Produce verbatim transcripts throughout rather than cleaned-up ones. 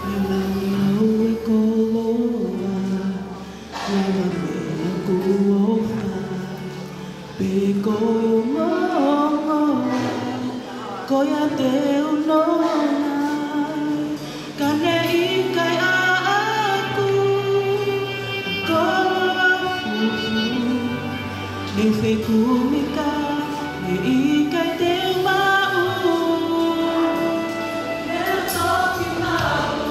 Naʻa nau e koloa, lava meʻa kuo fai, pe ko e ongoongo, ko ia te u nofo ai, ka ne ʻikai ʻaʻaku, koloa fufū, ne fekumi ka, ne ʻikai te u maʻu. Ne u toki maʻu,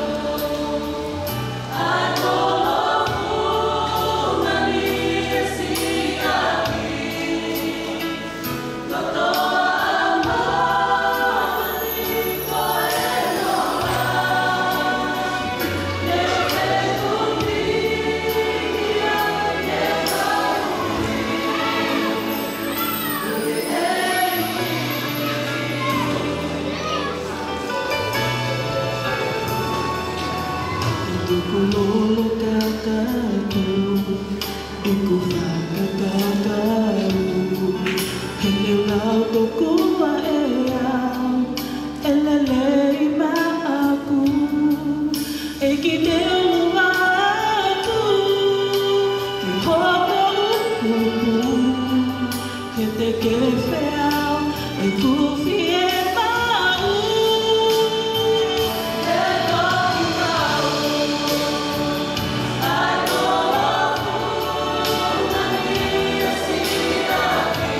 ʻa e koloa fungani ʻe siʻaki. Tukulolo kakato, ʻeku fakakakato, he ne lau tokua ʻe au, ʻe lelei maʻaku, ʻEiki te u ʻalu atu, ke hoko ʻupuʻupu, he te ke feau, ʻeku fiemaʻu, he toki maʻu, ʻa e koloa fungani ʻe siʻaki.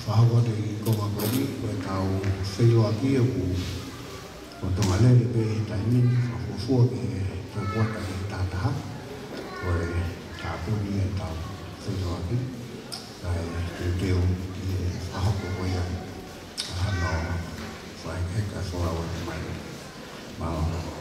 Fakahoko atu e konga ko eni, ko ʻetau feʻiloaki ʻoku, ko e Tonga lele pē he taimi ni, fakafuofua ki he tau kuata ki he taha taha, ko e tāpuni ʻetau feʻiloaki, kae teuteu ki he fakahoko ko ia ʻa hono fai heka folau atu mai. Mālō.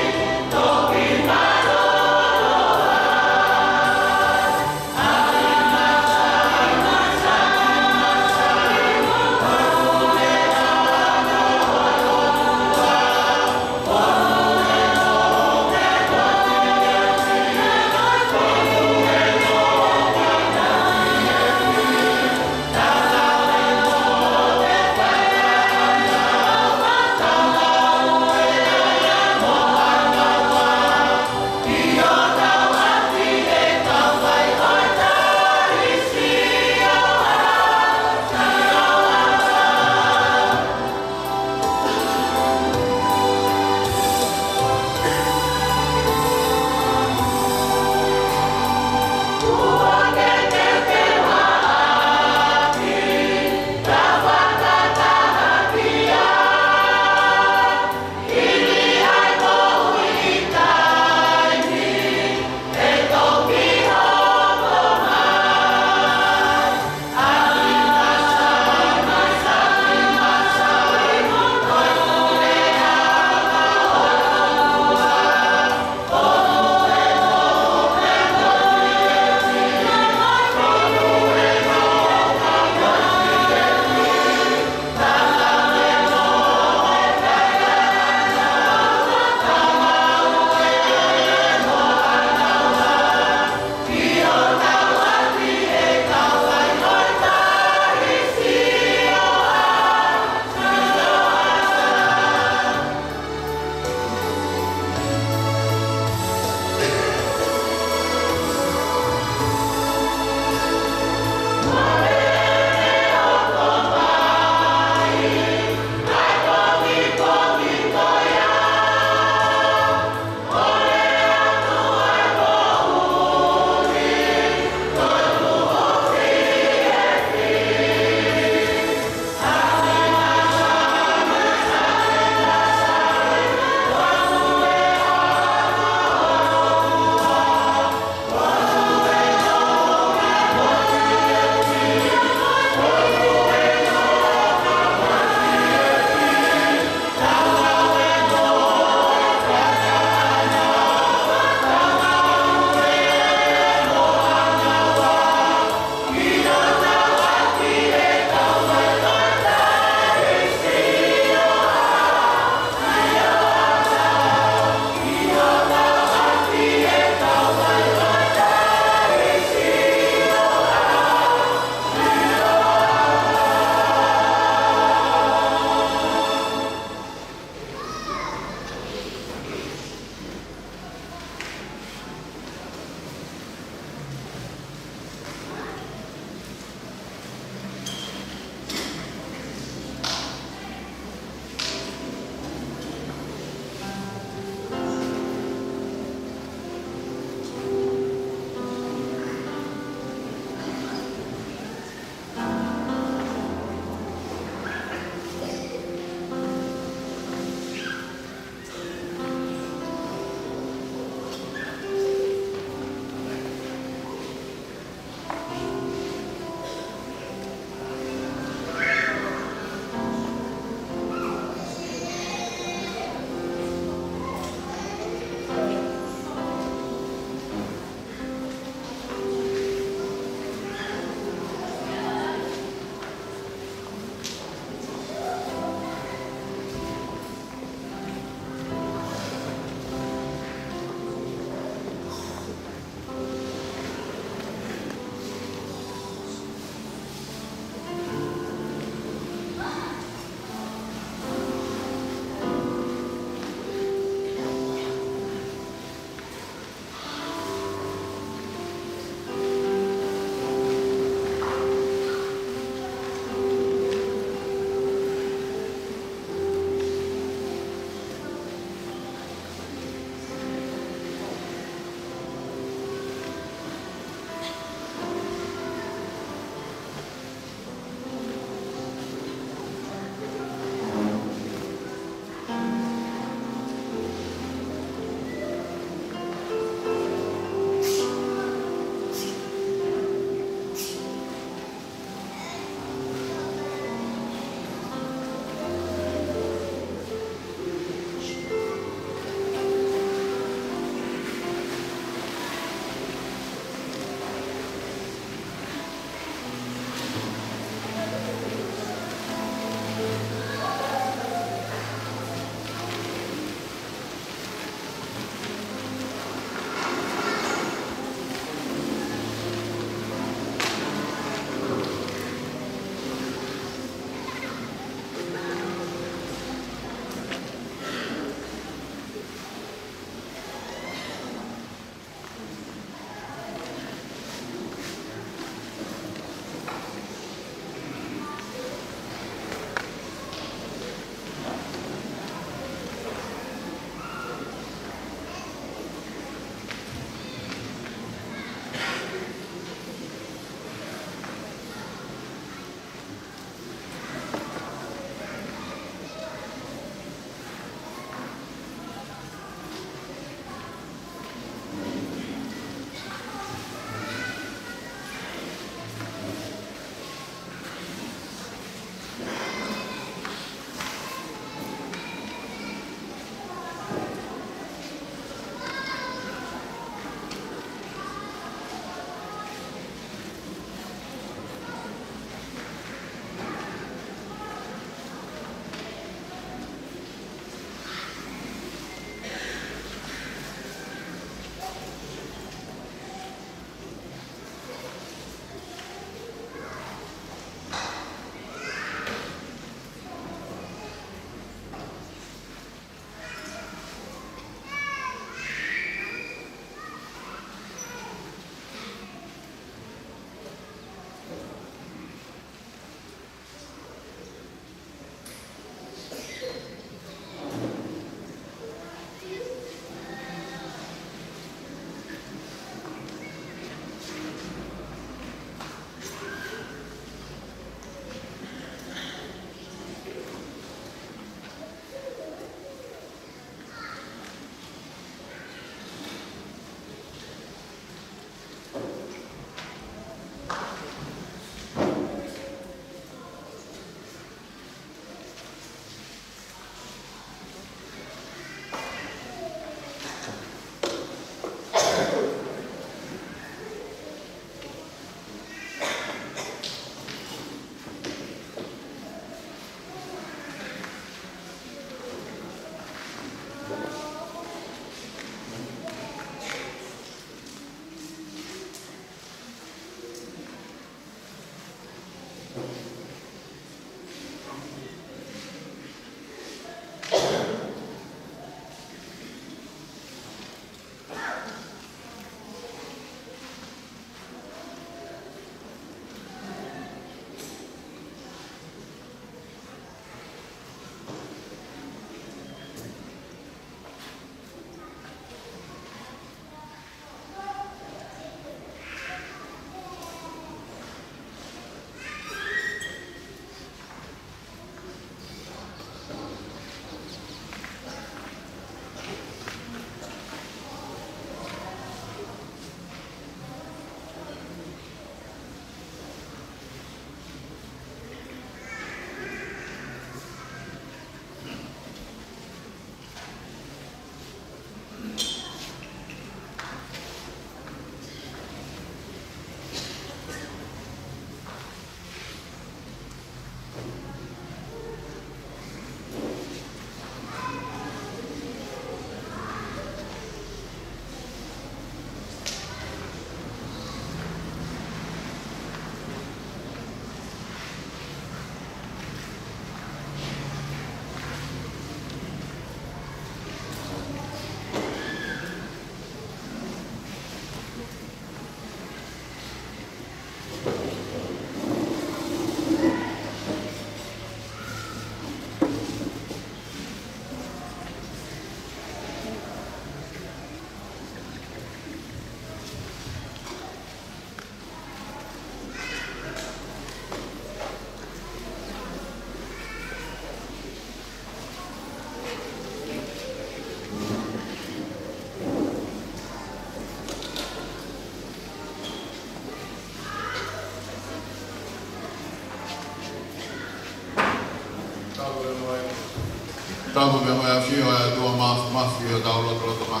Tapu mo e ʻafio ʻa e ʻOtua Māfimafi ʻi hotau lotolotonga.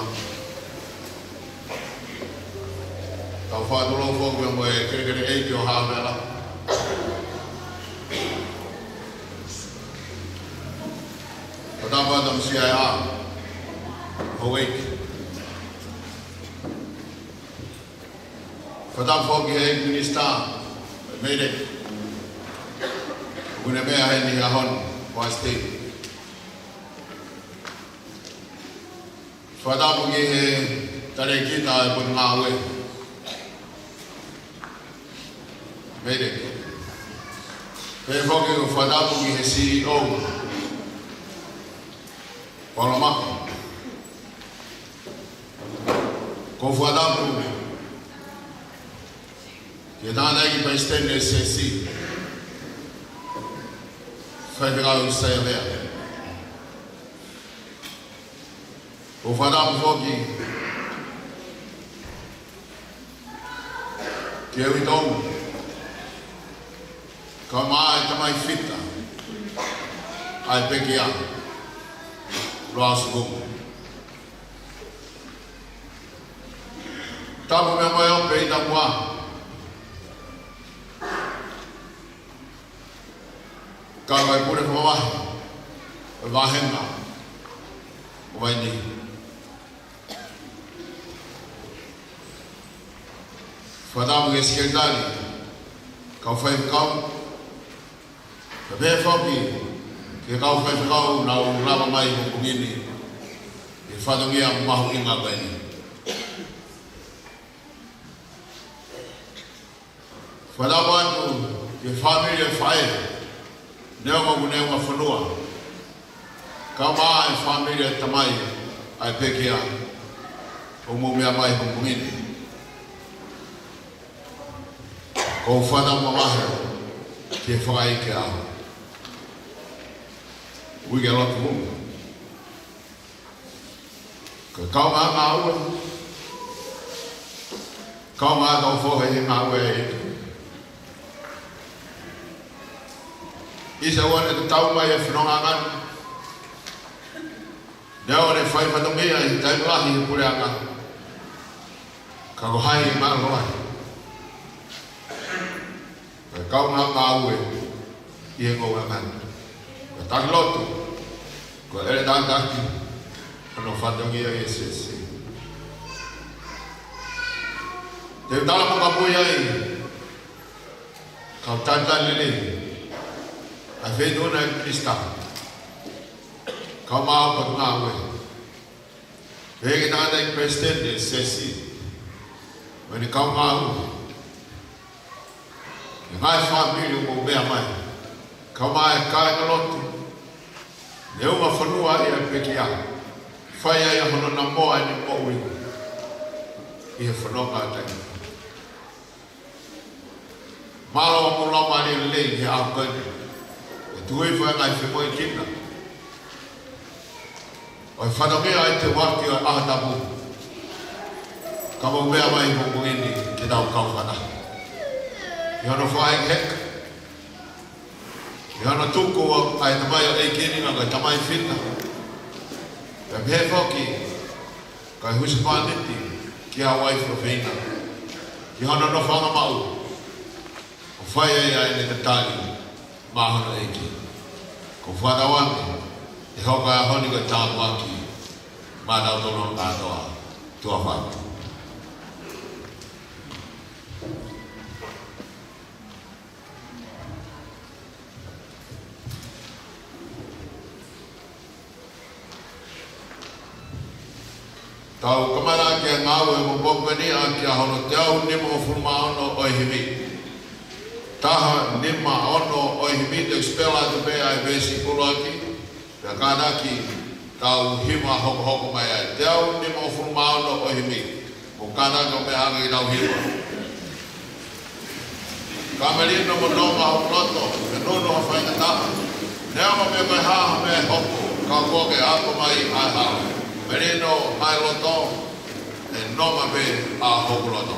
Tau fakatulou foki mo e kelekele ʻeiki ʻo Havela. Fakatapu atu mo e C I A, houʻeiki. Fakatapu foki ki he ʻEiki Minisitā, Meirei. ʻOku ne meʻa heni he ʻaho ni, Vice Speaker. Fakatapu ki he talēkita ʻo e Potungāue, Meirei. Pehē foki ʻoku ou fakatapu ki he C E O, Paula Mako. ʻOku ou fakatapu ki he tangataʻeiki palesiteni ʻo e S S C, Faifekau Saia Vea. ʻOku ou fakatapu foki ki he uitou, kae ʻumaʻā e tamai fita ʻa e pekia, Loʻau Sukumu. Tapu mo e ope ʻi Tapuā, kae ʻumaʻā e pule fakavahe ʻo e vāhenga ʻo Vainī. Fakatapu ki he sekelitali, kau faifekau, kae pehē foki ki he kau faifekau naʻa nau lava mai he pongipongi ni ʻi he fatongia mahuʻinga ko eni. Fakatapu atu ki he fāmili ʻo e faʻē, neongo ʻoku ne ʻumafonua, kae ʻumaʻā e fāmili ʻo e tamai ʻa e pekia ʻoku mou meʻa mai he pongipongi ni. ʻOku ou fakatapu mavahe ki he fakaʻeiki ʻo e ʻaho, Uike Lotu Hulu. Ko e kaungāngāue, kaungā tau fohe he ngāue ʻa e ʻEiki. ʻI he ʻaho ni ʻoku tau mai he fononga ni, neongo ʻene fai fatongia ʻi he taimi lahi he puleʻanga, ka ko hai ʻe mālō ai? Ko e kaungāngāue ʻi he ngoueʻanga ni. Ko e taki lotu, ko e ʻeletā taki, ko hono fatongia ʻi he S S C. Te u tala mo kapui ai, kau talitali lelei, ʻa e feituʻu na ʻa e Minisitā, kae ʻumaʻā e Potungāue. Pehē ki he tangataʻeiki palesiteni ʻo e S S C, mo ʻene kaungāue, ki he ngaahi fāmili ʻoku mou meʻa mai, kae ʻumaʻā e kāingalotu ne ʻumafonua ai ʻa e pekia, fai ai ʻa hono namoa ʻene moʻui ʻi he fononga taimi. Mālō hoʻomou laumālie lelei he ʻaho ko eni, ʻo tuku hifo e ngaahi femoʻuekina ʻo e fatongia ʻo e teuaki ʻo e ʻaho tapu, ka mou meʻa mai he pongipongi ni ke tau kau fakataha ʻi hono fakahekeheka, ʻi hono tuku ʻa e tamaioʻeiki ni, ko e tamai fita, pea pehē foki ko e husepāniti ki he uaifi ʻofeina, ki hono nofoʻanga maʻu, ʻo fai ai ʻa ʻene tatali maʻa hono ʻEiki. ʻOku ou fakatauange ʻe hoko e ʻaho ni ko e tāpuaki maʻatautolu kātoa. Tuʻa ʻofa atu. Tau kamata ʻaki e ngāue ʻo e pongipongi ni ʻaki ʻa hono teau nimangofulu mā ono ʻo e himi. Taha nima ono ʻo e himi, te u spell atu pē ʻa e veesi ʻuluaki, pea kātaki tau hiva hokohoko mai ai. Teau nimangofulu mā ono ʻo e himi. Mou kātaki ʻo meʻa ange ke tau hiva. Ka melino mo nonga hoku loto, ke nunu ha faingataʻa. Neongo pe ko e hā ha meʻa ʻe hoko, ka kuo ke ako mai ʻa e hala. Melino mai loto, ʻe nonga pē ʻa hoku loto.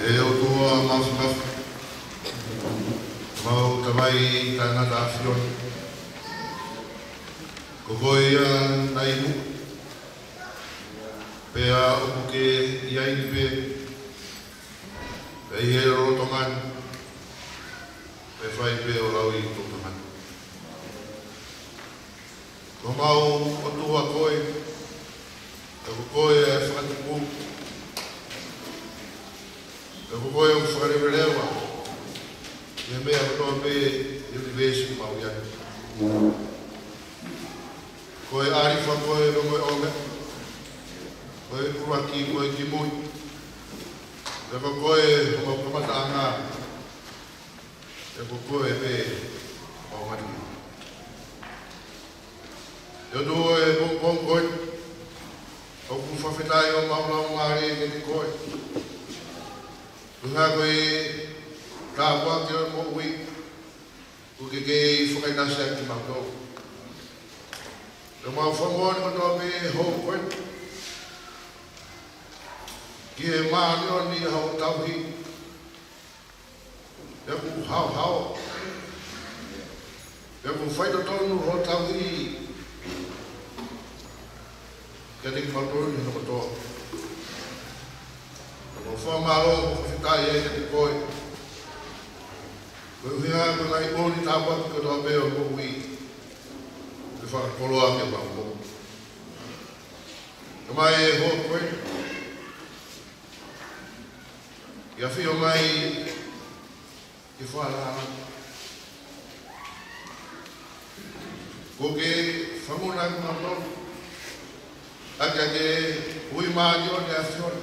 ʻE ʻOtua Māfimafi, mau Tamai Taʻengata ʻAfiona, ko koe ia naʻe ʻi muʻa, pea ʻoku ke ʻi ai pē, pea ʻi he lolotonga ni, pea fai pē ʻo lauʻi ʻo tangata. Ko homau ʻOtua koe, pea ko koe ʻa e fakatupu, pea ko koe ʻoku fakaleveleva ʻi he meʻa kotoa pē ʻi he ʻunivēsi ʻoku mau ʻi ai. Ko e ʻAlifa koe, pea ko e ʻOmeka, ko e ʻuluaki, ko e kimui, pea ko koe homau kamataʻanga, pea ko koe pē homau maliu. ʻE ʻOtua, ʻi he pongipongi ko eni, ʻoku fakafetaʻi homau laumālie kiate koe, koeʻuhi ko e tāpuaki ʻo e moʻui kuo ke kei fakaʻinasi ʻaki kimautolu. Pea mau fakamoʻoni kotoa pē he houa ko eni ki he māʻoniʻoni ʻa hoʻo tauhi, pea ʻoku haohaoa, pea ʻoku faitotonu hoʻo tauhi kiate kimautolu ni hono kotoa. Mau fakamālō mo fakafetaʻi ai kiate koe, koeʻuhi ko e ngaahi ʻū tāpuaki kotoa pē ʻo e moʻui kuo ke fakakoloa kiate kimautolu. Tamai, ʻi he houa ko eni, ʻi he ʻafio mai ki he falala, kuo ke fakamoʻoni kimautolu ʻaki ʻa e ui māʻoniʻoni ʻa e ʻAfiona.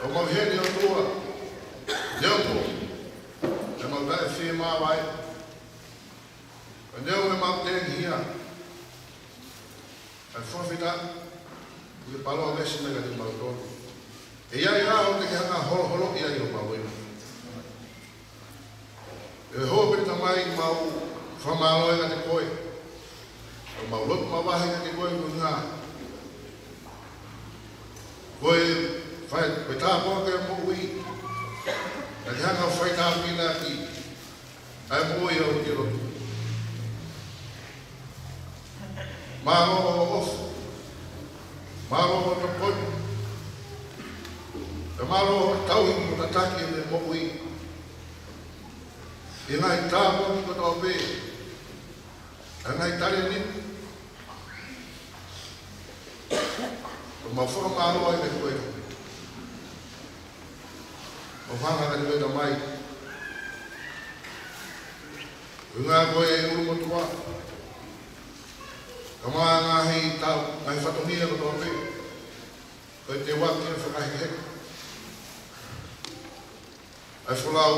ʻOku mau ʻi heni, ʻOtua, neongo ʻemau taʻefiemāvae, neongo ʻemau tengia, ʻa e fakafetaʻi kuo ke palōmesi mai kiate kimautolu, ʻe ʻi ai e ʻaho te ke hanga ʻo holoholoʻi ai homau ʻilo. ʻI he houa ko eni, Tamai, mau fakamālō ai kiate koe, ʻoku mau lotu mavahe kiate koe, koeʻuhi ko e fai, ko e tāpuaki ʻo e moʻui naʻa ke hanga ʻo faitāpuekina ʻaki ʻa e moʻui ʻo e ʻū lotu. Mālō hoʻo ʻofa, mālō hoʻo tokoni, pea mālō hoʻo tauhi mo tataki ʻene moʻui ʻi he ngaahi tāpuaki kotoa pē, ʻa e ngaahi talēniti. ʻOku mau fakamālō ai kiate koe. ʻOku hanga kiate koe, Tamai, koeʻuhi ko e ʻulumotuʻa, kae ʻumaʻā e ngaahi tau, ngaahi fatongia kotoa pē, ko e teuaki, ʻa e fakahekeheke, ʻa e folau,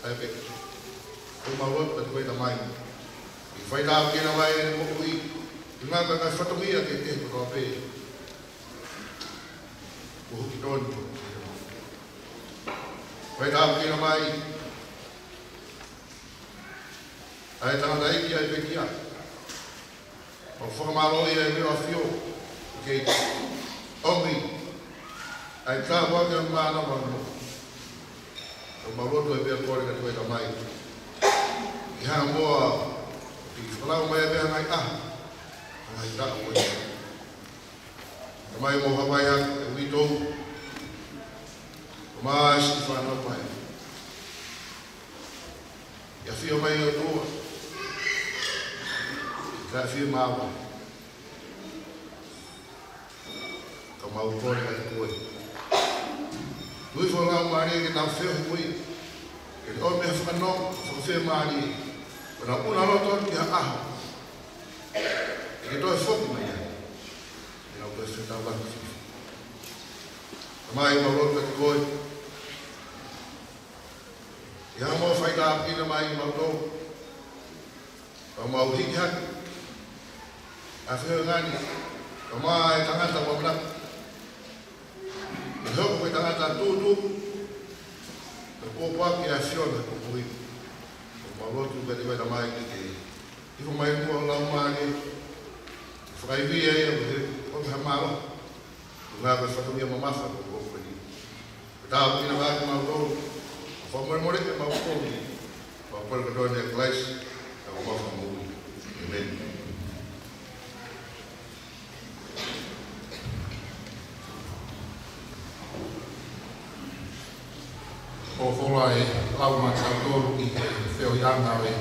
ʻa e pekia. ʻOku mau lotu kiate koe, Tamai, ke faitāpuekina mai ʻene moʻui, koeʻuhi ko e ngaahi fatongia kehekehe kotoa pē kuo hiki tonu. Faitāpuekina mai ʻa e tangataʻeiki, ʻa e pekia. Mau fakamālō ʻi he ʻAfio, ʻoku ke ʻomi ʻa e tāpuaki ʻo e mānava mo. ʻOku mau lotu ai pea kole kiate koe, Tamai, ke hanga muʻa ʻo fakalau mai pē ʻa e ngaahi ʻaho, ʻa e ngaahi taʻu ko ia. Tamai, mau havaʻi atu e uitou, ʻo e siʻi fānau mai. ʻI he ʻafio mai, ʻOtua, ka ʻafio mai, ʻoku mau kole kiate koe, tuku ho Laumālie ke nau feohi mo ia, ke nau ʻomi ha fakanonga fakafiemālie, ke nau ʻuna loto ki ha ʻaho ʻe ke toe foki mai ai, ke nau toe fetaulaki. Tamai, mau lotu kiate koe, ke hanga muʻa ʻo faitāpuekina mai kimautolu, ʻoku mau hiki hake ʻa e feohi ngani, ʻoku mau ʻi ai e tangata ʻoku mau manako ke hoko ko e tangata tūtuuʻi, ke pōpoaki ʻa e ʻAfiona ʻi hono moʻui. ʻOku mau lotu kiate koe, Tamai, ke ke hifo mai muʻa ho Laumālie, fakaivia ia ʻo ke, ʻo ke hā mālohi. Ngā ko e fatongia mamafa ko e ko ni. Ko e tāpuekina mai kimautolu. Fakamolemole ke mau kovi. Mau kole kotoa ʻia Kalaisi, ko homau Fakamoʻui. ʻĒmeni. Folofola ʻe lau maʻatautolu ʻi he feohiʻanga ʻo e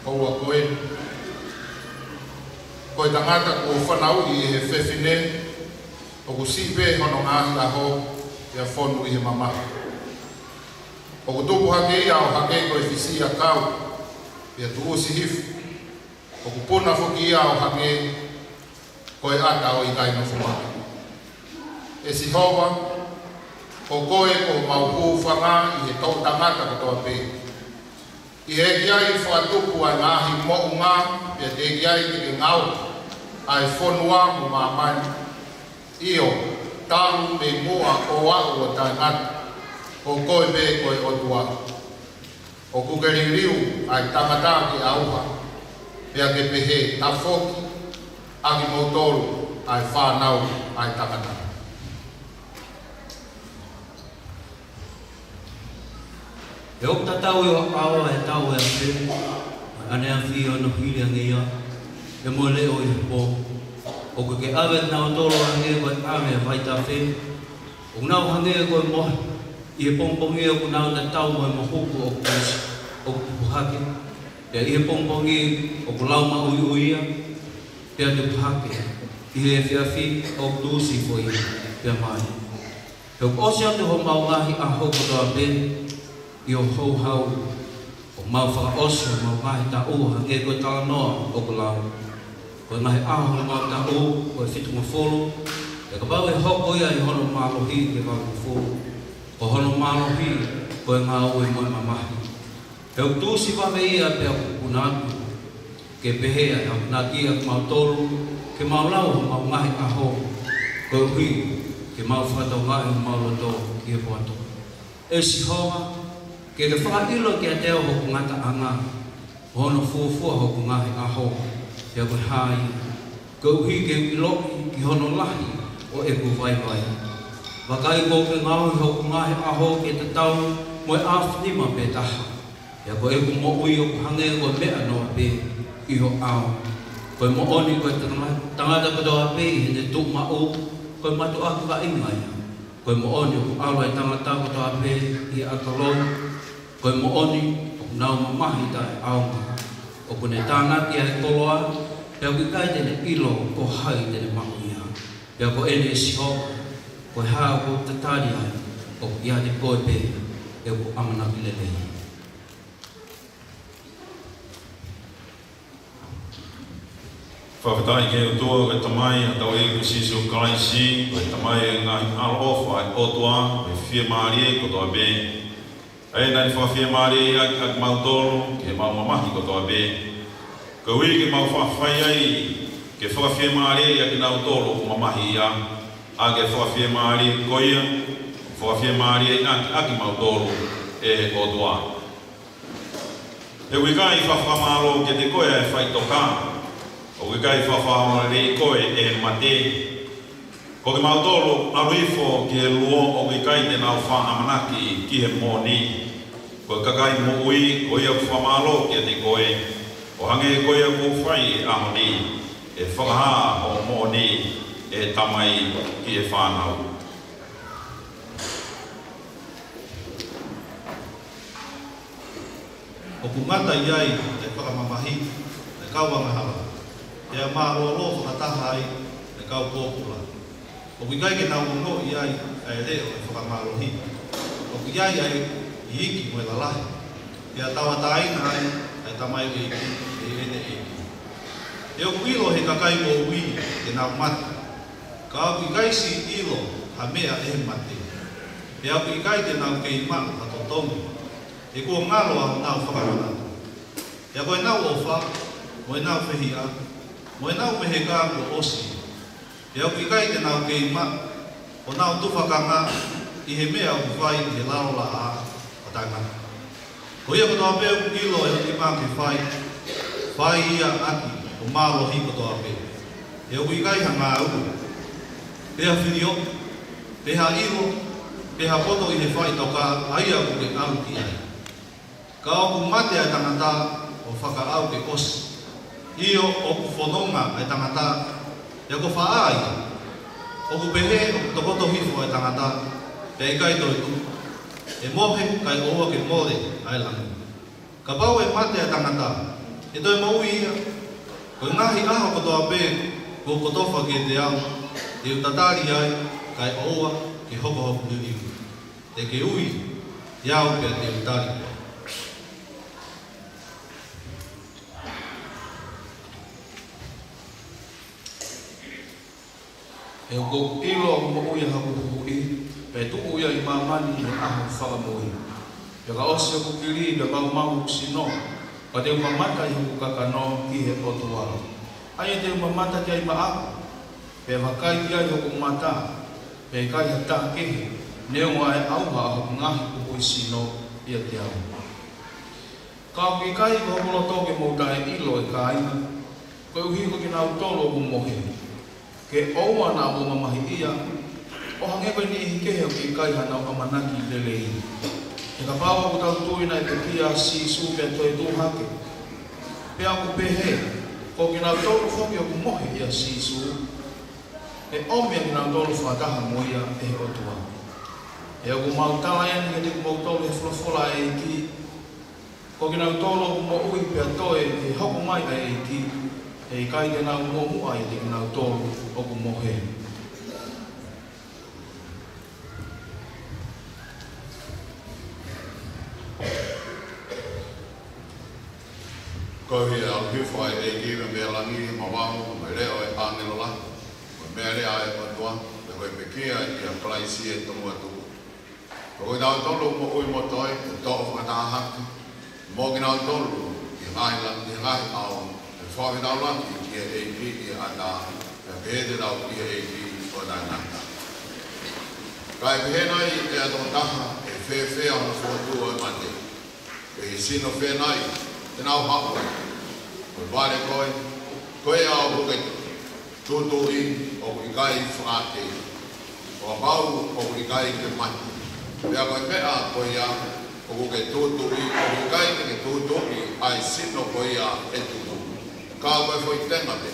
houa ko eni. Ko e tangata kuo fanauʻi ʻe he fefine, ʻoku siʻi pē hono ngaahi ʻaho, pea fonu ʻi he mamahi. ʻOku tupu hake ia ʻo hangē ko e fisiʻiakau, pea tuʻusi hifo. ʻOku puna foki ia ʻo hangē ko e ʻata ʻo e ʻikai nofo maʻu. ʻE Sihova, ko koe ko homau hūfanga ʻi he toʻutangata kotoa pē. ʻI he ʻEiki ʻoku fakatupu ʻa e ngaahi moʻunga, pea teʻeki ai te ke ngaohi ʻa e fonua mo māmani. ʻIo, talu mei muʻa ʻo aʻu ʻo taʻengata, ko koe pē ko e ʻOtua. ʻOku ke liliu ʻa e tangata ke ʻauha, pea ke pehē, tafoki ʻa kimoutolu ʻa e fānau ʻa e tangata. He ʻoku tatau ʻi ho ʻao ʻa e tau ʻo e afe, ʻa e ʻaneafi ʻo hono hili ange ia, pea mo e leʻo ʻi he pō. ʻOku ke ʻave kinautolu ʻo hangē ko e ʻave ʻa e vaitafe, ʻoku nau hangē ko e mohe, ʻi he pongipongi ʻoku nau tatau mo e mohuku ʻoku pusi, ʻoku pupu hake. Pea ʻi he pongipongi ʻoku lau maʻuiʻui ia, pea tupu hake. ʻI he efiafi ʻoku tuʻusi hifo ia, pea mate. He kuo ʻosi atu homau ngaahi ʻaho kotoa pē ʻi ho houhau. ʻOku mau fakaʻosi homau ngaahi taʻu hangē ko e talanoa ʻoku lau. Ko e ngaahi ʻaho homau taʻu ko e fitungofulu, pea kapau ʻe hoko ia ʻi hono mālohi ke valungofulu, ko hono mālohi ko e ngāue mo e mamahi. He ʻoku tuʻusi vave ia pea ʻoku puna atu. Ke pehē ʻa e akonaki ʻa kimautolu, ke mau lau homau ngaahi ʻaho, koeʻuhi ke mau fakatokangaʻi homau loto ki he poato. ʻE Sihova, ke ke fakaʻilo kiate au hoku ngataʻanga, hono fuofua hoku ngaahi ʻaho, pea ko e hā ia, koeʻuhi ke u ʻiloʻi ki hono lahi ʻo ʻeku vaivai. Vakai kuo ke ngaohi hoku ngaahi ʻaho ke tatau mo e ʻaofinima pē taha. Pea ko ʻeku moʻui ʻoku hangē ko e meʻa noa pē ʻi ho ʻao. Ko e moʻoni ko e tanga-, tangata kotoa pē ʻi heʻene tuʻumaʻu, ko e mātuʻaki vaʻinga ia. Ko e moʻoni ʻoku ʻalu ʻa e tangata kotoa pē ʻi he ʻata lou. Ko e moʻoni ʻoku nau mamahi taʻeʻaonga. ʻOku ne tānaki ʻa e koloa, pea ʻoku ʻikai te ne ʻilo ko hai te ne maʻu ia. Pea ko eni ʻe Sihova, ko e hā ʻoku ou tatali ai, ʻoku ʻiate koe pē ʻeku ʻamanaki lelei. Fakafetaʻi ki he ʻOtua ko e Tamai ʻa hotau ʻEiki ko Sīsū Kalaisi, ko e Tamai ʻo e ngaahi ʻaloʻofa ʻa e ʻOtua, ko e fiemālie kotoa pē. ʻA ia naʻa ne fakafiemālieʻi ʻaki ʻa kimautolu, ke mau mamahi kotoa pē. Koeʻuhi ke mau faʻa fai ai, ke fakafiemālieʻi ʻa kinautolu ʻoku mamahi ia, ʻa e fakafiemālie ko ia, fakafiemālieʻi ʻaki ʻa kimautolu, ʻe he ʻOtua. He ʻoku ʻikai faʻa fakamālō kiate koe ʻa e faʻitoka, ʻoku ʻikai faʻa fakaongoongoleleiʻi koe ʻe he mate. Ko kimautolu ʻalu hifo ki he luo ʻoku ʻikai te nau faʻa ʻamanaki ki he moʻoni. Ko e kakai moʻui, ko ia ʻoku fakamālō kiate koe, ʻo hangē ko ia ʻoku fai he ʻaho ni, ʻe fakahā hoʻo moʻoni ʻe he tamai ki he fānau. ʻOku ngata ʻi ai ʻa e fakamamahi ʻa e kau angahala, pea mālōlō fakataha ai ʻa e kau pōpula. ʻOku ʻikai ke nau ongoʻi ai ʻa e leʻo ʻo e fakamālohi. ʻOku ʻi ai ʻa e iiki mo e lalahi, pea tauʻatāina ai ʻa e tamaioʻeiki ʻi heʻene ʻeiki. He ʻoku ʻilo ʻe he kakai moʻui te nau mate, ka ʻoku ʻikai siʻi ʻilo ha meʻa ʻe he mate. Pea ʻoku ʻikai te nau kei maʻu ha totongi, he kuo ngalo ʻa honau fakamanatu. Pea ko ʻenau ʻofa, mo ʻenau fehiʻa, mo ʻenau meheka kuo ʻosi. Pea ʻoku ʻikai te nau kei maʻu honau tufakanga ʻi he meʻa ʻoku fai ʻi he lalo laʻā ʻo taʻengata. Ko ia kotoa pē ʻoku ʻilo ʻe ho nima ke fai, fai ia ʻaki ho mālohi kotoa pē. He ʻoku ʻikai ha ngāue pe ha filioʻi, pe ha ʻilo, pe ha poto ʻi he faʻitoka ʻa ia ʻoku ke ʻalu ki ai. Ka ʻoku mate ʻa e tangata ʻo fakaʻau ke ʻosi. ʻIo, ʻoku fononga ʻa e tangata, pea ko e faʻa ia. ʻOku pehē ʻoku tokoto hifo ʻa e tangata, pea ʻikai toe tuʻu. ʻE mohe, kae ʻoua ke mole ʻa e langi. Kapau ʻe mate ʻa e tangata, ʻe toe moʻui ia? Ko e ngaahi ʻaho kotoa pē kuo kotofa kiate au, te u tatali ai, kae ʻoua ke hokohoko liliu. Te ke ui, ʻe au pea te u tali koe. He ʻoku ou ʻilo ʻoku moʻui ʻa hoku Huhuʻi, pea ʻe tuʻu ia ʻi māmani ʻi he ʻaho fakamui. Pea ka ʻosi hoku kili, pea maumau hoku sino, ka te u mamata ʻi hoku kakano ki he ʻOtua, ʻa ia te u mamata ki ai maʻaku, pea vakai ki ai hoku mata, pea ʻikai ha taha kehe, neongo ʻa e ʻauha ʻa hoku ngaahi kupuʻi sino ʻiate au. Ka ʻoku ʻikai ko hoku loto ke mou taʻeʻilo, ʻe kāinga, koeʻuhi ko kinautolu ʻoku mohe, ke ʻoua naʻa mou mamahiʻia, ʻo hangē ko e niʻihi kehe ʻoku ʻikai hanau ʻamanaki lelei. He kapau ʻoku tau tui naʻe pekia ʻa Sīsū pea toe tuʻu hake, pea ʻoku pehē ko kinautolu foki ʻoku mohe ʻia Sīsū, ʻe ʻomi ʻa kinautolu fakataha mo ia ʻe he ʻOtua. He ʻoku mau tala eni kiate kimoutolu ʻi he folofola ʻa e ʻEiki, ko kinautolu ʻoku moʻui pea toe ʻe hoko mai ʻa e ʻEiki, ʻe ʻikai te nau muʻomuʻa ʻiate kinautolu ʻoku mohe. Koeʻuhi ʻe ʻalu hifo ʻa e ʻEiki mei langi, mo e vao, mo e leʻo ʻo e ʻāngelo lahi, mo e meʻalea ʻa e ʻOtua, pea ko e pekia ʻia Kalaisi ʻe tomuʻa tuʻu. Pea ko kinautolu moʻui mo toe, ʻe toʻo fakataha hake mo kinautolu ʻi he ngaahi la-, ʻi he ngaahi ʻao, ʻe fakafetaulaki ki he ʻEiki ʻi he ʻatā, pea pehē te nau ʻi he ʻEiki ʻo taʻengata. Kae pehē nai ʻe ha tokotaha, ʻe fēfē hono fokotuʻu ʻo e mate? Pe ʻi he sino fē nai te nau haʻu ai? Ko e vale koe, ko ia ʻoku ke tūtuuʻi ʻoku ʻikai fakaake, ʻo kapau ʻoku ʻikai ke mate. Pea ko e meʻa ko ia ʻoku ke tūtuuʻi, ʻoku ʻikai te ke tūtuuʻi ʻa e sino ko ia ʻe tutu. Ka ko e foʻi tenga pē,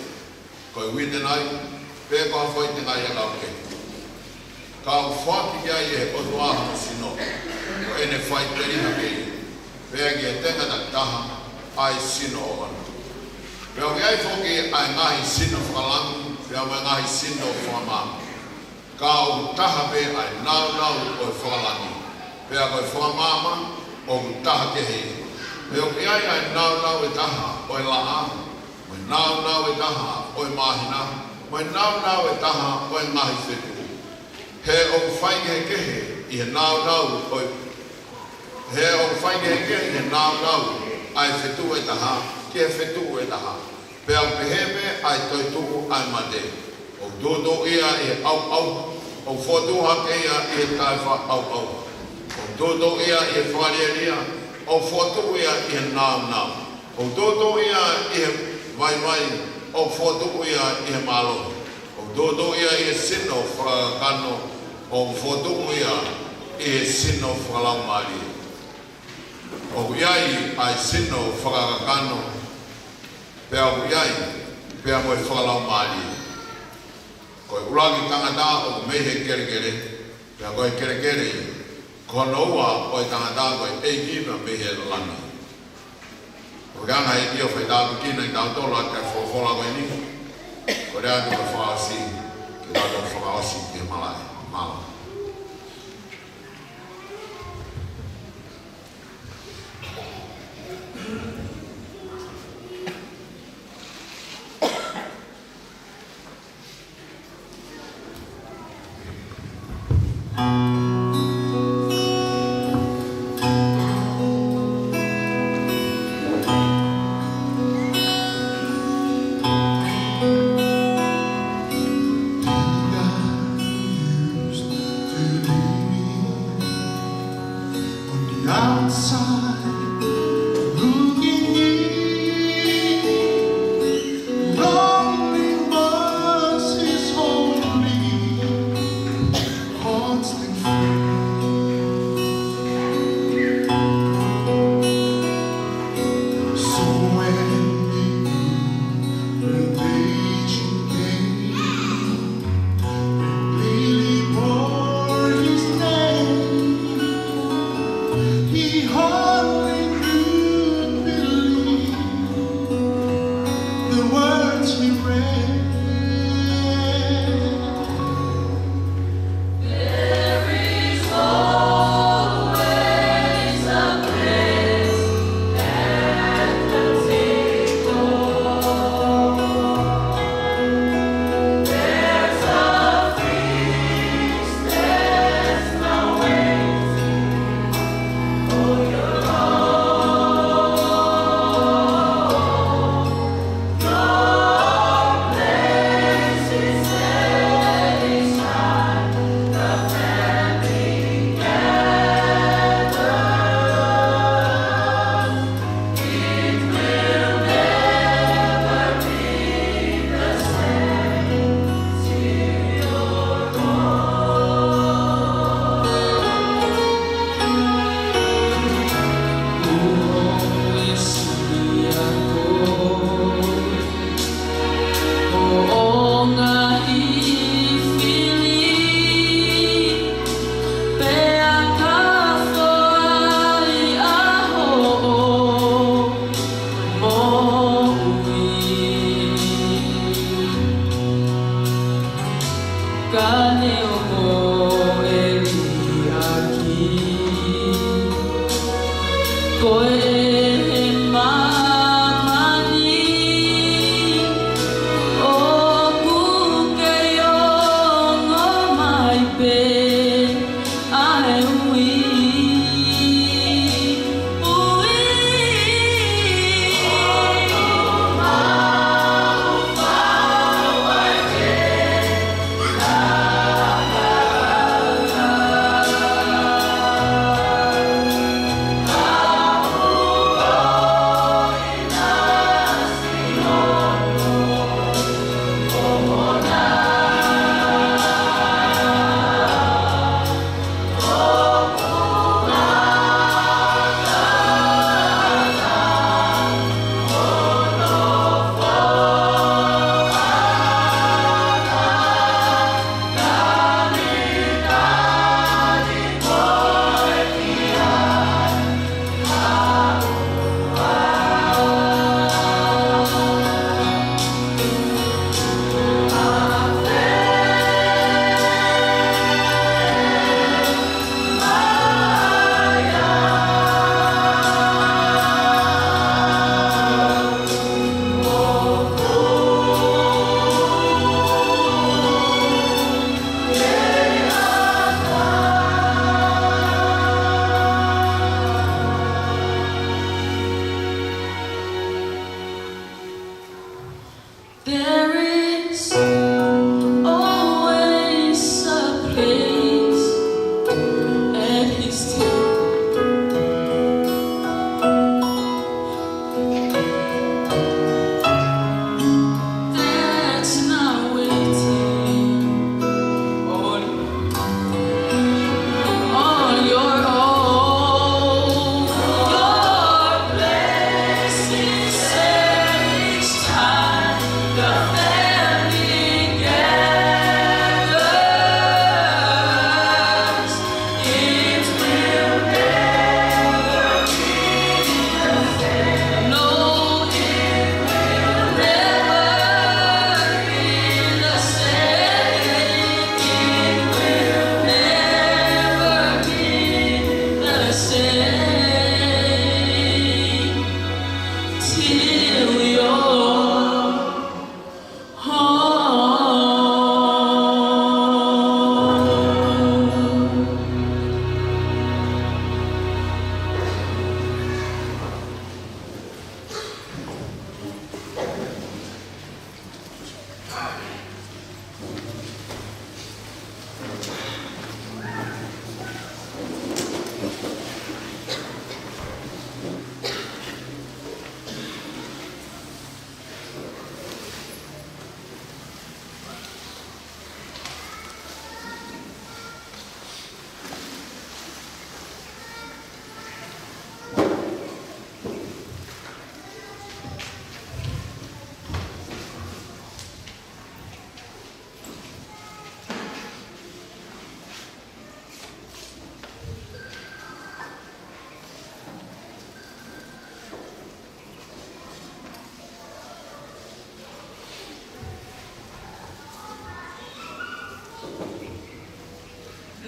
ko e uite nai, pe ko ha foʻi tenga ia ʻe kau kehe? Ka ʻoku foaki ki ai ʻe he ʻOtua hono sino, ko ʻene faʻiteliha pē ia, pea ki he tenga takitaha ʻa e sino ʻoʻona. Pea ʻoku ʻi ai foki ʻa e ngaahi sino fakalangi, pea mo e ngaahi sino fakamaama. Ka ʻoku taha pē ʻa e nāunau ʻo e fakalangi, pea ko e fakamaama ʻoku taha kehe ia. Pea ʻoku ʻi ai ʻa e nāunau ʻe taha ʻo e laʻā, mo e nāunau ʻe taha ʻo e māhina, mo e nāunau ʻe taha ʻo e ngaahi fetuʻu. He ʻoku faikehekehe ʻi he nāunau ʻo e, he ʻoku faikehekehe ʻi he nāunau ʻa e fetuʻu ʻe taha ki he fetuʻu ʻe taha. Pea ʻoku pehē pē ʻa e toetuʻu ʻa e mate. ʻOku tūtuuʻi ia ʻi he ʻauʻauha, ʻoku fokotuʻu hake ia ʻi he taʻefaʻaʻauʻauha. ʻOku tūtuuʻi ia ʻi he fakalielia, ʻoku fokotuʻu ia ʻi he nāunau. ʻOku tūtuuʻi ia ʻi he vaivai, ʻoku fokotuʻu ia ʻi he mālohi. ʻOku tūtuuʻi ia ʻi he sino fakakakano, ʻoku fokotuʻu ia ʻi he sino fakalaumālie. ʻOku ʻi ai ʻa e sino fakakakano, pea ʻoku ʻi ai pea mo e fakalaumālie. Ko e ʻuluaki tangata ʻoku mei he kelekele, pea ko e kelekele ia. Ko hono ua ʻo e tangata ko e ʻEiki mei he langi. ʻOku ʻi ai ha ʻEiki ʻo faitāpuekina kitautolu ʻaki ʻa e folofola ko eni? Ko e lea atu ke fakaʻosi, ke tau fakaʻosi ki he malaʻe. Mālō. On the outside, looking in, loneliness is holy. heart's been free. So when the temptation came, and Billy bore his name, he hardly could believe the words he read.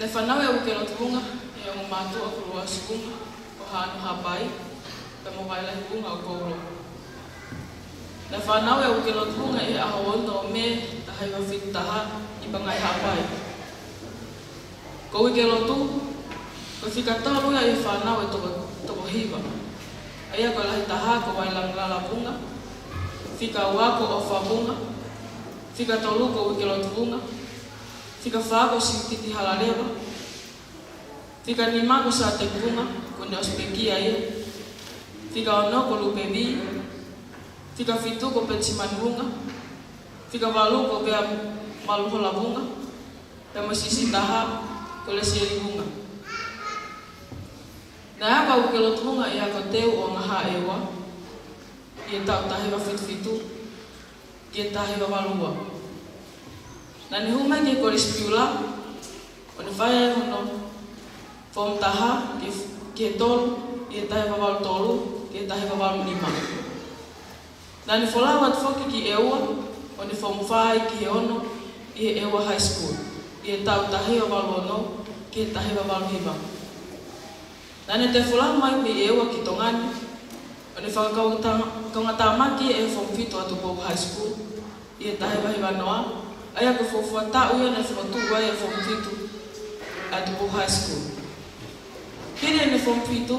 Naʻe fanauʻi ʻa Uikelotu Vunga ʻe he ongo mātuʻa ʻo Kuluasi Vunga, ʻo Hano Hapai, pea mo Vailahi Vunga ʻo Koulo. Naʻe fanauʻi ʻa Uikelotu Vunga ʻi he ʻaho ono ʻo Mē, taha hiva fitu taha, ʻi Pangai Hapai. Ko Uikelotu, ko e fika tolu ia ʻi he fānau ʻe toko, toko hiva. ʻA ia ko e lahi taha ko Vailangalala Vunga, fika ua ko ʻOfa Vunga, fika tolu ko Uikelotu Vunga, fika fā ko Siutiti Halaleva, fika nima ko Sāteki Vunga, kuo ne ʻosi pekia ia, fika ono ko Lupe Vī, fika fitu ko Penisimani Vunga, fika valu ko Vea Maluhola Vunga, pea mo e siʻisiʻi taha ko Lesieli Vunga. Naʻe ako ʻa Uikelotu Vunga ʻi he ako teu ʻo Angahaʻeua, ʻi he taʻu taha hiva fitu fitu ki he taha hiva valu ua. Naʻa ne hū mai ki he Kolisi Piula, ʻo ne fai ai hono Form taha ki, ki he tolu, ʻi he taha hiva valu tolu ki he taha hiva valu nima. Naʻa ne folau atu foki ki ʻEua, ʻo ne Form five ki he ono ʻi he ʻEua High School, ʻi he taʻu taha hiva valu ono ki he taha hiva valu hiva. Naʻa ne toe folau mai mei ʻEua ki Tonga ni, ʻo ne fakakaungata-, kaungātāmaki ʻi he Form fitu ʻa Tupou High School, ʻi he taha hiva hiva noa, ʻa ia ko e fuofua taʻu ia naʻe fokotuʻu ai e Form fitu ʻa Tupou High School. Hili ʻene Form fitu,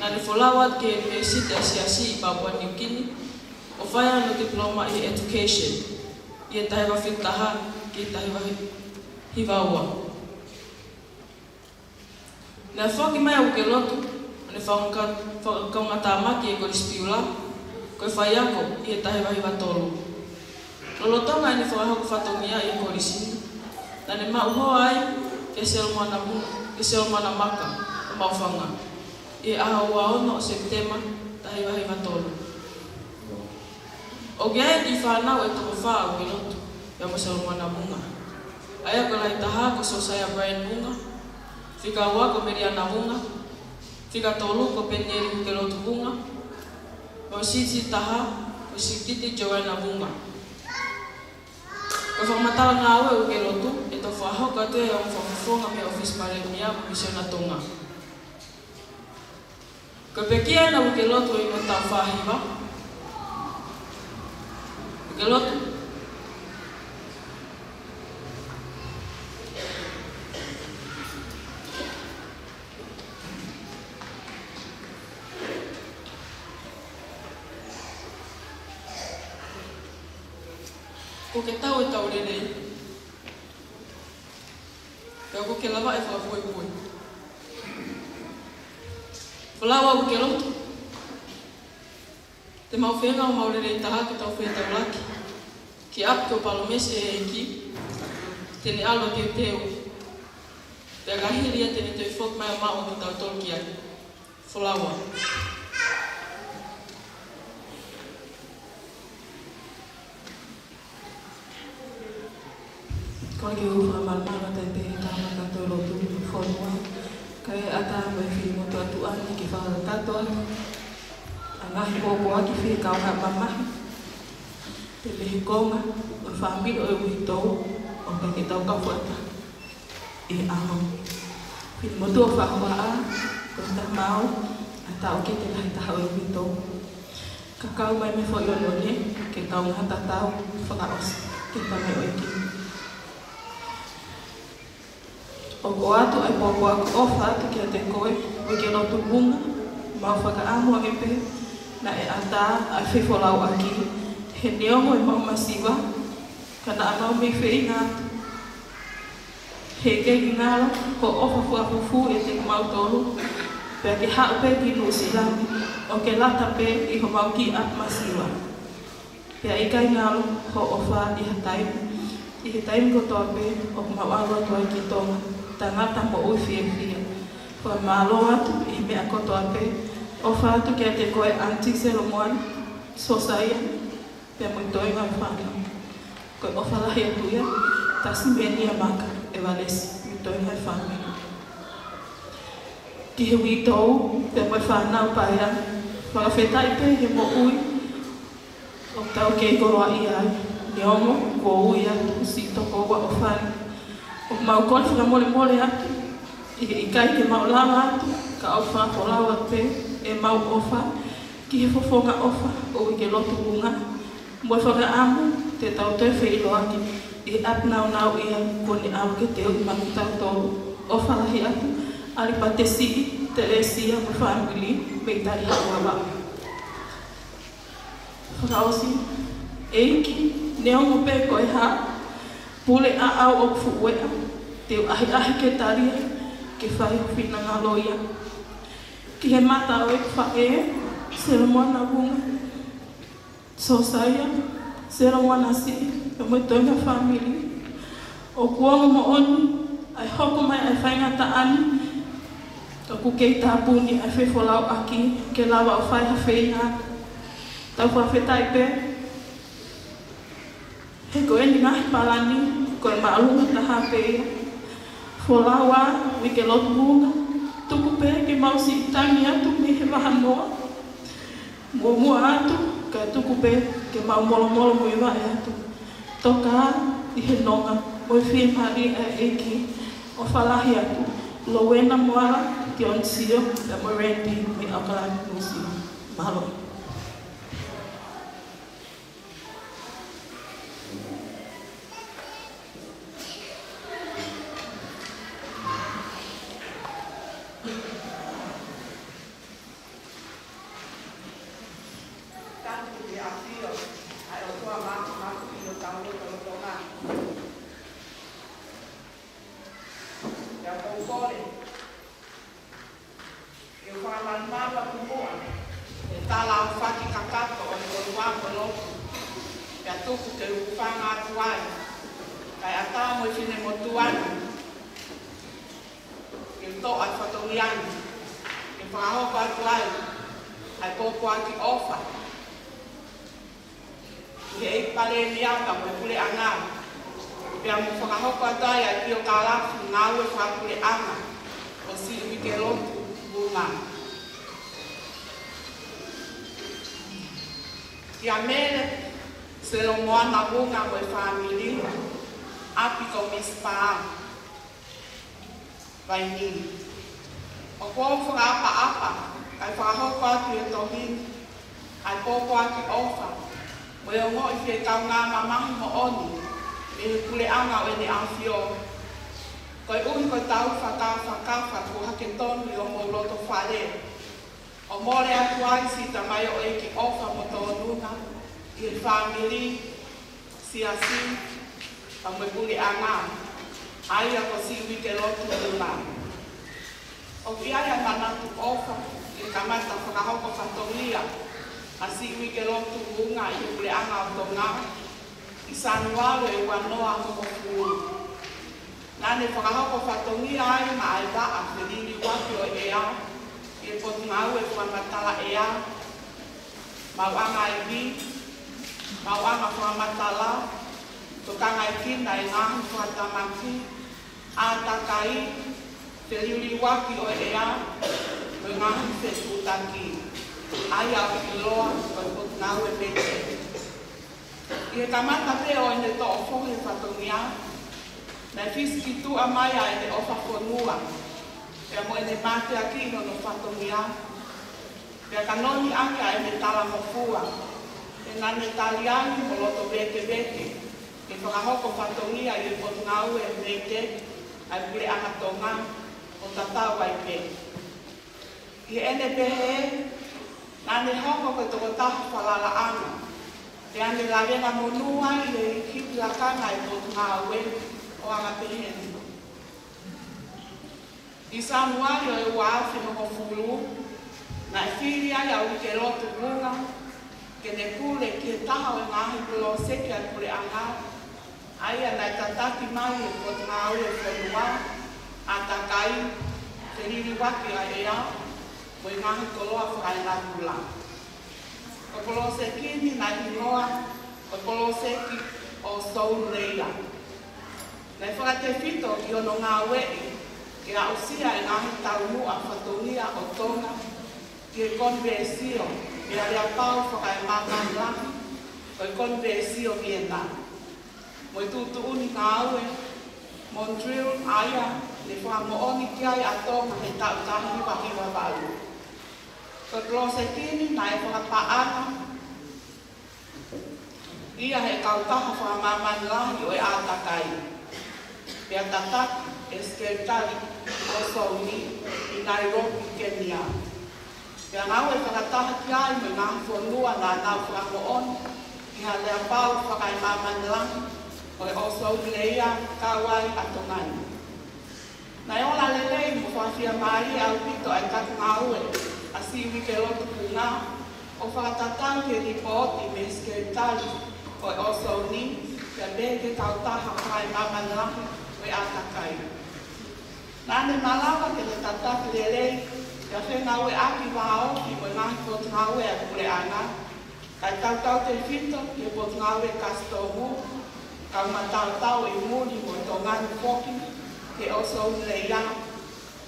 naʻa ne folau atu ki he ʻUnivēsiti ʻa Siasi ʻi Papua New Guinea, ʻo fai ai hono diploma ʻi he Education, ʻi he taha hiva fitu taha ki he taha hiva hiva ua. Naʻe foki mai ʻa Uikelotu, ʻo ne fakaka-, fakakaungātāmaki ʻi he Kolisi Piula, ko e faiako ʻi he taha hiva hiva tolu. Lolotonga ʻene fakahoko fatongia ʻi he kolisi ni, naʻa ne maʻu hoa ai kia Solomona Mu-, kia Solomona Maka ʻo Maʻufanga, ʻi he ʻaho ua ono ʻo Sepitema, taha hiva hiva tolu. ʻOku ʻi ai e kiʻi fānau ʻe toko fā ʻa Uikelotu, pea mo Solomona Vunga. ʻA ia ko e lahi taha ko Sosaia Brian Vunga, fika ua ko Meliana Vunga, fika tolu ko Penieli Uikelotu Vunga, mo e siʻisiʻi taha ko Siutiti Joana Vunga. Ko e fakamatala ngāue ʻa Uikelotu, ʻe toki fakahoko atu ʻe he ongo fakafofonga mei he ʻŌfisi Palēmia mo Misiona Tonga. Ko e pekia ʻa Uikelotu ʻi hono taʻu fā hiva. Uikelotu. Kuo ke tau e tau lelei. Pea kuo ke lava e fakapuepue. Folau ʻa Uikelotu. Te mau feinga ʻo mau lelei taha ke tau fetaulaki ki he ʻapi kuo palōmesi ʻe he ʻEiki te ne ʻalu ʻo teuteu. Pea ka hili ia te ne toe foki mai ʻo maʻu kitautolu ki ai. Folau. Kole ke u fakamalumalu atu pē he tau mākātoi lotu fonua. Kae ʻatā mo e fili motuʻa tuʻa ni ke fakakakato atu ʻa e ngaahi pōpoaki fie kaungā mamahi. Pea mei he konga ʻo e fāmili ʻo e uitou, ʻo pehē ke tau kau fakataha ʻi he ʻaho. Fili motuʻa ʻo Fahuaʻa, ko e tama au, ʻa e taʻokete ʻe lahi taha ʻo e uitou. Ka kau mai mei he foʻi ʻoneʻone, ke tau ngata tatau fakaʻosi ki he tamaioʻeiki. ʻOku ʻoatu ʻa e pōpoaki ʻofa atu kiate koe, Uikelotu Vunga, mau fakaʻamu ange pē naʻe ʻatā ʻa e fefolauʻaki, he neongo ʻemau masiva, ka naʻa mau mei feinga atu. He ʻikai ke ngalo hoʻo ʻofa fua fufū ʻiate kimautolu, pea ke haʻu pē ki Nuʻusila ni ʻo ke lata pē ʻi homau kiʻi ʻapi masiva. Pea ʻikai ngalo hoʻo ʻofa ʻi ha taimi, ʻi he taimi kotoa pē ʻoku mau ʻalu atu ai ki Tonga, tangata moʻui fiefia. Fakamālō atu ʻi he meʻa kotoa pē, ʻofa atu kiate koe Aunty Solomona, Sosaia, pea mo e toenga e fānau. Ko e ʻofa lahi atu ia, Tasimenia Maka ʻEvalesi, mo e toenga e fānau. Ki he uitou, pea mo e fānau paea, fakafetaʻi pē he moʻui ʻoku tau kei koloaʻia ai, neongo kuo ui atu siʻi tokoua ʻofa ni. ʻOku mau kole fakamolemole atu ʻIkai ke mau lava atu, ka ʻoku fakafolau atu pē ʻemau ʻofa ki he fofonga ʻofa ʻo e Uike Lotu Vunga, mo e fakaʻamu te tau toe feʻiloaki ʻi he ʻapi nāunau ia kuo ne ʻalu ke teuʻi maʻa kitautolu. ʻOfa lahi atu, ʻAlipate Siʻi, Telesia mo e fāmili mei Taʻihaʻa Vavaʻu. Fakaʻosi, ʻEiki, neongo pē ko e hā e pule ʻaʻau ʻoku fuʻu eʻa, te u ʻahiʻahi ke talia, ke fai ho finangalo ia. Ki he mata ʻo ʻeku faʻē, Selemuana Vunga, Sosaia, Selemuana Siʻi, pea mo e toenga fāmili, ʻoku ongo moʻoni ʻa e hoko mai ʻa e faingataʻa ni, ʻoku kei tāpuni ʻa e fefolauʻaki ke lava ʻo fai ha feinga. Tau fakafetaʻi pē, he ko eni ngaahi palani, ko e māʻolunga taha pē ia. Folau ā, Uike Lotu Vunga, tuku pē ke mau siʻi tangi atu mei he vahanoa. Muʻomuʻa atu, kae tuku pē ke mau molomolomuivaʻe atu. Toka ʻi he nonga mo e fiemālie ʻa e ʻEiki. ʻOfa lahi atu, Lowena Moala, Dionisio, pea mo Randy mei ʻAokalani, Nuʻusila. Mālō. Tangi ki he ʻafio ʻa e ʻOtua Māfimafi ʻi hotau lotolotonga. Pea ʻoku ou kole ke u fakamalumalu atu muʻa he tala aofaki kakato ʻo e fonua mo e lotu, pea tuku ke u hūfanga atu ai, kae ʻatā mo e finemotuʻa ni, ke u toʻo ʻa e fatongia ni ke fakahoko atu ai ʻa e pōpoaki ʻofa ki he ʻEiki Palēmia pea mo e puleʻanga, pea mo fakahoko atu ai ʻa e piokalafi ngāue fakapuleʻanga ʻo Siʻi Uike Lotu Vunga. Kia Mele Selemuana Vunga mo e fāmili, ʻapi ko Misi Pā, Vainī. ʻOku ou fakaʻapaʻapa, kae fakahoko atu ʻi he tohi ni ʻa e pōpoaki ʻofa mo e ongoʻi fiekaungāmamahi moʻoni mei he puleʻanga ʻo ʻEne ʻAfio. Koeʻuhi ko e tau fakafakafa kuo hake tonu ʻi homou loto fale, ʻo mole atu ai siʻi tamaioʻeiki ʻofa mo tōnunga ʻi he fāmili, siasi, pea mo e puleʻanga, ʻa ia ko Siʻi Uike Lotu Vunga. ʻOku ʻi ai ʻa e manatu ʻofa ke kamata fakahoko fatongia ʻa Siʻi Uike Lotu Vunga ʻi he puleʻanga ʻo Tonga ʻi Sānuali ʻo e ua noa hongofulu. Naʻa ne fakahoko fatongia ai maʻa e vaʻa feliliuaki ʻo e ʻea ʻi he Potungāue Fakamatala ʻEa, Maʻuʻanga Ivi, Maʻuʻanga Fakamatala, Tokangaekina ʻi he Ngaahi Fakatamaki, ʻĀtakai, Feliliuaki ʻo e ʻEa mo e Ngaahi Fetuʻutaki, ʻa ia ʻoku ʻiloa ko e Potungāue Meitek. ʻI he kamata pē ʻo ʻene toʻo fohe fatongia, naʻe fisikituʻa mai ʻa ʻene ʻofa fonua pea mo ʻene mateakiʻi hono fatongia, pea ka noni ʻaki ʻa ʻene talangofua, he naʻa ne tali ange mo loto vēkeveke ke fakahoko fatongia ʻi he Potungāue Meitek ʻa e Puleʻanga Tonga ʻo tatau ai pē. ʻI heʻene pehē, naʻa ne hoko ko e tokotaha falalaʻanga, pea ne lavengamonū ai ʻi he hiki lakanga ʻa e Potungāue ʻo anga pehē ni. ʻI Sānuali ʻo e ua afe hongofulu, naʻe fili ai ʻa Uike Lotu Vunga ke ne pule ki he taha ʻo e ngaahi kolōseki ʻa e puleʻanga, ʻa ia naʻe tataki mai ʻe he Potungāue Fonua, ʻĀtakai, Feliliuaki ʻa e ʻEa mo e Ngaahi Koloa Fakaenatula. Ko e kolōseki ni naʻe hingoa ko e Kolōseki ʻo Soulei. Naʻe fakatefito ki hono ngāueʻi ke aʻusia e ngaahi taumuʻa fatongia ʻo Tonga ki he konivēsio mei he aleapau fakaemāmani lahi ko e Konivēsio Viena, mo e tuʻutuʻuni ngāue Montreal, ʻa ia ne fakamoʻoni ki ai ʻa Tonga he taʻu taha hiva hiva valu. Ko e poloseki ni naʻe fakapaʻanga ia he kautaha fakamāmani lahi ʻo e ʻātakai, pea tataki ʻe Sekelitali ʻOsoni ʻi Nairobi, Kenia. Pea ngāue fakataha ki ai mo e ngaahi fonua naʻa nau fakamoʻoni ki ha aleapau fakaemāmani lahi ʻo e ʻOsoni Leia, kau ai ʻa Tonga ni. Naʻe ola lelei mo fakafiemālie ʻaupito ʻa e kau ngāue ʻa Siʻi Uike Lotu Vunga ʻo fakatatau ki he lipooti mei he Sekelitali ʻo e ʻOsoni, pea pehē ki he kautaha fakaemāmani lahi ʻo e ʻātakai. Naʻa ne malava ke ne tataki lelei pea fengāueʻaki vāofi mo e ngaahi potungāue ʻa e puleʻanga, kae tautautefito ki he potungāue kasitomu, kau mataotao ʻi muli mo e tokoni foki ki he ʻOsoni Leia,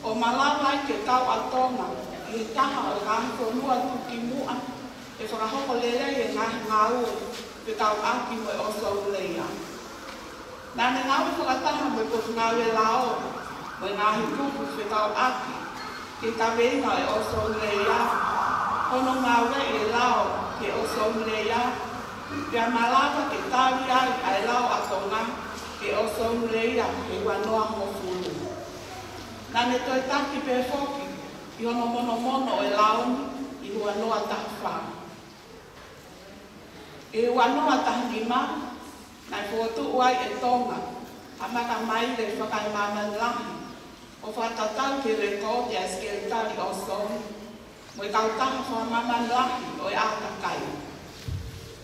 ʻo malava ai ke kau ʻa Tonga ʻi he taha ʻo e ngaahi fonua tuʻukimuʻa ke fakahoko lelei e ngaahi ngāue fekauʻaki mo e ʻOsoni Leia. Naʻa ne ngāue fakataha mo e Potungāue Lao mo e ngaahi kupu fekauʻaki ki he kaveinga ʻo e ʻOsoni Leia, hono ngāueʻi e lao ki he ʻOsoni Leia, pea malava ke tali ai ʻa e lao ʻa Tonga ki he ʻOsoni Leia he ua noa hongofulu. Naʻa ne toe taki pē foki ʻi hono monomono ʻo e lao ni ʻi he ua noa taha fā. ʻI he ua noa taha nima, naʻe fokotuʻu ai ʻe Tonga ha makamaile fakaemāmani lahi ʻo fakatatau ki he lekooti ʻa e Sekelitali ʻOsoni mo e kautaha fakamāmani lahi ʻo e ʻātakai.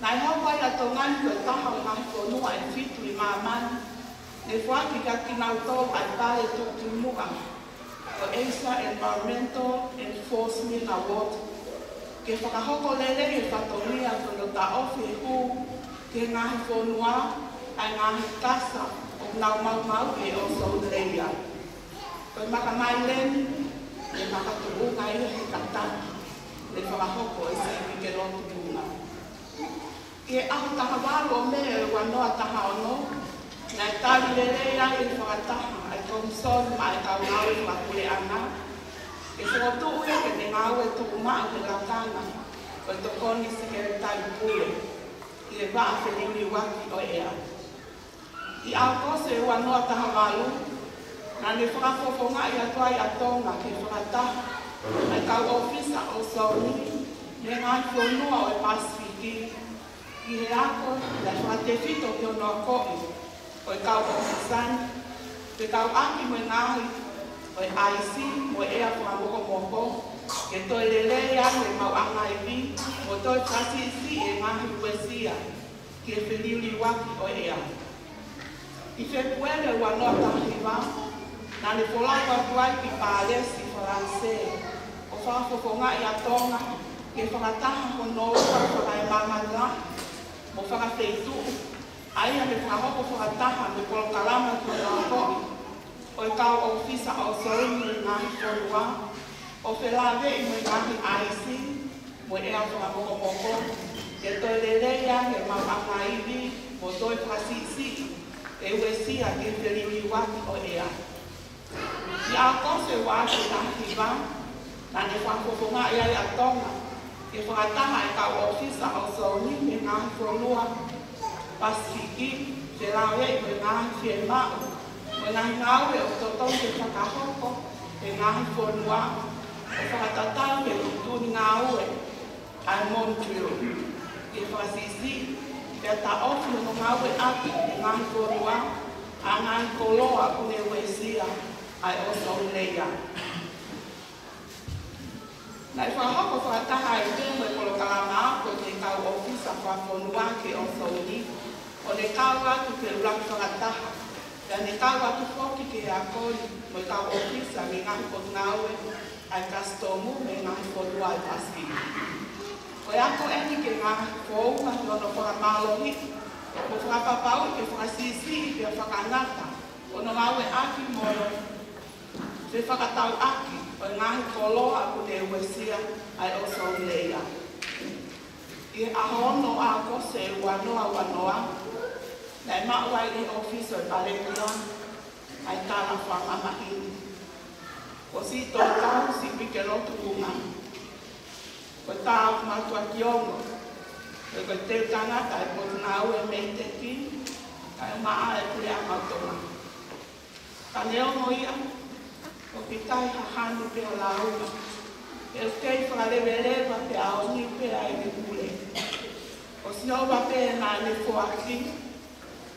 Naʻe hoko ai ʻa Tonga ni ko e taha ʻo e ngaahi fonua ʻe fitu ʻi māmani ne foaki kiate kinautolu ʻa e pale tuʻukimuʻa ko e Asia Environmental Enforcement Award, ke fakahoko lelei e fatongia ki hono taʻofi e hū ki he ngaahi fonua ʻa e ngaahi kasa ʻoku nau maumauʻi ʻe he ʻOsoni Leia. Ko e makamaile ni, ne makatuʻunga ia he tataki ne fakahoko ʻe Siʻi Uike Lotu Vunga. ʻI he ʻaho taha valu ʻo Mē ʻo e ua noa taha ono, naʻe tali lelei ai e fakataha ʻa e Komisoni maʻa e kau ngāue fakapuleʻanga, ke fokotuʻu ia ke ne ngāue tuʻumaʻu he lakanga ko e Tokoni Sekelitali Pule ʻi he vaʻa feliuliuaki ʻo e ʻea. ʻI ʻAokosi ʻo e ua noa taha valu, naʻa ne fakafofongaʻi atu ai ʻa Tonga ke fakataha ʻa e kau ʻōfisa ʻOsoni mei he ngaahi fonua ʻo e Pasifiki, ʻi he ako naʻe fakatefito ki hono akoʻi ʻo e kau ʻōfisa ni, fekauʻaki mo e ngaahi ʻo e ʻaisi mo e ʻea fakamokomoko, ke toe lelei ai e maʻuʻanga ivi mo toe fakasiʻisiʻi e ngaahi uesia ki he feliuliuaki ʻo e ʻea. ʻI Fēpueli ua noa taha hiva, naʻa ne folau atu ai ki Palesi, Falanisē, ʻo fakafofongaʻi ʻa Tonga ke fakataha hono ua fakaemāmani lahi mo fakafeituʻu, ʻa ia ne fakahoko fakataha mo e polokalama ki hono akoʻi ʻo e kau ʻōfisa ʻOsoni mei he ngaahi fonua, ʻo felāveʻi mo e ngaahi ʻaisi mo e ʻea fakamokomoko, ke toe lelei ange e maʻuʻanga ivi mo toe fakasiʻisiʻi e uesia ki he feliuliuaki ʻo e ʻea. ʻI ʻAokosi ʻo e ua afe taha hiva, naʻa ne fakafofongaʻi ai ʻa Tonga ke fakataha e kau ʻōfisa ʻOsoni mei he ngaahi fonua Pasifiki, felāveʻi mo e ngaahi fiemaʻu mo e ngaahi ngāue ʻoku totonu ke fakahoko ʻe he ngaahi fonua, ʻo fakatatau ki he tuʻutuʻuni ngāue ʻa e Montreux, ke fakasiʻisiʻi pea taʻofi hono ngāueʻaki ʻe he ngaahi fonua ʻa e ngaahi koloa ʻoku ne uesia ʻa e ʻOsoni Leia. Naʻe fakahoko fakataha ai pē mo e polokalama ako ki he kau ʻōfisa fakafonua ki he ʻOsoni, ʻo ne kau atu ki he ʻuluaki fakataha, pea ne kau atu foki ki he ako mo e kau ʻōfisa mei he ngaahi potungāue ʻa e kasitomu mei he ngaahi fonua ʻo e Pasifiki. Ko e ako eni ki he ngaahi founga ki hono fakamālohiʻi mo fakapapauʻi ke fakasiʻisiʻi pea fakangata hono ngāueʻaki mo e fefakatauʻaki ʻo e ngaahi koloa ʻoku ne uesia ʻa e ʻOsoni Leia. ʻI he ʻaho ono ʻo ʻAokosi ʻo e ua noa ua noa, naʻe maʻu ai ʻe he ʻōfisa ʻo e Palēmia ʻa e tala fakamamahi ni. Ko siʻi tō tau siʻi uike lotu Vunga, ko e taʻu matuʻaki ono, ko e teu tangata ʻi he Potungāue Meiteki, kae ʻumaʻā e Puleʻanga ʻo Tonga. Ka neongo ia, ʻoku ʻikai ha hanu pe ha lāunga, he ʻoku kei fakaleveleva pea aoniu pē ʻa ʻene pule. Ko Sihova pē naʻa ne foaki,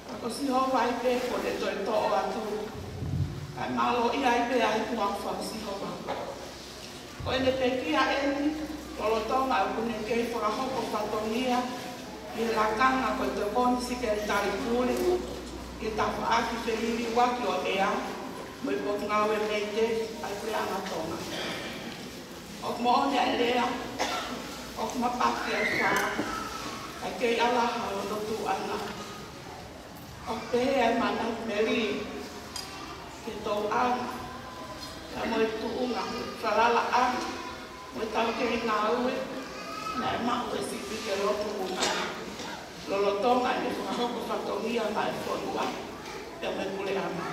ka ko Sihova ai pē kuo ne toe toʻo atu, kae mālōʻia ai pē ʻa e huafa ʻo Sihova. Ko ʻene pekia eni, lolotonga ʻoku ne kei fakahoko fatongia ʻi he lakanga ko e tokoni sekelitali pule ʻi he tafaʻaki feliliuaki ʻo e ʻea mo e Potungāue Meiteki ʻa e Puleʻanga Tonga. ʻOku moʻoni ʻa e lea, ʻoku mapaki ʻa e fā, kae kei ʻalaha hono tuʻu ʻana. ʻOku pehē ʻa e manatu meli ki he tauʻanga, pea mo e tuʻunga falalaʻanga mo e taukei ngāue naʻe maʻu ʻe siʻi uike lotu Vunga, lolotonga ʻene fakahoko fatongia maʻa e fonua pea mo e Puleʻanga.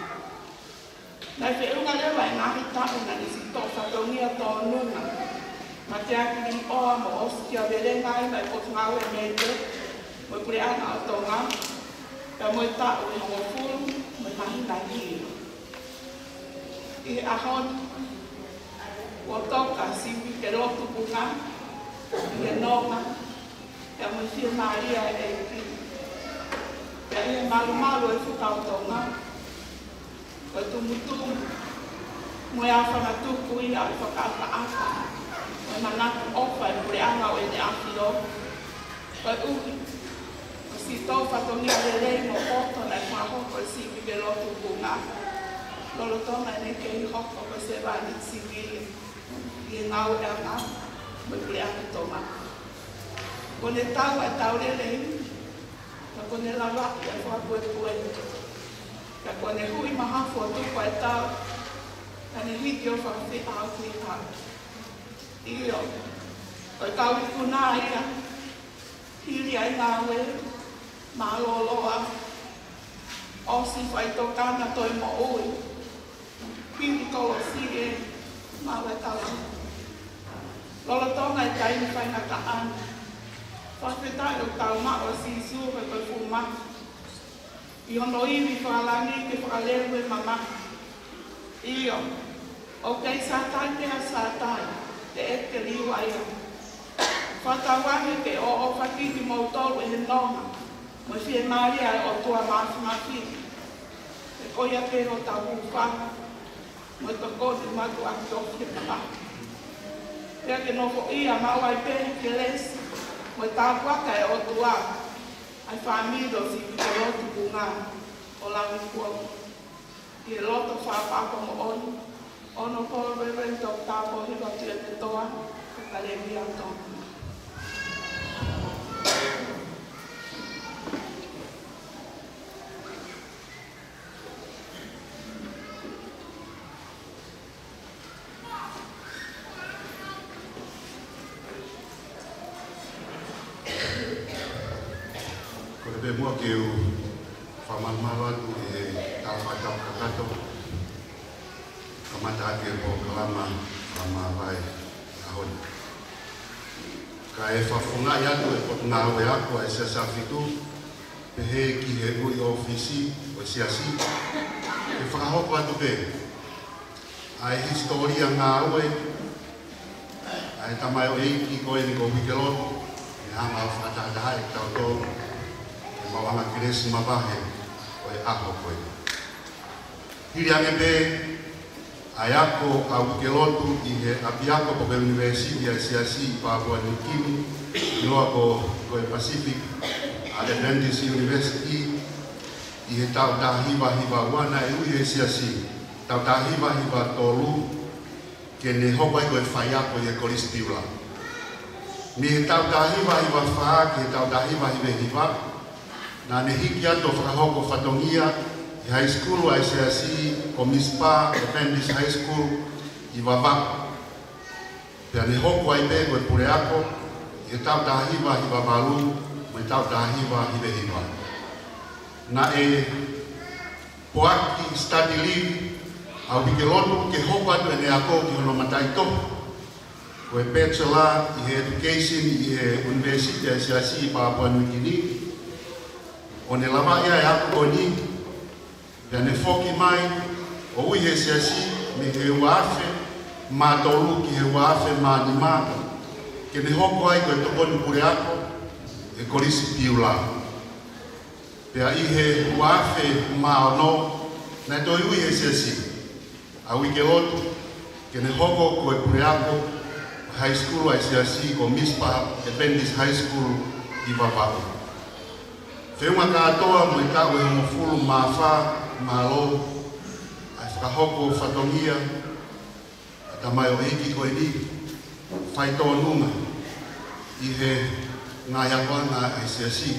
Naʻe feʻunga leva e ngaahi taʻu naʻa ne siʻi toʻo fatongia tōnunga, mateaki līʻoa mo ʻosikiavelenga ai maʻa e Potungāue Meiteki mo e Puleʻanga ʻo Tonga, pea mo e taʻu ʻe hongofulu mo e māhina hili. ʻI he ʻaho ni, kuo toka siʻi uike lotu Vunga ʻi he nonga pea mo e fiemālie ʻa e ʻEiki, pea ʻi he malumalu ʻo e Fuka ʻo Tonga, ko e tumutumu mo e aofangatuku ia ʻo e fakaʻapaʻapa mo e manatu ʻofa ʻa e Puleʻanga ʻo ʻEne ʻAfio. Koeʻuhi ko siʻi tō fatongia lelei mo poto naʻe fakahoko ʻe siʻi uike lotu Vunga, lolotonga ʻene kei hoko ko e sevāniti sivile ʻi he ngāueʻanga mo e Puleʻanga ʻo Tonga. Kuo ne tau ʻa e tau lelei, ka kuo ne lavaʻi ʻa e fakapuepue. Ka kuo ne hui mahafu ʻo tuku ʻa e tau, ka ne hiki ʻo fakafeʻao ki he ʻao. ʻIo, ko e kau ikuna ia, hili ʻa e ngāue mālōlō, ʻosi faʻitokanga toe moʻui, hili kolosi ʻe maʻu ʻa e tala. Lolotonga e taimi faingataʻa ni, fakafetaʻi ʻoku tau maʻu ʻa Sīsū ko e Fuʻu Mafi ʻi hono ivi fakalangi ke fakaleu e mamahi. ʻIo, ʻoku kei Sātai pē ʻa Sātai, teʻeki ke liua ia. Fakatauange ke ʻoʻofaki kimoutolu ʻe he nonga mo e fiemālie ʻa e ʻOtua Māfimafi. He ko ia pē hotau hūfanga mo e tokoni matuʻaki tofiʻa. Pea ke nofoʻia maʻu ai pē he kelesi mo e tāpuaki ʻa e ʻOtua ʻa e fāmili ʻo siʻi uike lotu Vunga ʻo Langi Kuonga. ʻI he loto fakaʻapaʻapa moʻoni, Honourable Reverend Doctor Pōhiva Tuʻiaʻatetoa, ʻEkalēsia Tonga. Kole pē muʻa ke u fakamalumalu atu ʻi he tala fakatapu kakato, kamata ʻaki e polokalama fakamavae ʻaho ni. Kae fakafofongaʻi atu e Potungāue Ako ʻa e Siasi Afi Tuʻi, pehē ki he ui ʻōfisi ʻo e Siasi, ke fakahoko atu pē ʻa e hisitōlia ngāue ʻa e tamaioʻeiki ko eni ko Uikelotu, ʻe hanga ʻo fakatahatahaʻi kitautolu ke mau hanga ʻo kelesi mavahe ʻo e ʻaho ko ē. Hili ange pē ʻa e ako ʻa Uikelotu ʻi he ʻapiako pe ko e ʻunivēsiti ʻa e Siasi ʻi Papua New Guinea, ʻiloa ko, ko e Pacific Adventist University, ʻi he taʻu taha hiva hiva ua, naʻe ui ʻe he Siasi taʻu taha hiva hiva tolu, ke ne hoko ai ko e faiako ʻi he Kolisi Piula. Mei he taʻu taha hiva hiva fā ki he taʻu taha hiva hiva hiva, naʻa ne hiki atu ʻo fakahoko fatongia ʻi he high school ʻa e Siasi ko Mizpah Adventist High School ʻi Vavaʻu. Pea ne hoko ai pē ko e puleako ʻi he taʻu taha hiva hiva valu mo e taʻu taha hiva hiva hiva. Naʻe poaki study leave ʻa Uikelotu ke hoko atu ʻene ako ki hono mataʻitohi ko e Bachelor ʻi he Education ʻi he ʻUnivēsiti ʻa e Siasi ʻi Papua New Guinea. ʻO ne lavaʻi ʻa e ako ko eni, pea ne foki mai ʻo ui he Siasi mei he ua afe mā tolu ki he ua afe mā nima, ke ne hoko ai ko e tokoni puleako ʻi he Kolisi Piula. Pea ʻi he ua afe mā ono, naʻe toe ui he Siasi ʻa Uikelotu ke ne hoko ko e puleako high school ʻa e Siasi ko Mizpah Adventist High School ʻi Vavaʻu. Feʻunga kātoa mo e taʻu ʻe hongofulu mā fā, mālō ʻa e fakahoko fatongia ʻa e tamaioʻeiki ko eni, faitōnunga ʻi he ngaahi akoʻanga ʻa e Siasi.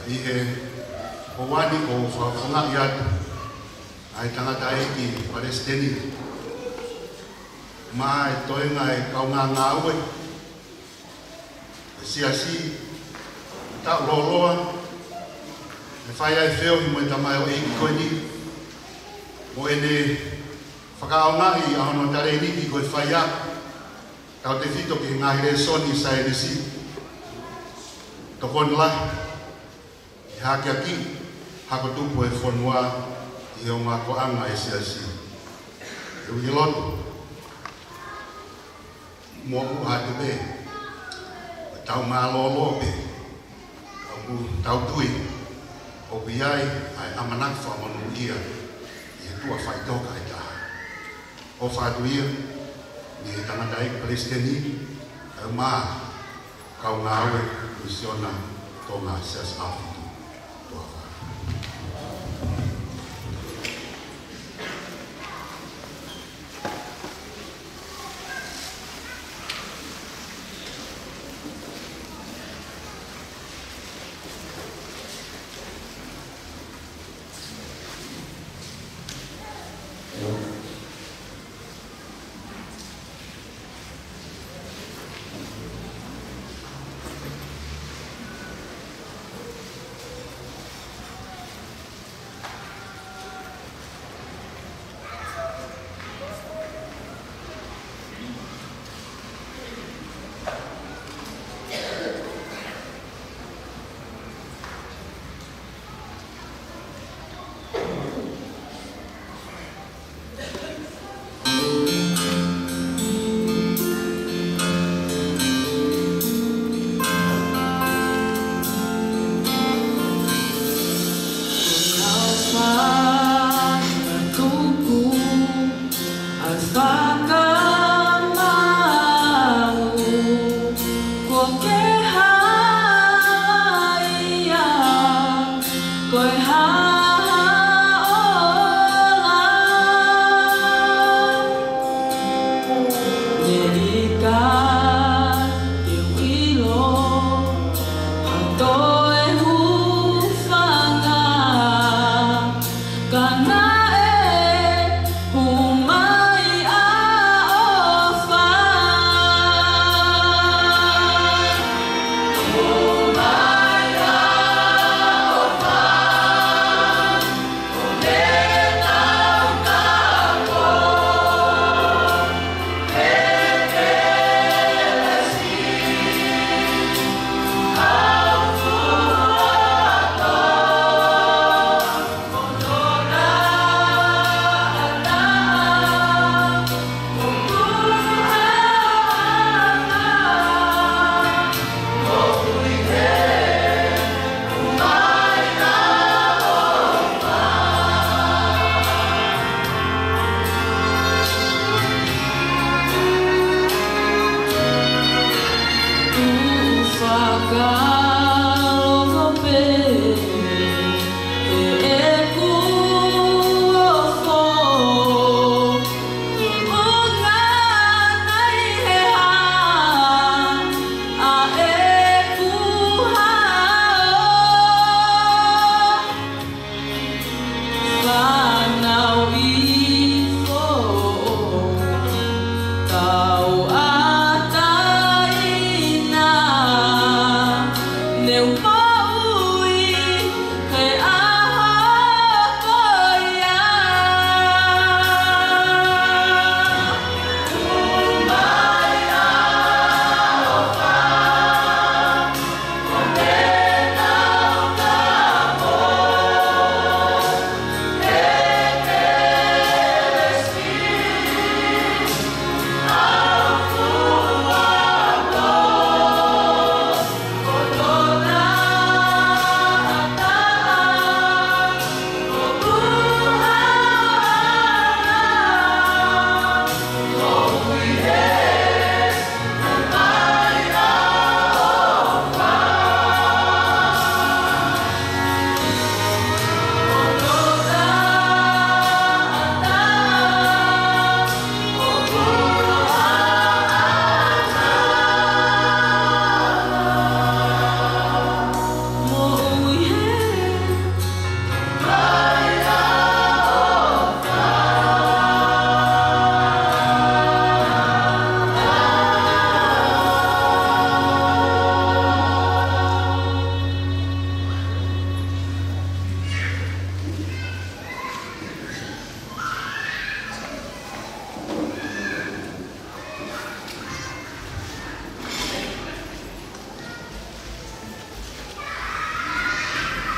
ʻI he ʻaho ni ʻoku ou fakafofongaʻi atu ʻa e tangataʻeiki Palesiteni, mo e toenga ʻo e kaungā ngāue ʻa e Siasi, taʻu lōloa, ʻe fai ai feohi mo e tamaioʻeiki ko eni, mo ʻene fakaʻaongaʻi ʻa hono talēniti ko e faiako, tautefito ki he ngaahi lēsoni saienisi, tokoni lahi ʻi he hakeakiʻi hako tupu ʻa e fonua ʻi he ongo akoʻanga ʻa e Siasi. ʻE Uikelotu, mou ʻoatu pē ʻetau mālōlō pē, ka ʻoku tau tui ʻoku ʻi ai ʻa e ʻamanaki fakamonūʻia ʻi he tuʻa faʻitoka ʻe taha. ʻOfa atu ia mei he tangataʻeiki Palesiteni, kae ʻumaʻā kau ngāue Misiona Tonga Siasi ʻAhofitu. Tuʻa ʻofa. Ko e hā ʻa e ola? Neʻi ka te u ʻilo ha toe hūfanga, ka naʻe hū mai ʻa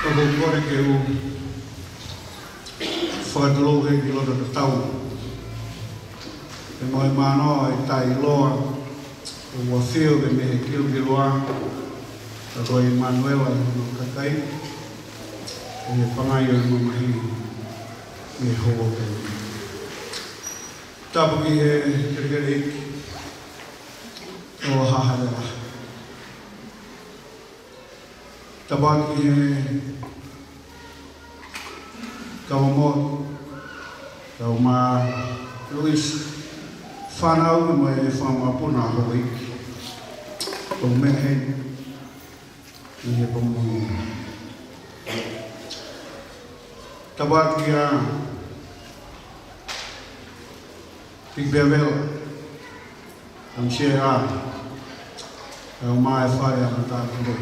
Ko e kole ke u fakatulou he ki loto tatau. He mo e manoa e tai loa, ʻo ʻafio ke me he kiu ki loa, ka ko e Manuela ʻi hono kakai, ʻi he pangai ʻo e mamahi, ʻi he houa ko eni. Tapu ki he kelekele ʻeiki ʻo Hahalela. Tapu atu ki he kau motu, kau mā Luis, fānau mo e fanga mokopuna houʻeiki. Ko e meʻa heni ʻi he pongipongi. Tapu atu kia Piki Pea Vela, Kamisiea, ʻa e ʻomai e fale ʻa Matāpule.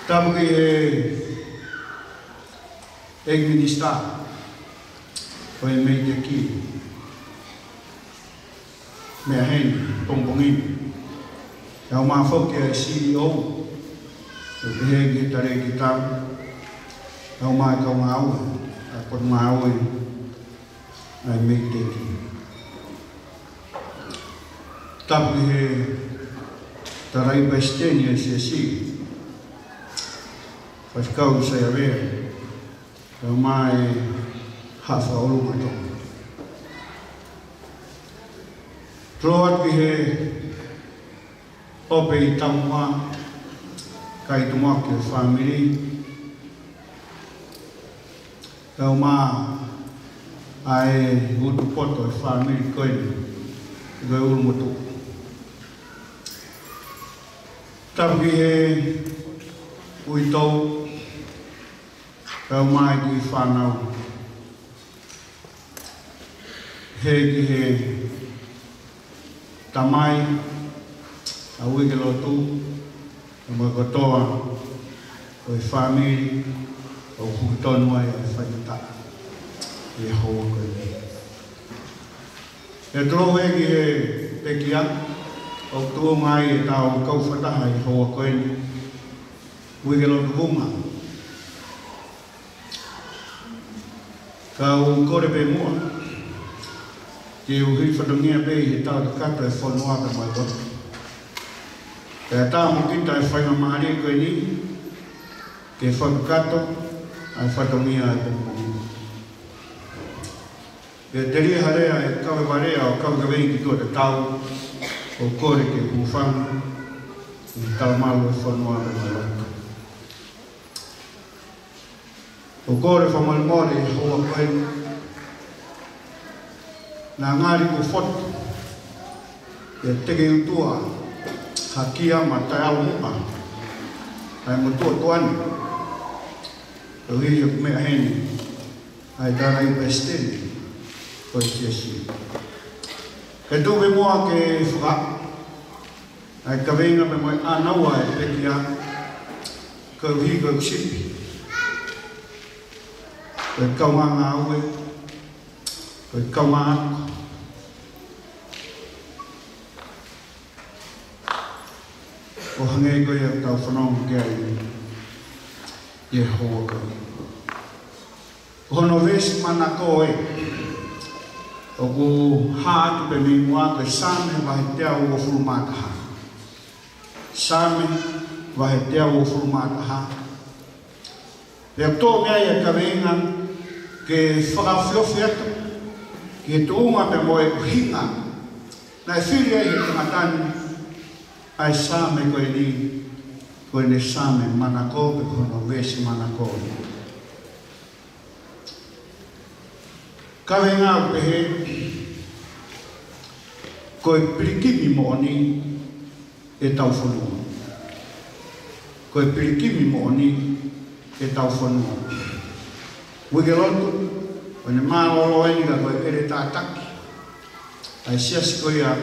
Tapu ki he ʻEiki Minisitā ʻo e MEIDECC, meʻa heni pongipongi ni. ʻA e ʻomai foki e CEO, ʻo pehē ki he Talēkita, ʻa e ʻomai e kau ngāue, ʻa e potungāue, ʻa e MEIDECC. Tapu ki he Tala ʻi Palesiteni ʻa e Siasi, Faifekau Saiavea, ʻa e ʻomai e Haʻa Fakaʻolunga Tonga. Tulou atu ki he ʻope ʻi Taumuʻa, kae ʻumaʻā ki he fāmili, ʻa e ʻomai ʻa e utu poto e fāmili ko eni, ko e ʻulumotuʻa. Tapu ki he uitou, ʻa e ʻomai e kiʻi fānau. He ki he tamai, ʻa Uikelotu, ʻa e mo e kotoa ʻo e fāmili, ʻoku tonu ai ʻa e faingataʻa ʻi he houa ko eni. ʻE tulou ē ki he pekia, ʻoku tuʻunga ai ʻetau kau fakataha ʻi he houa ko eni, Uikelotu Vunga. Kau kole pē muʻa, ke u hilifatongia pē ʻi he tau kakato e fonua pea mo e lotu. Pea tā mo kita e faingamālie ko eni, ke fakakakato ʻa e fatongia e pongipongi. Pea telia ha lea ʻe kau e valea ʻo kau kaveinga ki tuʻa tatau, ʻo kole ke hūfanga ʻi he tau malu e fonua pea mo e lotu. ʻOku ou kole fakamolemole he houa ko eni. Naʻa ngali kuo fotu ʻe Teke ʻUtua ha kia ma tae alo muʻa ʻa e motuʻa tuʻa ni. Ko e hili ʻoku meʻa heni ʻa e Tala ʻi Palesiteni ʻo e Siasi. He tuku pē muʻa ke faka ʻa e kaveinga pea mo e ʻānaua e pekia, koeʻuhi ko e sipi, ko e kaungā ngāue, ko e kaungā ako, ʻo hangē ko ia ʻoku tau fanongo ki ai ʻi he houa ko eni. Ko hono veesi manako ē, ʻoku hā atu pē mei muʻa, ko e Saame vahe teau uofulu mā taha. Saame vahe teau uofulu mā taha. Pea ʻoku tō mei ai e kaveinga ke fakaofiofi atu ki he tuʻunga pea mo e ʻuhinga naʻe fili ai ʻe he tangata ni ʻa e Saame ko eni, ko ʻene Saame manako pe ko hono veesi manako. Kaveinga ʻoku pehē, ko e pilikimi moʻoni ʻetau fonua. Ko e pilikimi moʻoni ʻetau fonua. Uikelotu, ʻo ne mālōlō eni ka ko e ʻeletā taki ʻa e siasi ko ia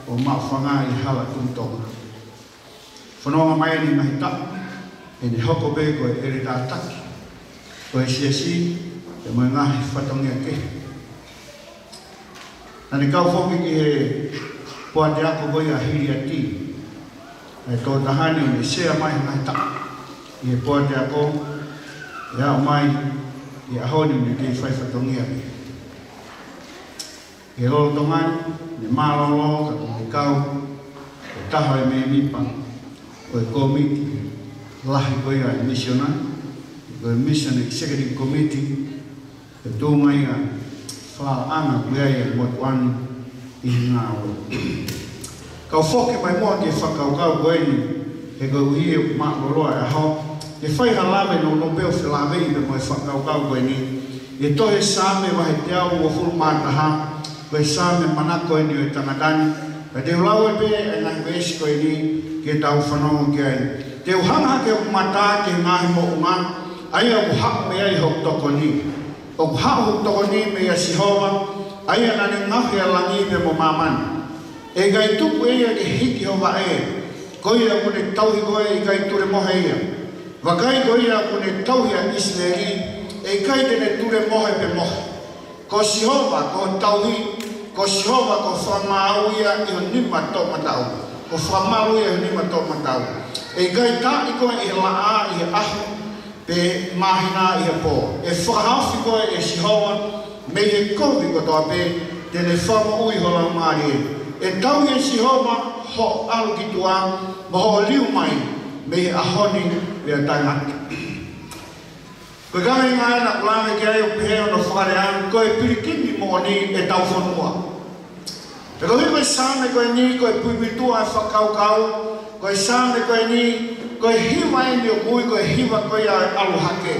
ʻo Maʻufanga ʻi Hala Tuʻi Tonga. Fononga mai eni ngaahi taʻu, ʻene hoko pē ko e ʻeletā taki ʻo e siasi, pea mo e ngaahi fatongia kehe. Naʻa ne kau foki ki he poate ako ko ia Hiliati, ʻa e tokotaha ni ʻo ne sea mai he ngaahi taʻu. ʻi he poate ako, ʻe aʻu mai ʻi he ʻaho ni ʻoku ne kei fai fatongia pē. ʻI he lolotonga ni, ne mālōlō ka kuo kau ko e taha e mēmipa ʻo e kōmiti lahi ko ia e misiona, ko e Mission Executive Committee, ʻe tuʻunga ia ʻa e fakaʻanga ko ia ʻa e motuʻa ni ʻi he ngāue. Kau foki mai muʻa ki he fakakaukau ko eni, he koeʻuhi ʻoku mālōlō e ʻaho, ke fai ha lave nounou pē ʻo felāveʻi pē mo e fakakaukau ko eni. ʻI he tohi Saame vahe teau uofulu mā taha, ko e Saame manako eni ʻo e tangata ni, ka te u lau pē ʻa e ngaahi veesi ko eni ke tau fanongo ki ai. Te u hanga hake hoku mata ki he ngaahi moʻunga, ʻa ia ʻoku haʻu mei ai hoku tokoni. ʻOku haʻu hoku tokoni meia Sihova, ʻa ia naʻa ne ngaohi ʻa langi pea mo māmani. ʻE ʻikai tuku ʻe ia ke hiki ho vaʻe, ko ia ʻoku ne tauhi koe ʻe ʻikai tulemohe ia. Vakai, ko ia ʻoku ne tauhi ʻa ʻIsileli, ʻe ʻikai te ne tulemohe pe mohe. Ko Sihova ko ho tauhi, ko Sihova ko ho fakamaau ia ʻi ho nima toʻomataʻu. Ko ho fakamaau ia ʻi ho nima toʻomataʻu. ʻE ʻikai taaʻi koe ʻi he laʻā ʻi he ʻaho, pe māhina ʻi he pō. ʻE fakahaofi koe ʻe Sihova mei he kovi kotoa pē, te ne fakamoʻui ho laumālie. ʻE tauhi ʻe Sihova hoʻo ʻalu ki tuʻa, mo hoʻo liu mai, mei he ʻaho ni pea taʻengata. Ko e kaveinga ia naʻa ku lave ki ai ʻo pehē hono fakalea, ko e pilikimi moʻoni ʻetau fonua. Pea koeʻuhi ko e Saame ko eni, ko e puipuituʻa e fakakaukau, ko e Saame ko eni, ko e hiva eni ʻoku ui ko e hiva ko ia ʻo e ʻalu hake.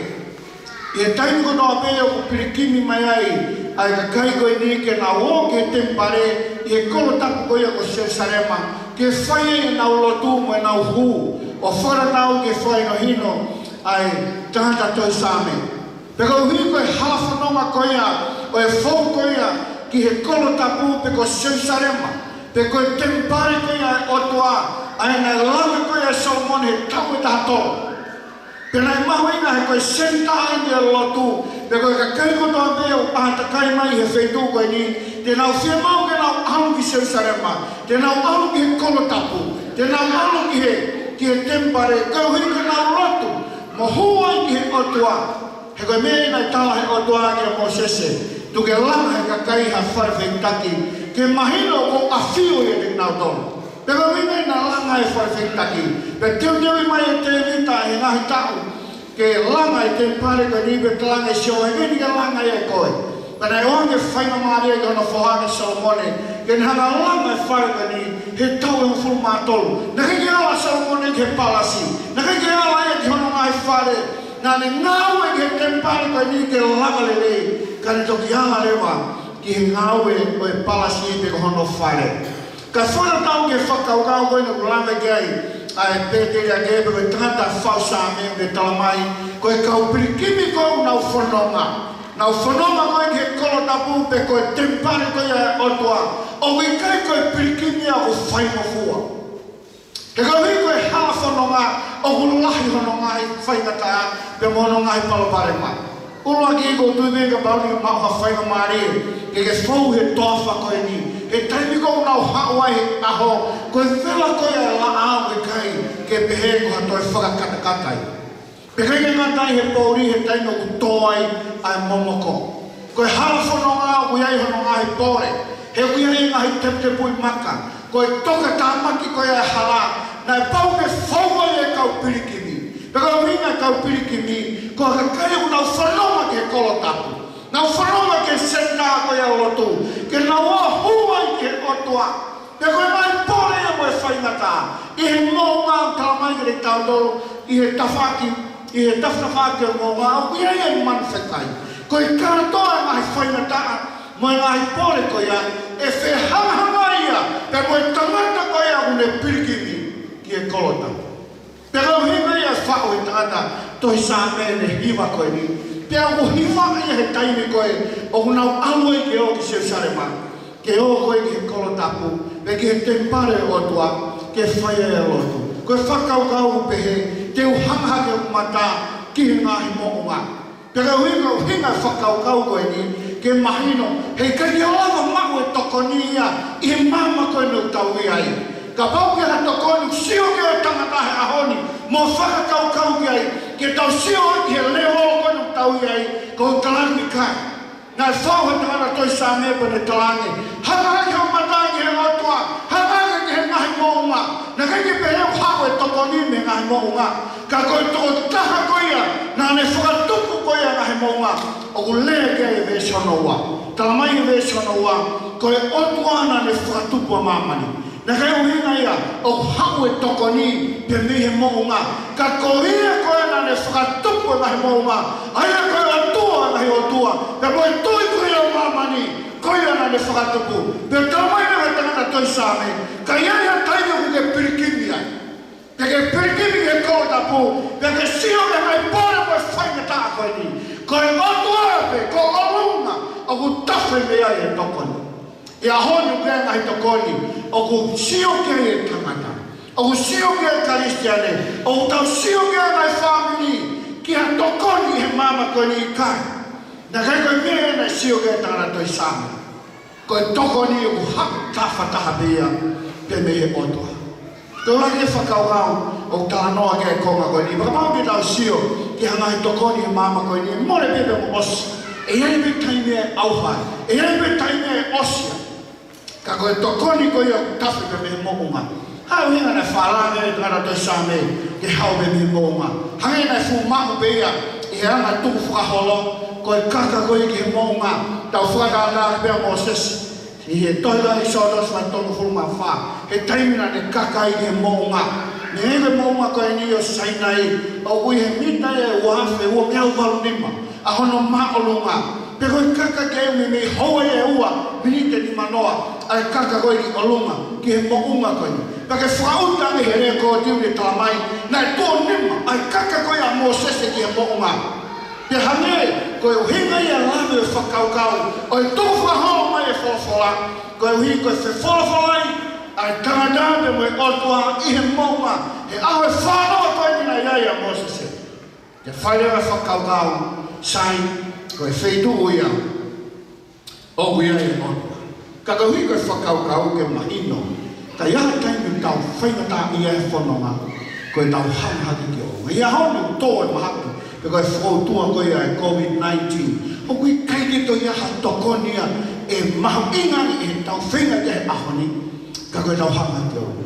ʻI he taimi kotoa pē ʻoku pilikimi mai ai ʻa e kakai ko eni ke nau ō ki he temipale ʻi he kolo tapu ko ia ko Selusalema, ke fai ai ʻenau lotu mo ʻenau hū, ʻo fakatatau ki he fakahinohino ʻa e tangata tohi Saame. Pea koeʻuhi ko e hala fononga ko ia ʻo e fou ko ia ki he kolo tapu pe ko Selusalema, pe ko e temipale ko ia ʻo e ʻOtua, ʻa ia naʻe langa ko ia ʻe Solomone he taʻu ʻe taha tolu. Pea naʻe mahuʻinga he ko e senitā eni ʻo e lotu, pea ko e kakai kotoa pē ʻoku ʻātakai mai he feituʻu ko eni, te nau fiemaʻu ke nau ʻalu ki Selusalema, te nau ʻalu ki he kolo tapu, te nau ʻalu ki he, ki he temipale, koeʻuhi ke nau lotu mo hū ai ki he ʻOtua. He ko e meʻa ia naʻe tala he ʻOtua kia Mōsese, tuku ke langa he kakai ha fale fehikitaki, ke mahino ʻoku ou ʻafio ia kiate kinautolu. Pea ko e meʻa ia naʻe langa e fale fehikitaki, pea teuteuʻi mai ʻe Tēvita he ngaahi taʻu ke langa e temipale ko eni, pea talaange ʻe Sihova, ʻikai te ke langa ia ʻe koe. Pea naʻe ʻoange faingamālie ki hono foha ko Solomone, ke ne hanga ʻo langa e fale ko eni he taʻu ʻe hongofulu mā tolu. Naʻe ʻikai ke ala ʻa Solomone ki he palasi, naʻe ʻikai ke ala ia ki hono ngaahi fale, naʻa ne ngāue ki he temipale ko eni ke langa lelei, ka ne toki ala leva ki he ngāue ʻo e palasi pe ko hono fale. Ka fakatatau ki he fakakaukau ko ē naʻa ku lave ki ai, ʻa e pēteliake pe ko e tangata faʻu Saame, ʻoku talamai ko e kau pilikimi ko ē ʻoku nau fononga. Nau fononga ko ē ki he kolo tapu pe ko e temipale ko ia ʻo e ʻOtua, ʻoku ʻikai ko e pilikimi ia ʻoku faingofua. He koeʻuhi ko e hala fononga ʻoku lahi hono ngaahi faingataʻa pea mo hono ngaahi palopalema. ʻUluaki, ʻoku ou tui pē kapau naʻa ke maʻu ha faingamālie ke ke fou he toafa ko eni, he taimi ko ē ʻoku nau haʻu ai he ʻaho, ko e vela ko ia e laʻā ʻoku ʻikai ke pehē ko ha toe fakakatakata ia. Pea ʻikai ke ngata ai, he poʻuli he taimi ʻoku tō ai ʻa e momoko. Ko e hala fononga ʻoku ʻi ai hono ngaahi pole, he ʻoku ʻi ai e ngaahi teputepui maka, ko e tokatāmaki ko ia e hala, naʻe pau ke fou ai e kau pilikimi. Pea ko e ʻuhinga e kau pilikimi, ko e kakai ʻoku nau fononga ki he kolo tapu, nau fononga ki he senitā ko ia ʻo e lotu, ke nau ō ʻo hū ai ki he ʻOtua. Pea ko e ngaahi pole ia mo e faingataʻa ʻi he moʻunga, ʻoku talamai kiate kitautolu ʻi he tafaʻaki, ʻi he tafatafaʻaki ʻo e moʻunga, ʻoku ʻi ai e manu fekai. Ko e kātoa e ngaahi faingataʻa mo e ngaahi pole ko ia, ʻe fehangahangai ia pea mo e tangata ko ia ʻoku ne pilikimi ki he kolo tapu. Pea ko e ʻuhinga ia e faʻu he tangata tohi Saame ʻene hiva ko eni. Pea ʻoku hivaʻi ia he taimi ko ē ʻoku nau ʻalu ai ke ō ki Selusalema, ke ō ko ē ki he kolo tapu, pe ki he temipale ʻo e ʻOtua, ke fai ai e lotu. Ko e fakakaukau ʻoku pehē, te u hanga hake hoku mata ki he ngaahi moʻunga. Pea ko e ʻuhinga, ʻuhinga e fakakaukau ko eni, ke mahino, he ʻikai ke lava maʻu e tokoni ia ʻi he maama ko eni ʻoku tau ʻi ai. Kapau ʻoku ʻi ai ha tokoni, sio ki ai e tangata he ʻaho ni, Mo fakakaukau ki ai, ke tau sio ki he lēvolo ko ē ʻoku tau ʻi ai, ko e talaange ʻe he kakai. Naʻe fau he tangata tohi Saame pea ne talaange, hanga hake hoʻo mata ki he ʻOtua, hanga hake ki he ngaahi moʻunga. Naʻe ʻikai ke pehē ʻoku haʻu e tokoni mei he ngaahi moʻunga. Ka ko e tokotaha ko ia, naʻa ne fakatupu ko ia e ngaahi moʻunga. ʻOku lea ki ai e veesi hono ua. Talamai ʻe he veesi hono ua, ko e ʻOtua naʻa ne fakatupu ʻa māmani. Naʻe ʻikai ʻuhinga ia ʻoku haʻu e tokoni pē mei he moʻunga. Ka ko ia ko ē naʻa ne fakatupu e ngaahi moʻunga. ʻA ia ko e ʻOtua ʻo e ngaahi ʻotua. Pea mo e tui ko ia ʻo māmani. Ko ia naʻa ne fakatupu. Pea talamai ʻe he tangata tohi Saame, ka ʻi ai ha taimi ʻoku ke pilikimi ai, pea ke pilikimi ki he kolo tapu, pea ke sio ki he ngaahi pole mo e faingataʻa ko eni. Ko e ʻOtua pē, ko ʻolunga, ʻoku tafe mei ai e tokoni. ʻI he ʻaho ni ʻoku ʻi ai e ngaahi tokoni ʻoku sio ki ai e tangata, ʻoku sio ki ai e Kalisitiane, ʻoku tau sio ki ai e ngaahi fāmili, ki ha tokoni he māmani ko eni, ʻikai. Naʻe ʻikai ko e meʻa ia naʻe sio ki ai e tangata tohi Saame. Ko e tokoni ʻoku haʻu tafataha pē ia pē mei he ʻOtua. Tau lave ki he fakakaukau ʻoku talanoa ki ai e konga ko eni. Fakapapau ke tau sio ki ha ngaahi tokoni he māmani ko eni, mole pē pe mo ʻosi. ʻE ʻi ai pē taimi ʻe ʻauha ai. ʻE ʻi ai pē taimi ʻe ʻosi ai. Ka ko e tokoni ko ia ʻoku tafe pē mei he moʻunga. Ko e ʻuhinga naʻe fakalanga ʻe he tangata tohi Saame ke haʻu pē mei he moʻunga. Hangē naʻe fuʻu maʻu pē ia ʻi he anga tukufakaholo, ko e kaka ko ia ki he moʻunga. Tau fakatātā pē ʻa Mōsese ʻi he tohi ko ʻEkisoto vahe tolungofulu mā fā, he taimi naʻa ne kaka ai ki he moʻunga. Naʻe ʻi ai e moʻunga ko eni ʻo Sainai, ʻoku ʻi he mita ʻe ua afe uangeau valunima ʻa hono māʻolunga. Pea ko e kaka ke umi mei houa ʻe ua miniti nimanoa ʻa e kaka ko eni ʻi ʻolunga ki he moʻunga ko eni. Pea ke fakaʻuta ange he lēkooti ʻoku ne talamai, naʻe tuʻo nima ʻa e kaka ko ia ʻa Mōsese ki he moʻunga. Pea hangē ko e ʻuhinga ia e lave ʻo e fakakaukau ʻo e tukufakaholo mai e folofola, koeʻuhi ko e fefolofolai ʻa e tangata pea mo e ʻOtua ʻi he moʻunga, he ʻaho ʻe fānoa ko eni naʻe ʻi ai ʻa Mōsese. Ke fai leva e fakakaukau, sai, ko e feituʻu ia ʻoku ʻi ai e ʻOtua. Ka koeʻuhi ko e fakakaukau ke mahino, ka ʻi ai ha taimi ʻoku tau faingataʻaʻia he fononga, ko ʻetau hanga hake ki ʻolunga. ʻI he ʻaho ni ʻoku tō e mahaki, pe ko e fokoutua ko ia ʻa e COVID nineteen, ʻoku ʻikai ke toe ʻi ai ha tokoni ia ʻe mahuʻinga ange ʻi heʻetau feinga ki ai he ʻaho ni, ka ko ʻetau hanga hake ki ʻolunga.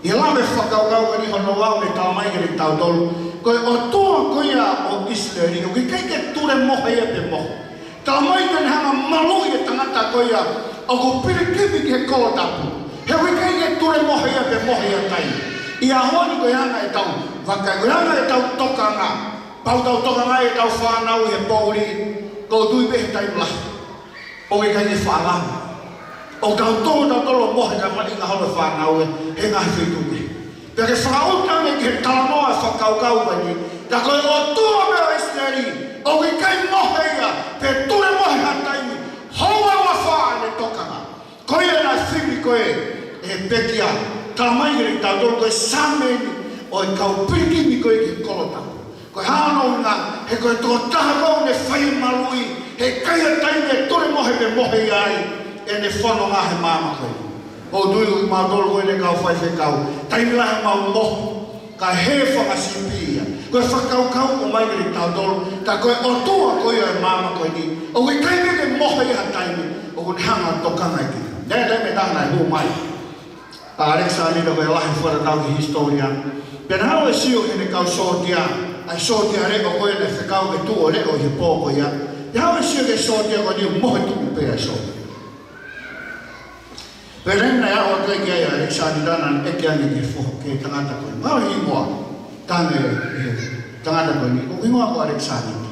ʻI he lave fakakaukau ko eni hono ua ʻoku ne talamai kiate kitautolu, ko e ʻOtua ko ia ʻo ʻIsileli, ʻoku ʻikai ke tulemohe ia pe mohe. Talamai naʻa ne hanga ʻo maluʻi e tangata ko ia ʻoku pilikimi ki he kolo tapu. He ʻoku ʻikai ke tulemohe ia pe mohe ia tai. ʻI he ʻaho ni ko e anga ʻetau vakai, ko e anga ʻetau tokanga. Pau tau tokangaʻi ʻetau fānau he poʻuli, ʻoku ou tui pē he taimi lahi ʻoku ʻikai ke faʻa lava. ʻOku tau tō tautolu ʻo mohe kae vaʻinga holo e fānau ē, he ngaahi feituʻu kehe. Pea ke fakaʻuta ange ki he talanoa e fakakaukau ko eni, ka ko e ʻOtua pē ʻo ʻIsileli, ʻoku ʻikai mohe ia, pe tulemohe ha taimi, houa ʻe ua fā ʻene tokanga. Ko ia naʻe fili ko ē ʻe he pekia, talamai kiate kitautolu ko e Saame eni ʻo e kau pilikimi ko ē ki he kolo tapu. Ko e hā hono ʻuhinga? He ko e tokotaha ko ē ʻoku ne fai e maluʻi, he ʻikai ha taimi ʻe tulemohe pe mohe ia ai ʻene fononga he māmani ko ē. ʻOku ou tui ko kimautolu ko eni kau faifekau, taimi lahi ʻoku mau mohe, kae hē fanga sipi ia. Ko e fakakaukau ʻoku ʻomai kiate kitautolu, ka ko e ʻOtua ko ia ʻo e māmani ko eni, ʻoku ʻikai pē ke mohe ia ha taimi, ʻoku ne hanga ʻo tokanga ʻiate kitautolu. Naʻe ʻi ai e taimi ʻe taha naʻe hū mai ʻa ʻAlekisānita, ko e lahi fakatatau ki he hisitōlia. Pea naʻe haʻu ʻo sio ki heʻene kau sōtia, ʻa e sōtia leʻo ko ē naʻe fekau ke tuʻu ʻo leʻo ʻi he pō ko ia. Pea haʻu ʻo sio ki he sōtia ko eni ʻoku mohe tuʻu pē ʻa e sōtia. Pea naʻe aʻu atu ai ki ai ʻa ʻAlekisānita, naʻa ne ʻeke ange ki he foha, ki he tangata ko eni, ko e hā ho hingoa? Talaange ʻe he tangata ko eni, ko hoku hingoa ko ʻAlekisānita.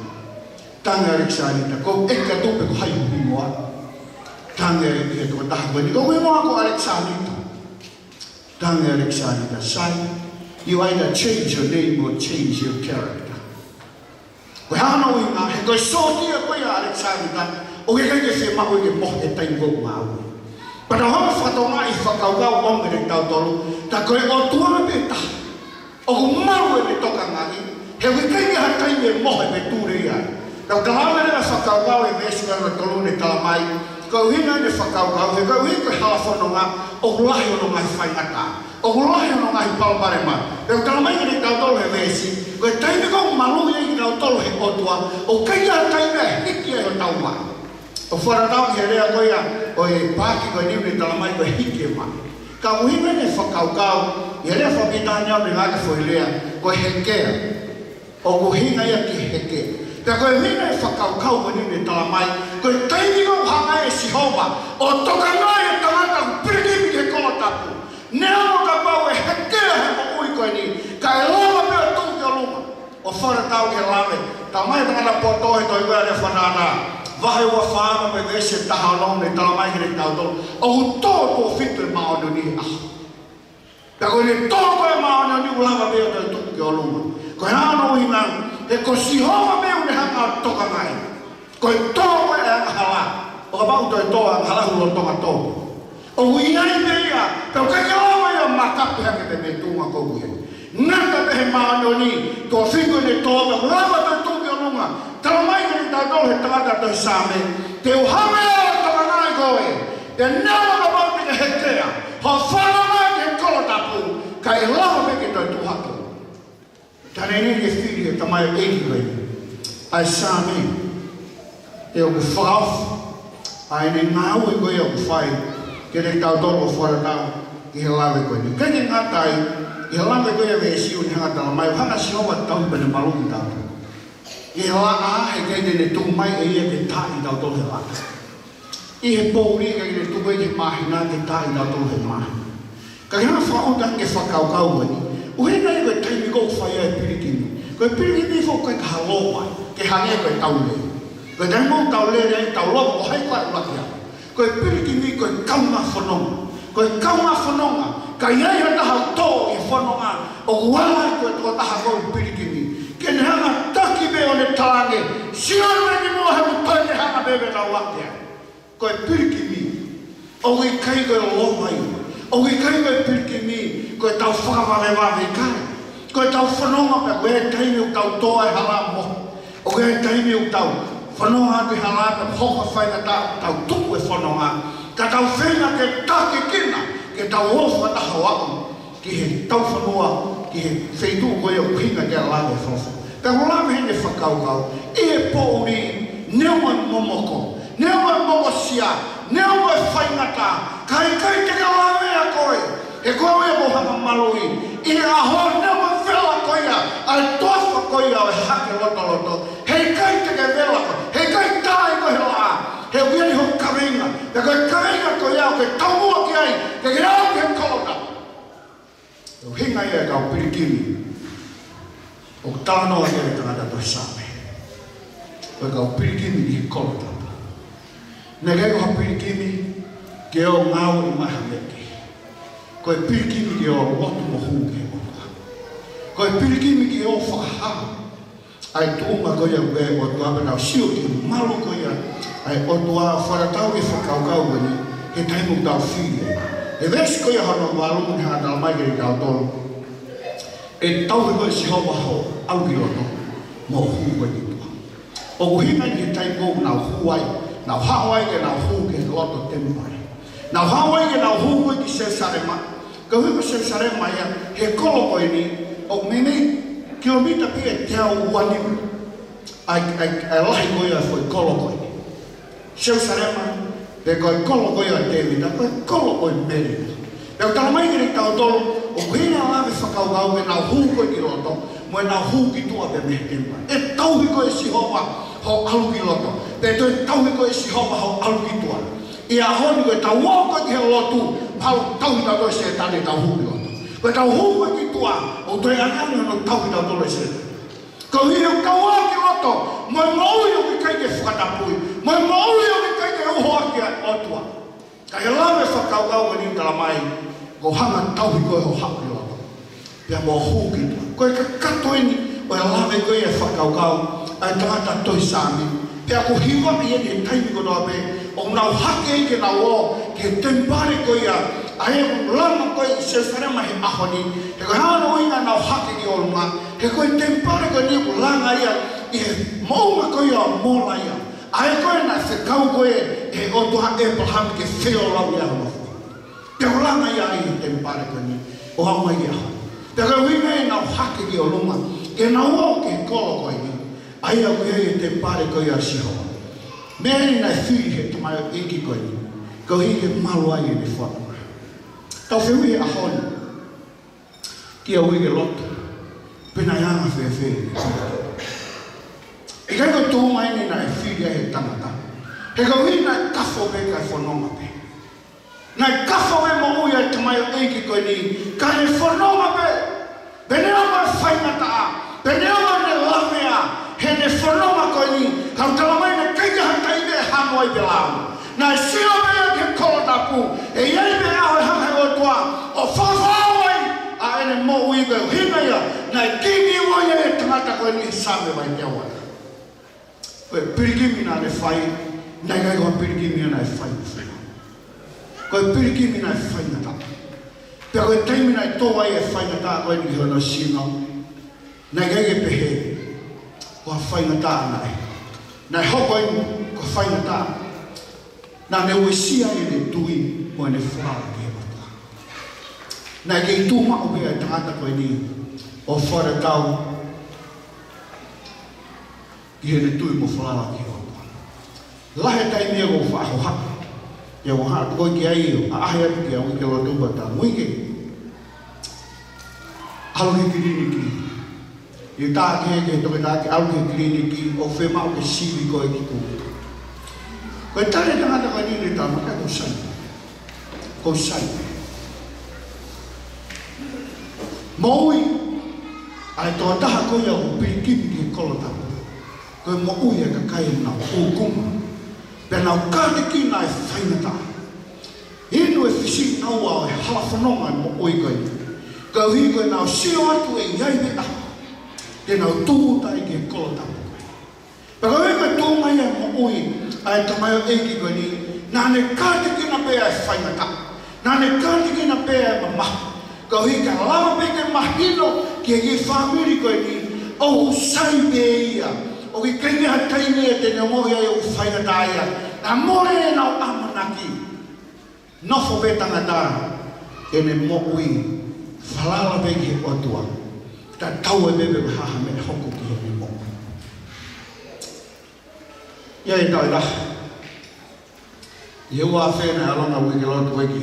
Talaange ʻe ʻAlekisānita, ʻoku ou ʻeke atu pe ko hai ho hingoa? Talaange ʻe he tokotaha ko eni, ko hoku hingoa ko ʻAlekisānita. Talaange ʻe ʻAlekisānita, sai, you either change your name or change your character. Ko e hā hono ʻuhinga? He ko e sōtia ko ia ʻa ʻAlekisānita, ʻoku ʻikai ke fiemaʻu ia ke mohe he taimi ko ē ʻoku ngāue. Pea tau hanga ʻo fakatokangaʻi e fakakaukau ʻoku ʻomai kiate kitautolu, ka ko e ʻOtua pē taha ʻoku malu ʻene tokangaʻi, he ʻoku ʻikai ke ʻi ai ha taimi ʻe mohe pe tule ia ai. Tau talanoa leva fakakaukau e veesi ko ē hono tolu naʻe talamai, ko e ʻuhinga ʻene fakakaukau, he koeʻuhi ko e hala fononga, ʻoku lahi hono ngaahi faingataʻa. ʻOku lahi hono ngaahi palopalema. Pea ʻoku talamai kiate kitautolu he veesi, ko e taimi ʻoku maluʻi ai kitautolu he ʻOtua, ʻoku ʻikai ha taimi ʻe hiki ai hotau vā. ʻOku fakatatau ki he lea ko ia ʻo e paaki ko eni ʻoku ne talamai ko e hiki e vā. Ka ʻoku ʻuhinga ʻene fakakaukau, ʻi he lea fakapilitānia ʻoku ne ngāueʻaki e foʻi lea, ko e hekea. ʻOku ʻuhinga ia ki he hekea. Pea ko e ʻuhinga e fakakaukau ko eni ʻoku ne talamai, ko e taimi ʻoku hanga ai ʻe Sihova ʻo tokangaʻi e tangata ʻoku pilikimi ki he kolo tapu. Neongo kapau ʻe hekea he moʻui ko eni, ka ʻe lava pē ʻo tuʻu ki ʻolunga. ʻOku fakatatau ki he lave, talamai ʻe he tangata poto he tohi ko ia ʻa e Lea Fakatātā, vahe ua fā mo e veesi ʻe taha ono, ʻoku ne talamai kiate kitautolu, ʻoku tō tuʻo fitu e māʻoniʻoni he ʻaho. Pea ko ʻene tō ko ē e māʻoniʻoni ʻoku lava pē ʻo toe tuʻu ki ʻolunga. Ko e hā hono ʻuhinga? He ko Sihova pē ʻoku ne hanga ʻo tokangaʻi. Ko e tō ko ē e angahala, ʻo kapau ʻe toe tō e angahala, ʻoku lolotonga tō. ʻOku ʻi ai pē ia, pea ʻoku ʻikai ke lava ia ʻo makape hake pē mei he tuʻunga ko ē ʻoku ʻi ai. Ngata pē he māʻoniʻoni, tuʻo fitu ʻene tō, pea ʻoku lava toe tuʻu ki ʻolunga. Talamai kiate kitautolu ʻe he tangata tohi Saame, te u hanga ʻe au ʻo tokangaʻi koe. Pea neongo kapau te ke hekea, hoʻo fononga ki he kolo tapu, ka ʻe lava pē ke toe tuʻu hake. Talamai ʻe he fili ʻe he tamaioʻeiki ko eni ʻa e Saame, ʻoku fakaʻofa ʻa ʻene ngāue ko ia ʻoku fai kiate kitautolu ʻo fakatatau ki he lave ko eni. ʻIkai ke ngata ai, ʻi he lave ko ia e veesi ʻoku ne hanga ʻo talamai, ʻoku hanga ʻe Sihova ʻo tauhi pea ne maluʻi kitautolu. ʻI he laʻā, he ʻikai te ne tuku mai ʻe ia ke taaʻi kitautolu he laʻā. ʻI he poʻuli, ʻikai te ne tuku ia ki he māhina ke taaʻi kitautolu he māhina. Ka ke hanga ʻo fakaʻuta ange e fakakaukau ko eni, ʻuhinga ia ko e taimi ʻoku fai ai e pilikimi. Ko e pilikimi foki ʻoku ʻikai ke ha lōua, ke hangē ko e tau lele. Ko e taimi ʻoku tau lele ai, tau lōua, ko hai koā ʻe ʻuluaki ai? Ko e pilikimi ko e kaungā fononga. Ko e kaungā fononga. Ka ʻi ai ha taha ʻoku tō he fononga, ʻoku ala atu e tokotaha ko ē ʻoku pilikimi ke ne hanga ʻo taki pē ʻo ne talaange, sio mai ki muʻa he ʻoku toe ne hanga pē ʻo ne lau ake ai. Ko e pilikimi, ʻoku ʻikai ko e lōua ia. ʻOku ʻikai ko e pilikimi ko e tau fakavavevave, ʻikai. Ko e tau fononga pē, ko e taimi ʻoku tau tō ai e hala mo ʻOku ʻi ai e taimi ʻoku tau fononga atu he hala pea hoko e faingataʻa, tau tuku e fononga, ka tau feinga ke takikina, ke tau ō fakataha ʻo aʻu ki he tau fonua, ki he feituʻu ko ia ʻoku ʻuhinga ki ai e lave ʻa e folofola. Pea ʻoku lave heni e fakakaukau, ʻi he poʻuli, neongo e momoko, neongo e mokosia, neongo e faingataʻa, ka ʻe ʻikai te ke lavea koe. He ko au ia ʻoku ou hanga ʻo maluʻi. ʻI he ʻaho ni ʻoku ou vela ko ia ʻa e toafa ko ia ʻo e hake lotoloto. He ʻikai te ke vela koe. He ʻikai taaʻi koe he laʻā. He ʻoku ʻi ai hoʻo kaveinga. Pea ko e kaveinga ko ia ʻoku ke taumuʻa ki ai, ke ke aʻu ki he kolo tapu. ʻUhinga ia e kau pilikimi ʻoku talanoa ki ai e tangata tohi Saame. Ko e kau pilikimi ki he kolo tapu. Naʻe ʻikai ko ha pilikimi ke ō ngāue ʻi ha meʻa kehe. Ko e pilikimi ke ō lotu mo hū ki he ʻOtua. Ko e pilikimi ke ō fakahā ʻa e tuʻunga ko ia ʻoku ʻi ai e ʻOtua pea tau sio ki he malu ko ia ʻa e ʻOtua, fakatatau ki he fakakaukau ko eni, he taimi ʻoku tau fili ai. He veesi ko ia hono valu ʻoku ne hanga ʻo talamai kiate kitautolu, ʻe tauhi koe ʻe Sihova hoʻo ʻalu ki loto, mo e hū ko ē ki tuʻa. ʻOku ʻuhinga eni ki he taimi ʻoku nau hū ai, nau haʻu ai ke nau hū ki he loto temipale. Nau haʻu ai ke nau hū ko ē ki Selusalema, ka ʻuhinga ko Selusalema ia, he kolo ko eni, ʻoku meimei kilomita pē ʻe teau ua nima ʻa e, ʻa e, ʻa e lahi ko ia e foʻi kolo ko eni. Selusalema, pe ko e kolo ko ia ʻo Tēvita, ko e kolo ko ē ʻo e melino. Pea ʻoku talamai kiate kitautolu, ʻoku ʻi ai e lave fakakaukau ke nau hū ko ē ki loto, mo ʻenau hū ki tuʻa pē mei he temipale. ʻE tauhi koe ʻe Sihova hoʻo ʻalu ki loto. Pea toe tauhi koe ʻe Sihova hoʻo ʻalu ki tuʻa. ʻI he ʻaho ni ko ʻetau ō ko ē ki he lotu, mahalo ʻoku tauhi kitautolu ʻe Sētane ʻetau hū ki loto. Ko ʻetau hū ko ē ki tuʻa, ʻoku toe ʻaneʻane hono tauhi kitautolu ʻe Sētane. Koeʻuhi ʻoku tau ō ki loto, mo e moʻui ʻoku ʻikai ke fakatapui, mo e moʻui ʻoku ʻikai ke uho ʻaki ʻa e ʻOtua. Ka ʻi he lave fakakaukau ko eni ʻoku talamai, ʻoku hanga ʻo tauhi koe hoʻo haʻu ki loto. Pea mo e hū ki tuʻa. Ko e kakato eni ʻo e lave ko ia e fakakaukau ʻa e tangata tohi Saame. Pea ʻoku hivaʻi eni he taimi kotoa pē ʻoku nau hake ai ke nau ō ki he temipale ko ia, ʻa ia ʻoku langa ko ē ʻi Selusalema he ʻaho ni. He ko e hā hono ʻuhinga ʻenau hake ki ʻolunga? He ko e temipale ko eni ʻoku langa ia ʻi he moʻunga ko ia ʻo Molaia. ʻA ia ko ē naʻe fekau ko ē ʻe he ʻOtua ʻa ʻĒpalahame ke feolau ʻi ai hono fua. Pea ʻoku langa ia ʻi he temipale ko eni. ʻo aʻu mai ki he ʻaho ni. Pea ko e ʻuhinga ia ʻenau hake ki ʻolunga, ke nau ō ki he kolo ko eni, ʻa ia ʻoku ʻi ai e temipale ko ia ʻo Sihova. Meʻa eni naʻe fili ʻe he tamaioʻeiki ko eni, koeʻuhi ke malu ai ʻene fononga. Tau fehuʻi he ʻaho ni kia Uikelotu pe naʻe anga fēfē. ʻIkai ko e tuʻunga eni naʻe fili ai ʻe he tangata. He koeʻuhi naʻe kafo pē kae fononga pē. Naʻe kafo pē moʻui ʻa e tamaioʻeiki ko eni, ka ne fononga pē. Pea neongo e faingataʻa, pea neongo ʻene lavea heʻene fononga ko eni, ka ʻoku tala mai naʻe ʻikai ke ʻi ai ha taimi ʻe hano ai pe lau. Naʻe sio pē ia ki he kolo tapu, ʻe ʻi ai pē ʻaho ʻe hanga ʻe he ʻOtua ʻo fakafoʻou ai ʻa ʻene moʻui. Ko e ʻuhinga ia naʻe kīngi ʻo ia ʻe he tangata ko eni he Saame vahe teau ua. Ko e pilikimi naʻa ne fai, naʻe ʻikai ko ha pilikimi ia naʻe fai ʻo fai. Ko e pilikimi naʻe faingataʻa. Pea ko e taimi naʻe tō ai e faingataʻa ko eni ki hono sino, naʻe ʻikai ke pehē ko ha faingataʻa naʻe, naʻe hoko eni ko ha faingataʻa naʻa ne uesia ʻene tui mo ʻene falala ki he ʻOtua. Naʻe kei tuʻu maʻu pē ʻa e tangata ko eni ʻo fakatatau ki heʻene tui mo falala ki he ʻOtua. Lahi e taimi ia ʻoku ou faʻa hohaʻa, ʻoku ou haʻu atu ko ē ki ai ʻo ʻaʻahi atu kia Uikelotu pea tau muike. ʻAlu ki he kiliniki. ʻI he tā ki he, ki he toketā ke ʻalu ki he kiliniki, ʻoku fiemaʻu ke sivi koe ki kupu. Ko e tali ʻa e tangata ko eni, ne tala mai, ʻikai, ʻoku ou sai. ʻOku ou sai. Moʻui ʻa e tokotaha ko ia ʻoku pilikimi ki he kolo tapu, ko e moʻui ʻa e kakai ʻoku nau ʻūkuma pea nau kātekina e faingataʻa. Inu e fisi naua ʻo e hala fononga e moʻui ko eni, koeʻuhi ko ʻenau sio atu ʻe ʻi ai pē ʻaho te nau tūʻuta ai ki he kolo tapu. Pea ko e ʻuhinga ia e tuʻunga ia e moʻui ʻa e tamaioʻeiki ko eni, naʻa ne kātekina pē ʻa e faingataʻa, naʻa ne kātekina pē ʻa e mamahi, koeʻuhi ke lava pē ke mahino ki he kiʻi fāmili ko eni ʻoku sai pē ia, ʻoku ʻikai ke ʻi ai ha taimi ia te ne ongoʻi ai ʻoku faingataʻa ia. Naʻe mole ʻenau ʻamanaki. Nofo pē tangata ʻene moʻui, falala pē ki he ʻOtua, tatau ai pē pe ko e hā ha meʻa ʻe hoko ki heʻene moʻui. ʻI ai e taʻu ʻe taha, ʻi he ua afe naʻe ʻalu ange ʻa Uikelotu ko ē ki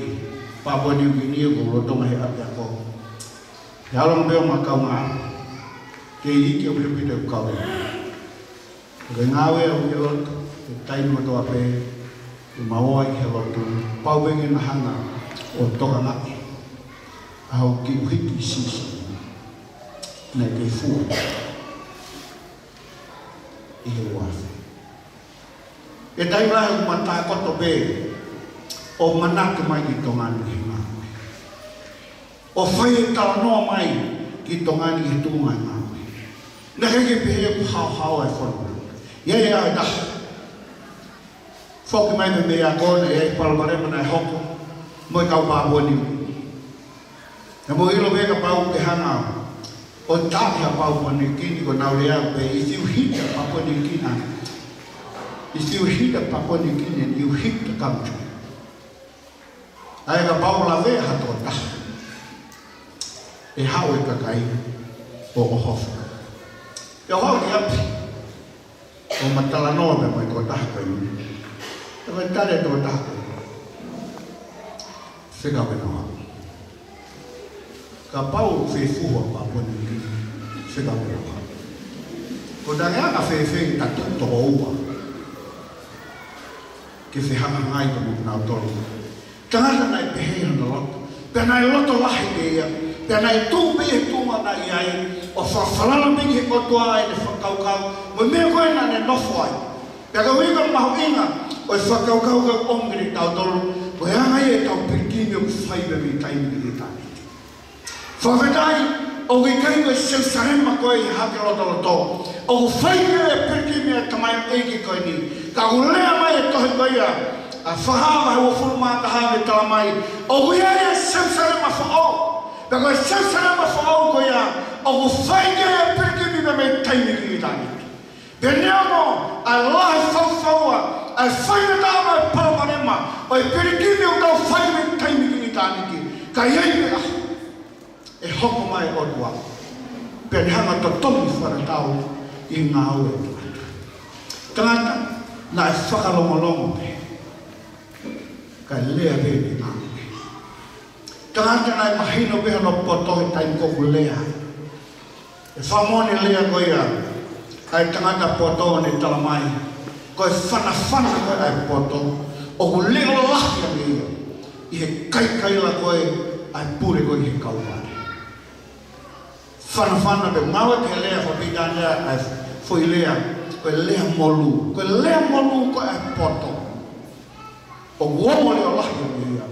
Papua Niu Kini, ʻoku ou lolotonga he ʻapiako. Naʻe ʻalu ange pē ʻo ma kaungā, kei iiki ʻaupito ʻeku kau. Ko e ngāue ʻa Uikelotu, he taimi kotoa pē ʻoku ma ō ai ki he lotu, pau pē ke na hanga ʻo tokangaʻi ʻa hoku kiʻi ʻuhiki sīsū naʻe kei fua ʻi he ua afe. He taimi lahi ʻoku ma tākoto pē ʻo manatu mai ki Tonga ni he ngāue, ʻo fai e talanoa mai ki Tonga ni he tuʻunga e ngāue. Naʻe ʻikai ke pehē ʻoku haohaoa e fononga. ʻI ai e ʻaho ʻe taha, foki mai mei he ako, naʻe ʻi ai e palopalema naʻe hoko mo e kau Papua Niu Kini. Naʻa mou ʻilo pē kapau ʻoku ke hanga ʻo taaʻi ha Papua Niu Kini, ko ʻenau lea pē, if you hit a Papua New Guinea, if you hit a Papua New Guinea, you hit the country. ʻA ia kapau ʻoku lavea ha tokotaha, ʻe haʻu e kakai ʻo ʻohofi. Pea u haʻu ki ʻapi ʻo ma talanoa pē mo e tokotaha ko eni. Pea ko e tali ʻa e tokotaha ko eni, fekau ke nau haʻu. Kapau ʻoku fefuhu ʻa Papua Niu Kini, fekau ke nau haʻu. Ko e anga fēfē ʻetau toko ua ke fehangahangai pea mo kinautolu? Tangata naʻe pehē hono loto, pea naʻe loto lahi pē ia, pea naʻe tuʻu pē he tuʻunga naʻe ʻi ai, ʻo fakafalala pē ki he ʻOtua ʻi heʻene fakakaukau mo e meʻa ko ē naʻa ne nofo ai. Pea ko e ʻuhinga mahuʻinga ʻo e fakakaukau ko ē ʻoku ʻomi kiate kitautolu, ko e anga ia ʻetau pilikimi ʻoku fai mei taimi ki taimi. Fakafetaʻi, ʻoku ʻikai ko e Selusalema ko ē ʻi hake lotoloto ʻoku fai ki ai e pilikimi ʻa e tamaioʻeiki ko eni. Ka ʻoku lea mai e tohi ko ia ʻa Fakahā vahe uofulu mā taha, ʻoku tala mai ʻoku ʻi ai e Selusalema foʻou. Pea ko e Selusalema foʻou ko ia ʻoku fai ki ai e pilikimi mei taimi ki taimi. Pea neongo ʻa e lahi faufaua, ʻa e faingataʻa mo e palopalema ʻo e pilikimi ʻoku tau fai mei taimi ki taimi, ka ʻi ai pē ʻaho hoko mai ʻOtua, pea ne hanga ʻo totongi fakatatau ʻi he ngāue ʻa e tangata. Tangata naʻe fakalongolongo pē, kae lea pē ʻene ngāue. Tangata naʻe mahino pē hono poto he taimi ko ē ʻoku lea. ʻE fakamoʻoni e lea ko ia ʻa e tangata poto, ne talamai, ko e fanafana ko ē ʻa e poto, ʻoku leʻo lahi ange ia ʻi he kaikaila ko ē ʻa e pule ko ē ʻi he kauvale. Fanafana pē, ngāue ki he lea fakapilitānia ʻa e foʻi lea, ko e lea molū. Ko e lea molū ko ē ʻa e poto, ʻoku ongo leʻo lahi ange ia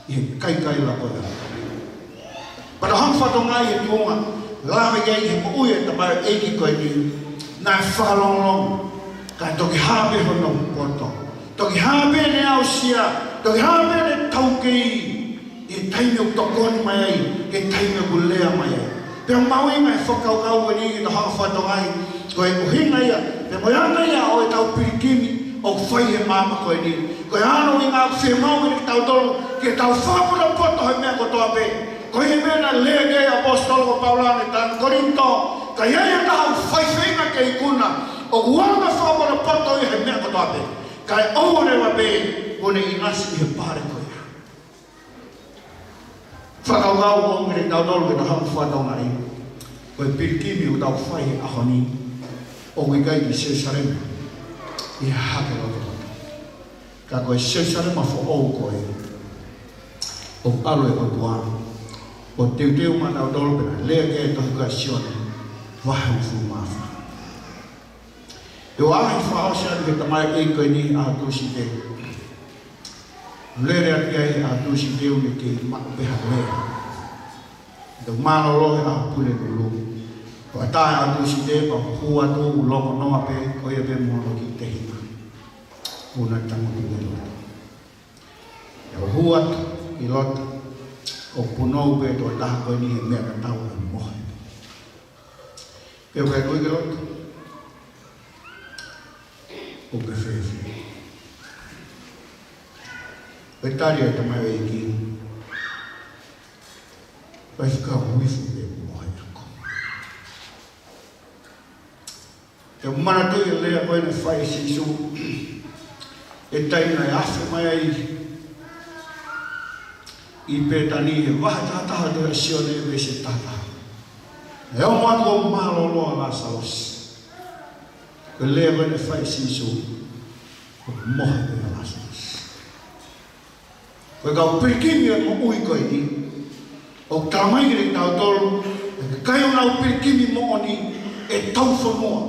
ʻi he kaikaila ko ē. Pea tau hanga ʻo fakatokangaʻi e tuʻunga lave ki ai he moʻui ʻa e tamaioʻeiki ko eni, naʻe fakalongolongo, kae toki hā pē hono poto. Toki hā pē ʻene aʻusia, toki hā pē ʻene taukei, ʻi he taimi ʻoku tokoni mai ai, he taimi ʻoku lea mai ai. Pea mahuʻinga e fakakaukau ko eni ke tau hanga ʻo fakatokangaʻi, ko e ʻuhinga ia, pea mo e anga ia ʻo ʻetau pilikimi ʻoku fai he māmani ko eni. Ko e anga ʻo e ʻuhinga ʻoku fiemaʻu kiate kitautolu, ke tau fakapotopoto he meʻa kotoa pē. Ko e meʻa naʻe lea ki ai e ʻaposetolo ko Paula ʻi he tangata Kolinitō, ka ʻi ai ha taha ʻoku fai feinga ke ikuna, ʻoku anga fakapotopoto ia he meʻa kotoa pē. Kae ʻoua leva pē kuo ne ʻinasi ʻi he pale ko ia. Fakakaukau ʻoku ʻomai kiate kitautolu ke tau hanga ʻo fakatokangaʻi, ko e pilikimi ʻoku tau fai he ʻaho ni, ʻoku ʻikai ki Selusalema, ʻi he Hahake Lotoloto. Ka ko e Selusalema foʻou ko ē ʻoku ʻalu ʻe he ʻOtua, ʻo teuteu maʻatautolu, pea naʻe lea ki ai e tohi ko ia ʻa Sione, vahe hongofulu mā fā. ʻI he ʻaho naʻe fakaʻosi atu ki he tamaioʻeiki ko eni ʻa Tūsite. Lele atu ki ai ʻa Tūsite, ʻoku ne kei maʻu pē ha lea. Tau mālōlō he ʻaho Pulelulu. Pea tā ʻa Tūsite, pea hū atu, longonoa pē, ko ia pē mo hono kiʻi tehina. ʻOku na tangutu ʻi loto. Pea hū atu ʻi loto, ʻoku punou pē e tokotaha ko eni he meʻa tatau, ʻa e mohe. Pea ʻoku ʻi ai e kui ki loto, ʻoku ke fēfē? Pea tali ʻe he tamaioʻeiki, Faifekau, ʻoku ou fēfē mo e mohe ʻaʻaku? Te u manatuʻi e lea ko ē naʻe fai ʻe Sīsū he taimi naʻe afe mai ai ʻi Pētani, he vahe taha taha ʻo e tohi ʻa Sione, veesi taha taha. Naʻe ongo atu ʻo mālōlō ʻa Lāsalosi. Ko e lea ko ē naʻe fai ʻe Sīsū, ʻoku mohe pē ʻa Lāsalosi. Ko e kau pilikimi ʻo e moʻui ko eni, ʻoku talamai kiate kitautolu, ʻe ʻikai ko honau pilikimi moʻoni ʻe tau fonua.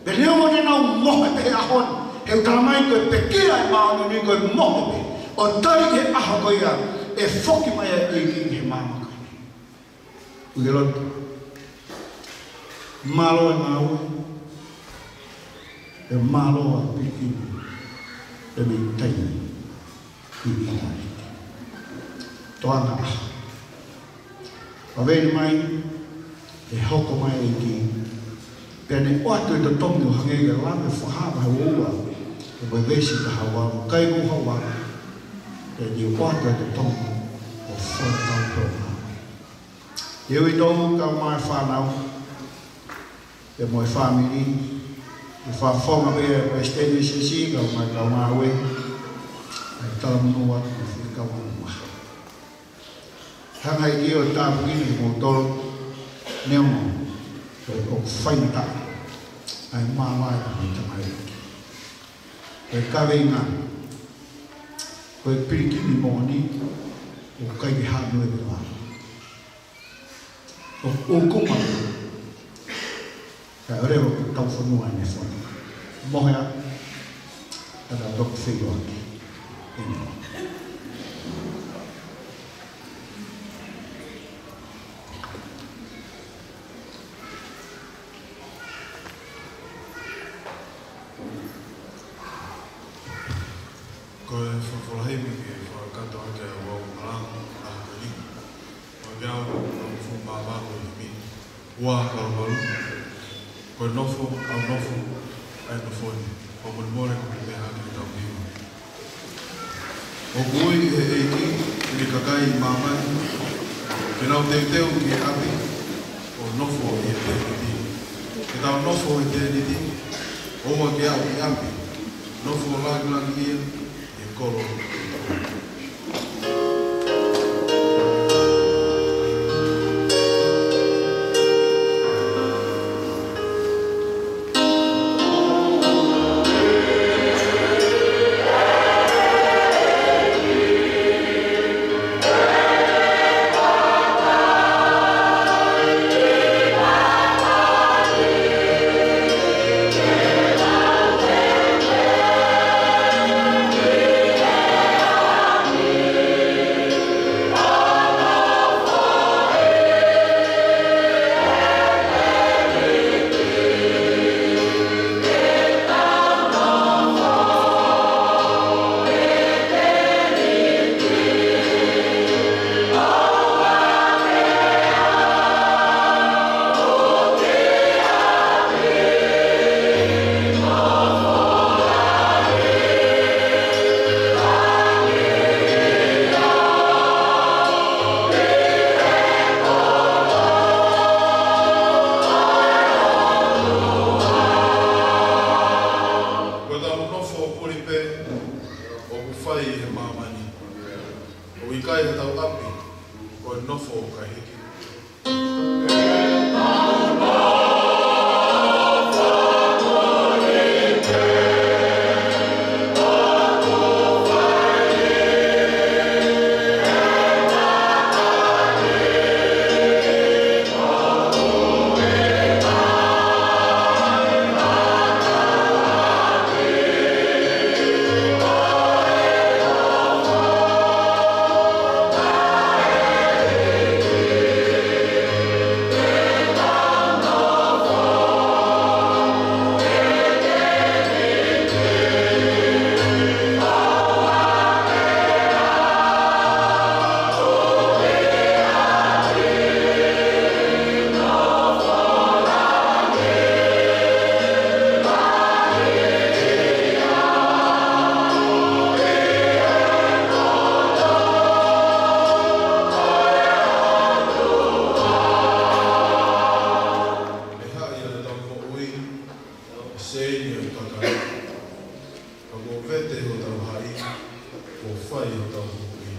Pea neongo te nau mohe pē he ʻaho ni, he ʻoku talamai ko e pekia ʻa e māʻoniʻoni ko e mohe pē, ʻo tali he ʻaho ko ia ʻe foki mai ai e ʻEiki ki he māmani ko eni. Kui ki loto. Mālō e ngāue. Pea mālō ʻa e pilikimi. Pea mei taimi ni ki ʻitāniti. Toanga ʻaho. Pea veni mai, ʻe hoko mai e ʻEiki. Pea ne ʻoatu e totongi ʻo hangē ko e Lami ʻo e Fakahā vahe ua ua, ʻo e veesi taha ua, ʻoku ʻikai ko ha ua, pea ne ʻoatu e totongi ʻo fakatatau pē ʻo ngāue. Te u ʻi ai ʻa e kau mai fānau, pea mo e fāmili, ʻi he fakafofonga pē ʻa e palesiteni ʻo e siasi, kau mai kau ngāue, ʻa e talamonū atu ki he kau ngāue. Hanga ʻe he ʻEiki ʻo tāpuakiʻi kimoutolu, neongo ko e ʻoku faingataʻa ʻa e māvae ʻa e tamaioʻeiki. Ko e kaveinga, ko e pilikimi moʻoni, ʻoku ʻikai ke hanu e vela. ʻOku ʻukunga. Kae ʻoua leva ke tau fonua ʻene fonua. Mohe ā, ka tau toki feʻiloaki. ʻĒmeni. Ko e folofola himi ke fakakakato ʻaki ʻa e ʻaho ko eni. Ko e ʻaho ko eni, ua kolovalu. Ko e nofo, ʻa e nofo, ʻa e nofo ni. Ko e molemole ko e meʻa hake ki he tau hiva. ʻOku ui ʻe he ʻEiki ʻa e kakai ʻi māmani, Ke nau teuteu ki he ʻapi, ʻo nofo ʻi he tēniti. Ke tau nofo he tēniti, ʻoua ke aʻu ki ʻapi, nofo lāngilangi ia ʻi he kolo. Ko ʻetau nofo puli pē ʻoku fai ʻi he māmani. ʻOku ʻikai haʻatau ʻapi ko e nofo kae hiki. ʻE haʻi ʻetau moʻui, ʻe seini ʻa e kakano. Ka kuo vete hotau haʻi, kuo fai hotau moʻui.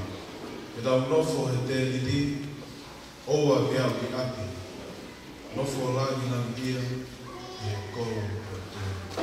Ke tau nofo he tēniti, ʻoua ke aʻu ki ʻapi, nofo lāngilangi ia ʻi he kolo ʻo e ʻOtua.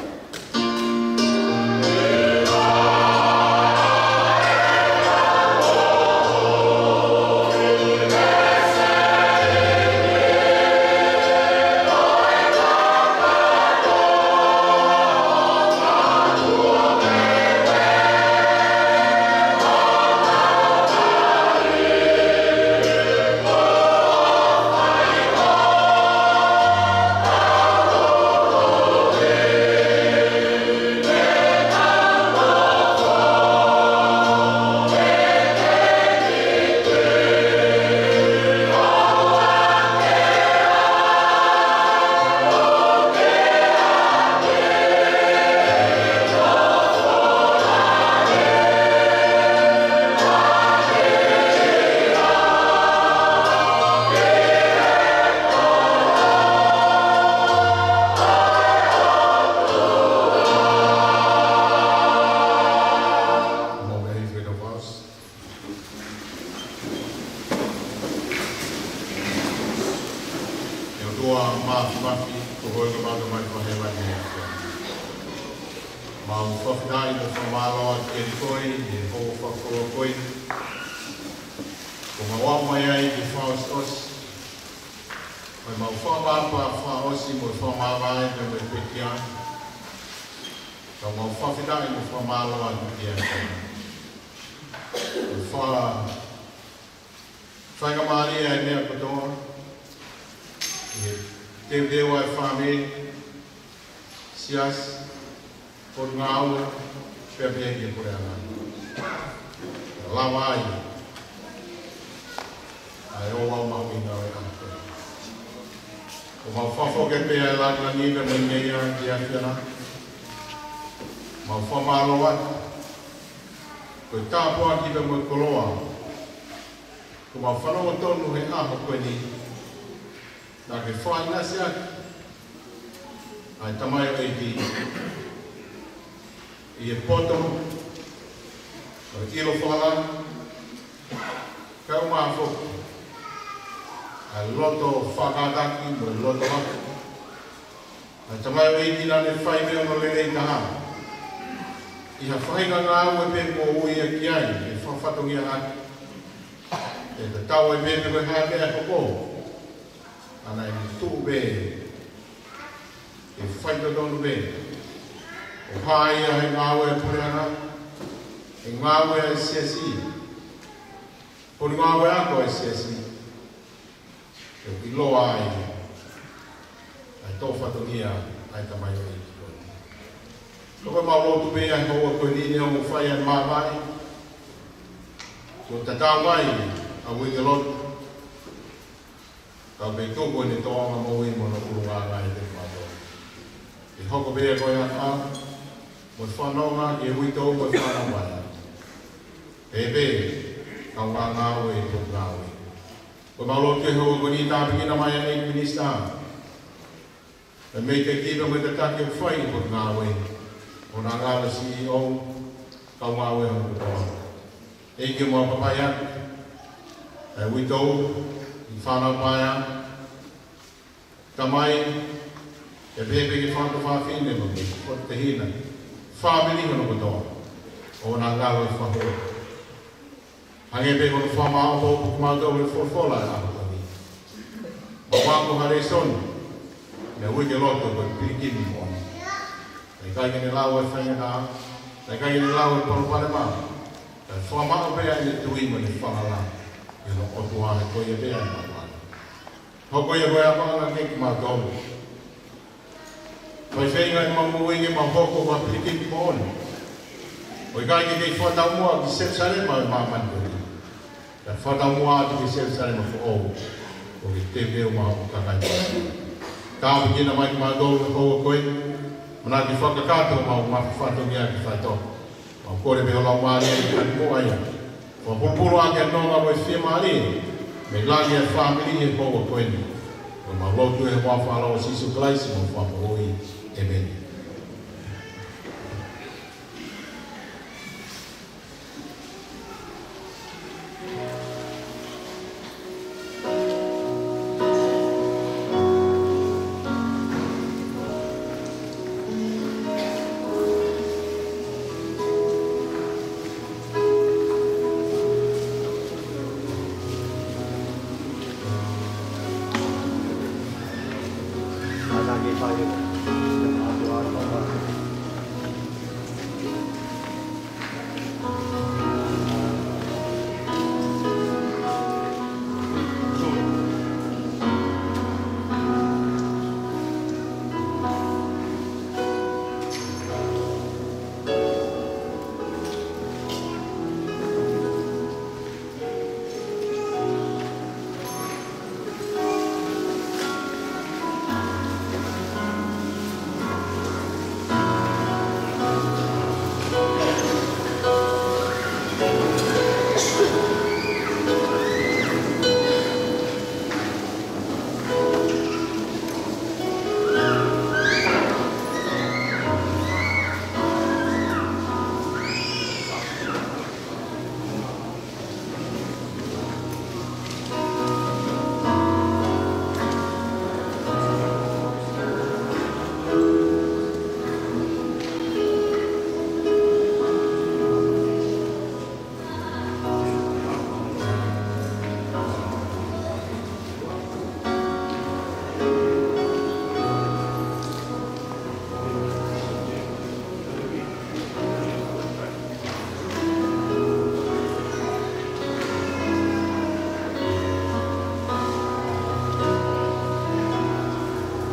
ʻE ʻOtua Māfimafi, ko koe ka mata mai ko hēvani he ʻaho. Mau fakafetaʻi mo fakamālō atu kiate koe ʻi he houa fakakoloa ko eni. Kuo mau aʻu mai ai ki he fakaʻosiʻosi. Ko ʻemau fakamālō fakaʻosi mo e fakamāvae pea mo e pekia. Ka mau fakafetaʻi mo fakamālō atu kiate koe. Fa-, faingamālie ʻa e meʻa kotoa, ʻi he teuteu ʻa e fāmili, siasi, potungāue, pea pehē ki he puleʻanga. Lava ai ʻa e ouau mahuʻinga ʻo e ʻaho. ʻOku mau fakafoki pē ʻa e lāngilangi pea mo e ngeia ki he ʻAfiona. Mau fakamālō atu. Ko e tāpuaki pea mo e koloa Ko ʻemau fanongo tonu he ʻaho ko eni, naʻa ke fakaʻinasi ʻaki ʻa e tamaioʻeiki ʻi he poto ʻo e ʻilo fakalangi, kae ʻumaʻā foki ʻa e loto fakataki mo e loto ʻaho. ʻA e tamaioʻeiki naʻa ne fai mei hono lelei taha ʻi ha faʻahinga ngāue pē kuo ui ia ki ai ke fakafatongia ʻaki ʻe tatau ai pē pe ko e hā e meʻa ʻe hoko, ʻa ia naʻa ne tuʻu pē ke faitotonu pē ʻo hā ia he ngāue ʻa e puleʻanga, he ngāue ʻa e siasi, pea mo e ngāue ako ʻa e siasi, ʻo ʻiloa ai ʻa e tō fatongia ʻa e tamaioʻeiki ko eni. Ko ʻemau lotu pē ʻi he houa ko eni, neongo ʻoku fai ʻa e māvae, kuo tatau mai ʻa e uike lotu, ka ʻoku pehē ko ʻene tōʻonga moʻui mo hono ʻulungaanga ʻiate kimautolu. ʻE hoko pē ia ko e ʻaʻau mo e fononga ki he uitou mo e fānau vaʻe, pehē pē ki he kau ngāue ʻi he potungāue. Ko ʻemau lotu he houa ko eni, tāpuekina mai ʻa e ʻEiki Minisitā, ʻa e meʻa ke kipa mo e tataki ʻoku fai ʻi he potungāue, ʻo e ngaahi C E O, kau ngāue hono kotoa. ʻEiki, ʻoku mau papai atu ʻa e uitou, ʻi he fānau vaʻe, tamai, ʻe pehē pē ki he fanga tuofāfine mo e fanga kiʻi tehina, fāmili hono kotoa, ʻo na ngalo e fahu. Hangē pē ko hono fakamaʻopoʻopo kimautolu ʻe he folofola ʻi he ʻaho ko eni, ʻoku maʻu ha lēsoni mei he uike lotu ko e pilikimi moʻoni. Naʻe ʻikai ke ne lau e faingataʻa, naʻe ʻikai ke ne lau e palopalema, kae fakamaʻu pē ʻa ʻene tui mo ʻene falala ki hono ʻOtua, he ko ia pē ʻa e maʻuʻanga. Hoko ia ko e ʻapaʻanga kiate kimautolu. Fai feinga ʻemau moʻui ke mau hoko ko ha pilikimi moʻoni, ʻo ʻikai ke kei fakataumuʻa ki Selusalema ʻo e māmani ko eni, kae fakataumuʻa atu ki Selusalema foʻou, ʻoku ke teuteu maʻu ʻa e kakai. Tāpuekina mai kimautolu he houa ko eni, manatuʻi fakakakato ʻemau mafafatongia ke faitotonu. Mau kole pē ho Laumālie ke tanumuʻa ia, fakapulupulu ʻaki ʻa e nonga mo e fiemālie mei langi ʻa e fāmili he houa ko eni. Ko ʻemau lotu he huafa ʻo Sīsū Kalaisi ko homau Fakamoʻui. ʻĒmeni.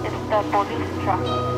It's the police truck.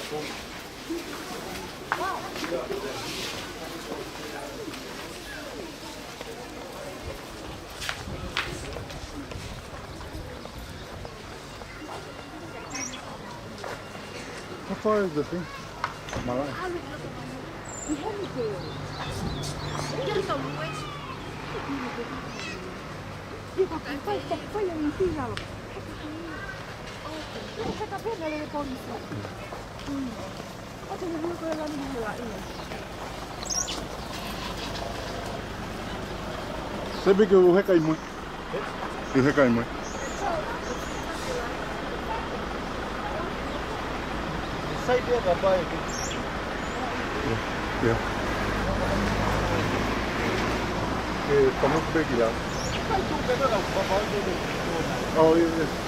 How far is the thing? Malai. Sepi ke u heka ʻi mui. U heka ʻi mui. Sai pē ka pai. Yeah, yeah. Eh, kamu ke peki ya. Oh, yeah, yeah.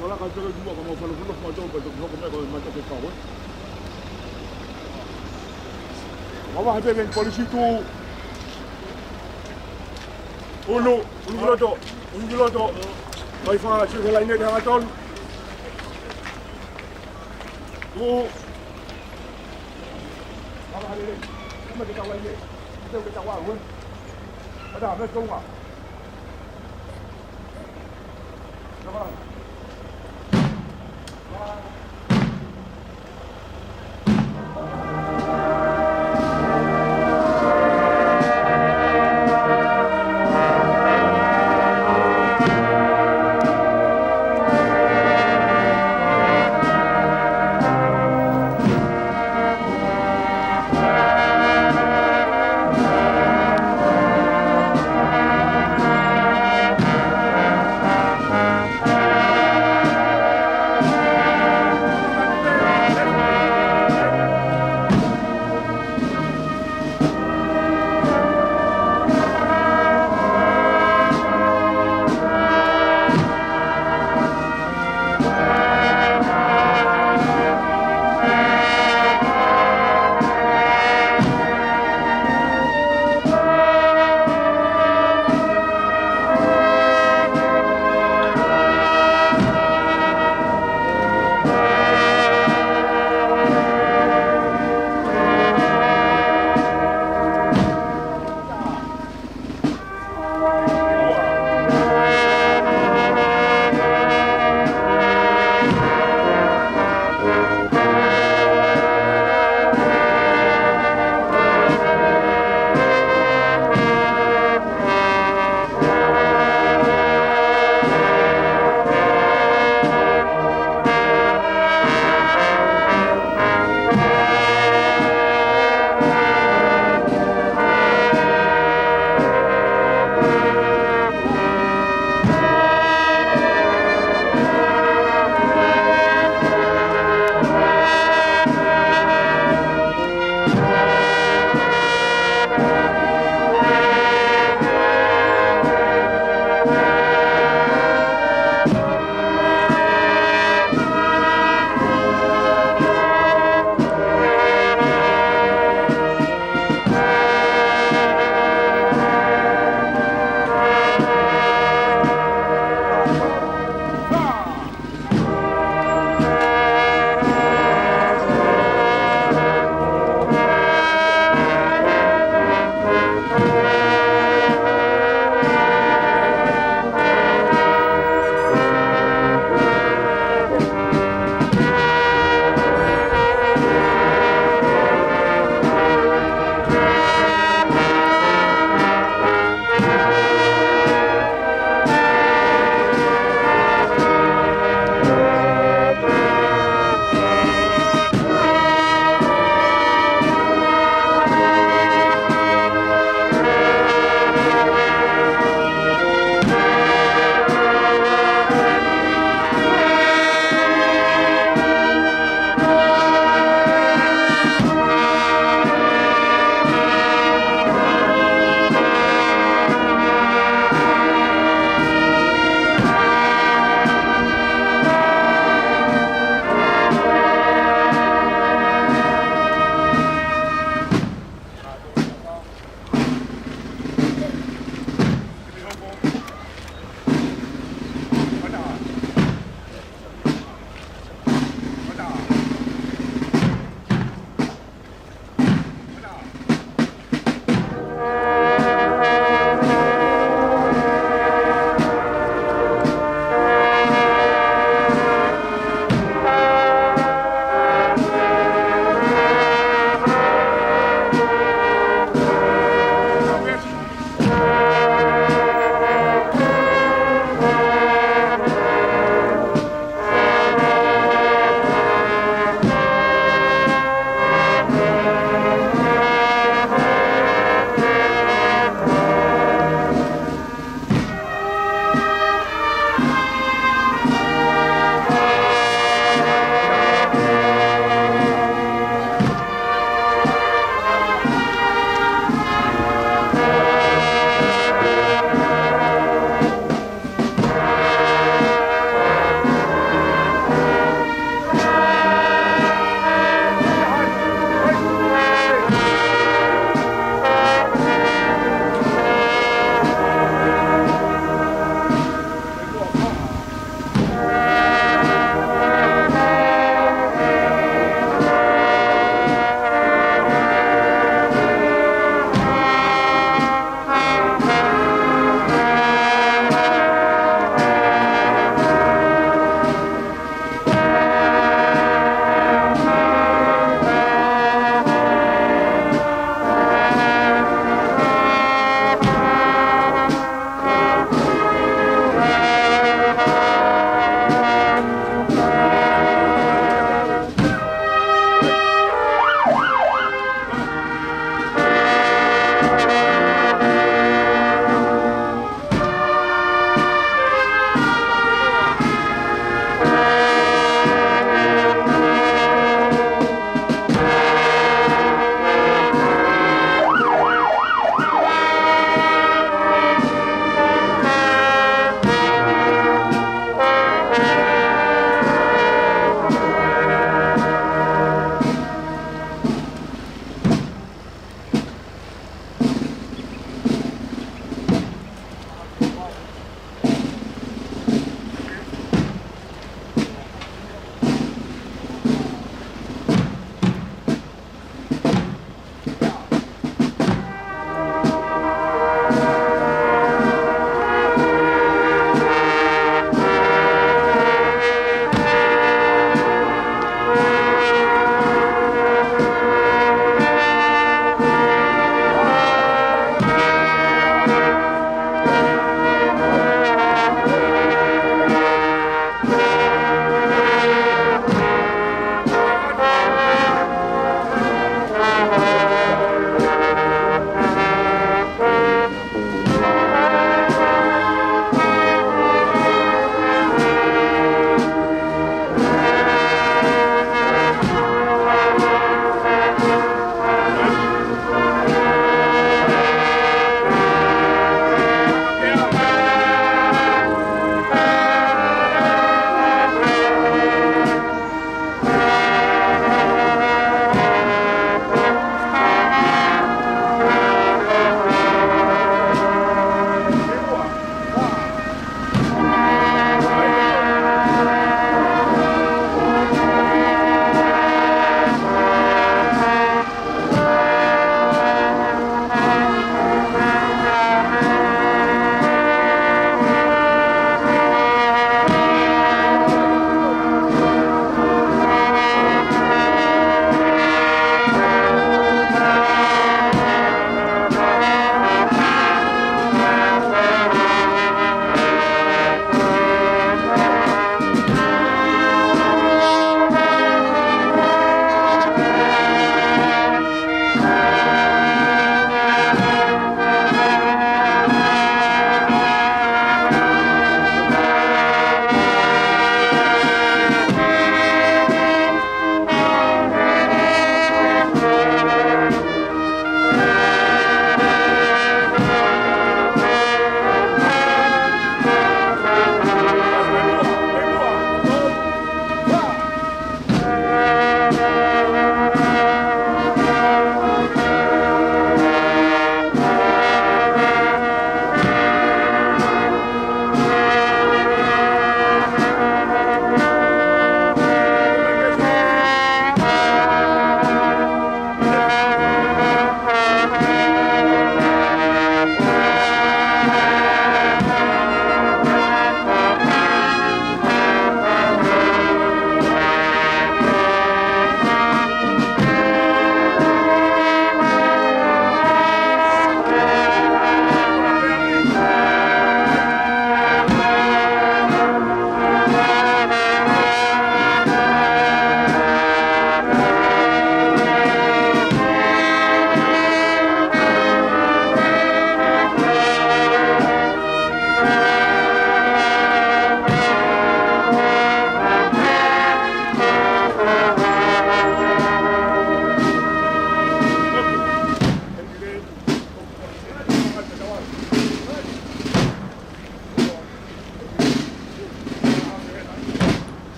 Ko la ka tele dua ka mau fana fana fana tau pa tau hoko me ko ma tau ke kau, eh. Mavahe pē mei polisi tu. Ulu, ulu ki loto, ulu ki loto. Mai fa, si ko laine te hangatonu. Tu. Mavahe lele. Kuma ke tau laine. Ke tau ke tau a, ue. Ada, me tonga.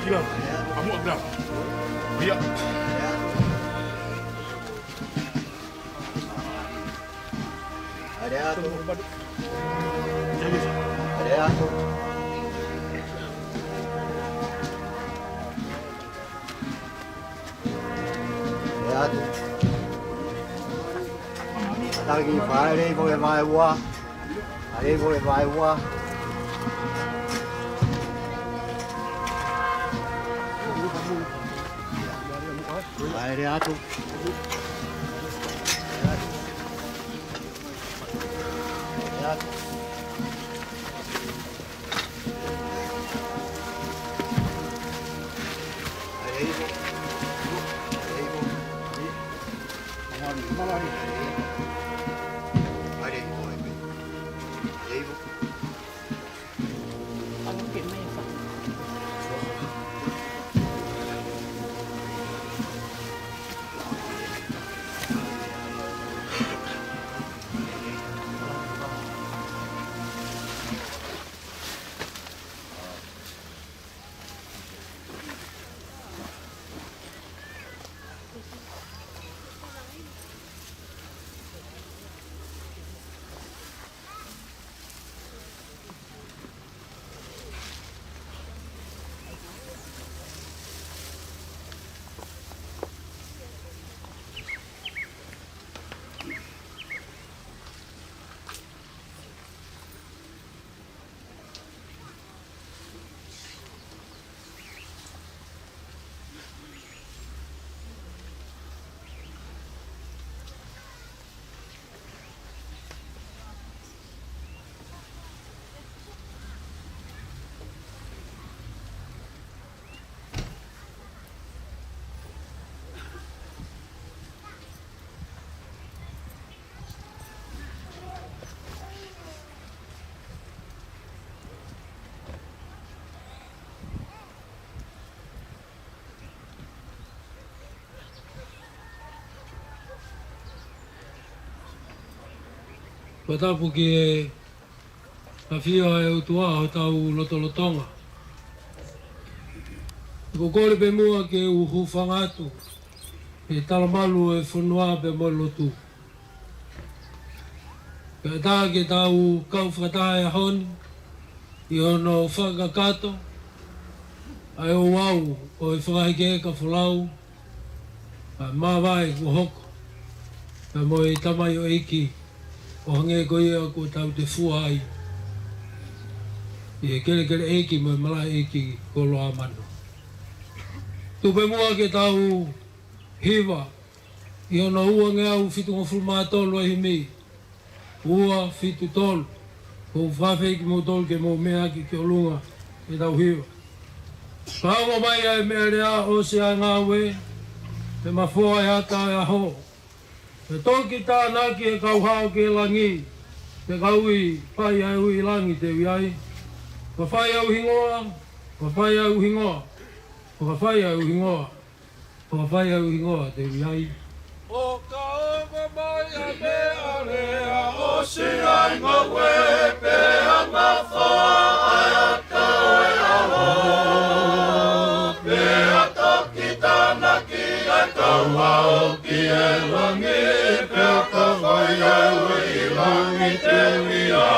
Ia. Ia. Taki fale ko e vaeua. Fale ko e vaeua. Fale atu. Fakatapu ki he ʻafio ʻa e ʻOtua ʻi hotau lotolotonga. Ko e kole pē muʻa ke u hūfanga atu he talamalu ʻo e fonua pea mo e lotu. Kae ʻatā ke tau kau fakataha he ʻaho ni ʻi hono fakakakato ʻa e ouau ʻo e fakahekeheka folau, ʻa e māvae kuo hoko, pea mo e tamaioʻeiki ʻo hangē ko ia kuo tau tefua ai ʻi he kelekele ʻeiki mo e malaʻe ʻeiki ko Loʻamano. Tuku pē muʻa ke tau hiva ʻi hono ua ngeau fitungofulu mā tolu ʻa e himi, ua fitu tolu. ʻOku ou fakaafeʻi kimoutolu ke mou meʻa ki ʻolunga ke tau hiva. Ka ongo mai ʻa e meʻalea, ʻosi ʻa e ngāue, pea mafoa ʻa e ata ʻo e ʻaho. Pea toki tānaki ʻa e kau hao ki he langi, pea ka ui, fai ʻa e ui ʻi langi te u ʻi ai. Ka fai ʻa e ui hingoa, ka fai ʻa e ui hingoa, ka fai ʻa e ui hingoa. Fakafai ʻa e ui hingoa te u ʻi ai. ʻO ka ongo mai ʻa e meʻalea, ʻosi ʻa e ngāue, pea mafoa ʻa e ata ʻo e ʻaho. Pea toki tānaki ʻa e kau hao ki he langi, pea ka fai ʻa e ui ʻi langi te u ʻi ai.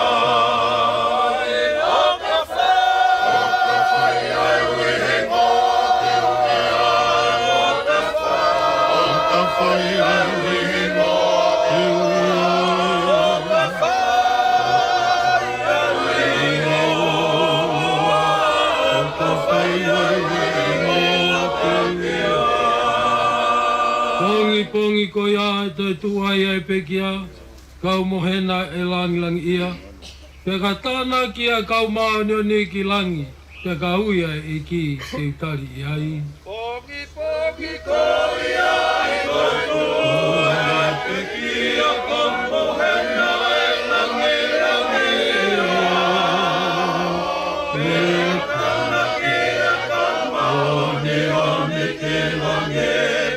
ʻO ka fai ʻa e ui hingoa te u ʻi ai. ʻO ka fai ʻa e ui hingoa te u ʻi ai. ʻO ka fai ʻa e ui hingoa, ʻo ka fai ʻa e ui hingoa te u ʻi ai. Pongipongi ko ia ʻe toe tuʻu ai ʻa e pekia, kau mohena ʻe langilangiʻia. Pea ka tānaki ʻa e kau māʻoniʻoni ki langi, pea ka ui ʻa e ʻEiki te u tali ʻi ai. Pongipongi ko ia ʻe toe tuʻu ai ʻa e pekia, kau mohena ʻe langilangiʻia. Pea tānaki ʻa e kau māʻoniʻoni ki langi,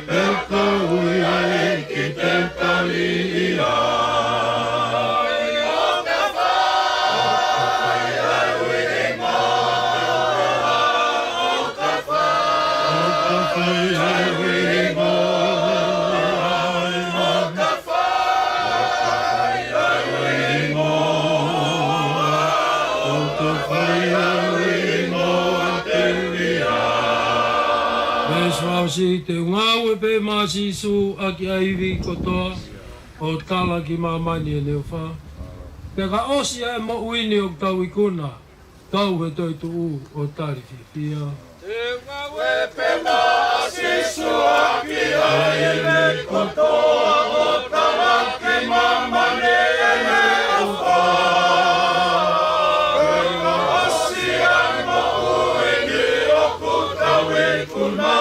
pea ka ui ʻa e ʻEiki te u tali ʻi ai. ʻO ka fai ʻa e ui hingoa te u ʻi ai. ʻO ka fai ʻOsi te u ngāue pē maʻa Sīsū ʻaki ʻa e ivi kotoa ʻo tala ki māmani ʻene ʻofa. Pea ka ʻosi ʻa e moʻui ni ʻoku tau ikuna, kau he toetuʻu ʻo tali fiefia. Te u ngāue pē maʻa Sīsū ʻaki ʻa e ivi kotoa ʻo tala ki māmani ʻene ʻofa. Pea ka ʻosi ʻa e moʻui ni ʻoku tau ikuna,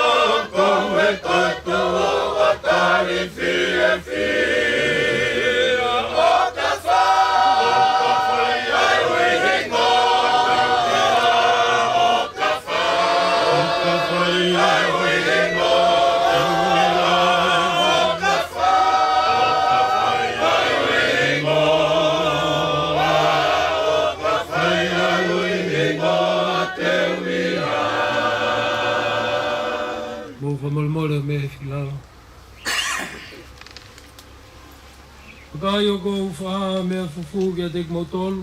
kau he toetuʻu ʻo tali fiefia. ʻO ka fai, ʻo ka fai ʻa e ʻuhinga, ʻo ka fai, ʻo ka fai ʻa e ʻuhinga, ʻo ka fai, ʻo ka fai ʻa e ʻuhinga, ʻo ka fai ʻa e ʻuhinga te u ia. Mou fakamolemole mei he fili lalo. Vakai, ʻoku ou fakahā ha meʻa fufū kiate kimoutolu.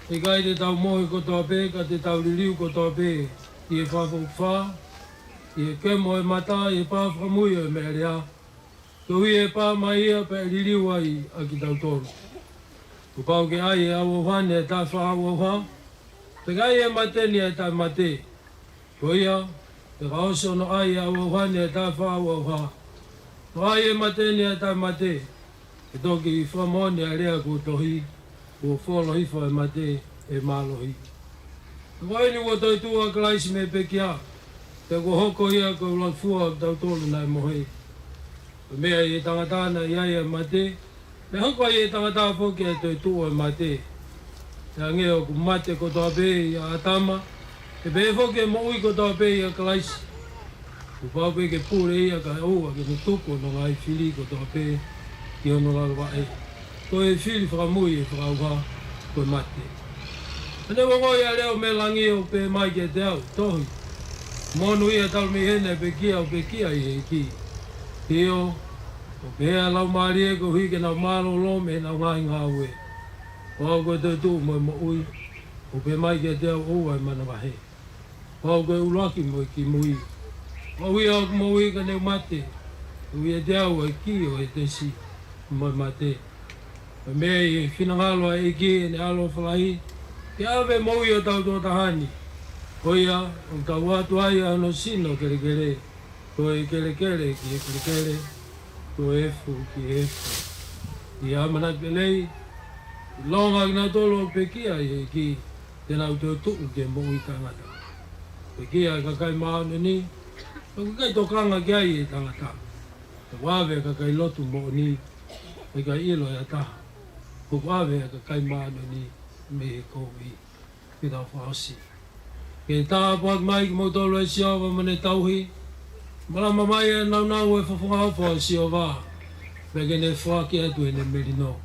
ʻE ʻikai te tau mohe kotoa pē, ka te tau liliu kotoa pē ʻi he fakaʻofoʻofa, ʻi he kemo ʻo e mata, ʻi he pā fakamui ʻo e meʻalea, koeʻuhi ʻe pā mai ia pea ʻe liliu ai ʻa kitautolu. Kuo pau ke ʻai ʻe he ʻauʻauha ni ʻa e taʻefakaʻauʻauha, pea ke ʻai ʻe he mate ni ʻa e taʻemate. Ko ia, pea ka ʻosi hono ʻai ʻe he ʻauʻauha ni ʻa e taʻefakaʻauʻauha, hono ʻai ʻe he mate ni ʻa e taʻemate, ke toki fakamoʻoni ʻa e lea kuo tohi, kuo fuoloa hifo ʻa e mate ʻe he mālohi. Ko eni kuo toetuʻu ʻa Kalaisi mei he pekia, pea kuo hoko ia ko e ʻuluaki fua ʻo kitautolu naʻe mohe. Ko e meʻa ʻi he tangata naʻe ʻi ai ʻa e mate, pea hoko ai ʻi he tangata foki ʻa e toetuʻu ʻo e mate. Pea hangē ʻoku mate kotoa pē ʻia ʻĀtama, ʻe pehē foki ʻa e moʻui kotoa pē ʻia Kalaisi. Kuo pau pē ke pule ia kae ʻoua ke ne tuku hono ngaahi fili kotoa pē ki hono lalo vaʻe. Ko e fili fakamui ʻo e fakaʻauha ko e mate. Pea ne u ongoʻi ʻa e leʻo mei langi ʻo pehē mai kiate au, Tohi, monūʻia talu mei heni ʻa e pekia ʻoku pekia ʻi he ʻEiki. ʻIo, ʻoku pehē ʻa e Laumālie koeʻuhi ke nau mālōlō mei heʻenau ngaahi ngāue. Ko au ko e toetuʻu mo e moʻui, ʻoku pehē mai kiate au, ʻoua ʻe manavahē. Ko au ko e ʻuluaki mo e kimui. Ko au ia ʻoku moʻui ka ne u mate, ʻoku ʻiate au ʻa e kī ʻo Hētesi mo e mate. Ko e meʻa ʻi he finangalo ʻa e ʻEiki ʻi heʻene ʻaloʻofa lahi, ke ʻave moʻui ʻo tau tokotaha ni. Ko ia, ʻoku tau ʻoatu ai ʻa hono sino kelekele, ko e kelekele ki he kelekele, ko e efu ki he efu. ʻI he ʻamanaki lelei, ʻilonga kinautolu ʻoku pekia ʻi he ʻEiki, te nau toetuʻu ki he moʻui taʻengata. Pekia ʻa e kakai māʻoniʻoni, ʻoku ʻikai tokanga ki ai ʻa e tangata. ʻOku ʻave ʻa e kakai lotu moʻoni, ʻikai ʻilo ʻe ha taha. ʻOku ʻave ʻa e kakai māʻoniʻoni mei he kovi. Ke tau fakaʻosi. Ke tāpuaki mai kimoutolu ʻe Sihova mo ʻene tauhi. Malama mai ʻa e nāunau ʻo e fofonga ʻofa ʻo Sihova, pea ke ne foaki atu ʻene melino.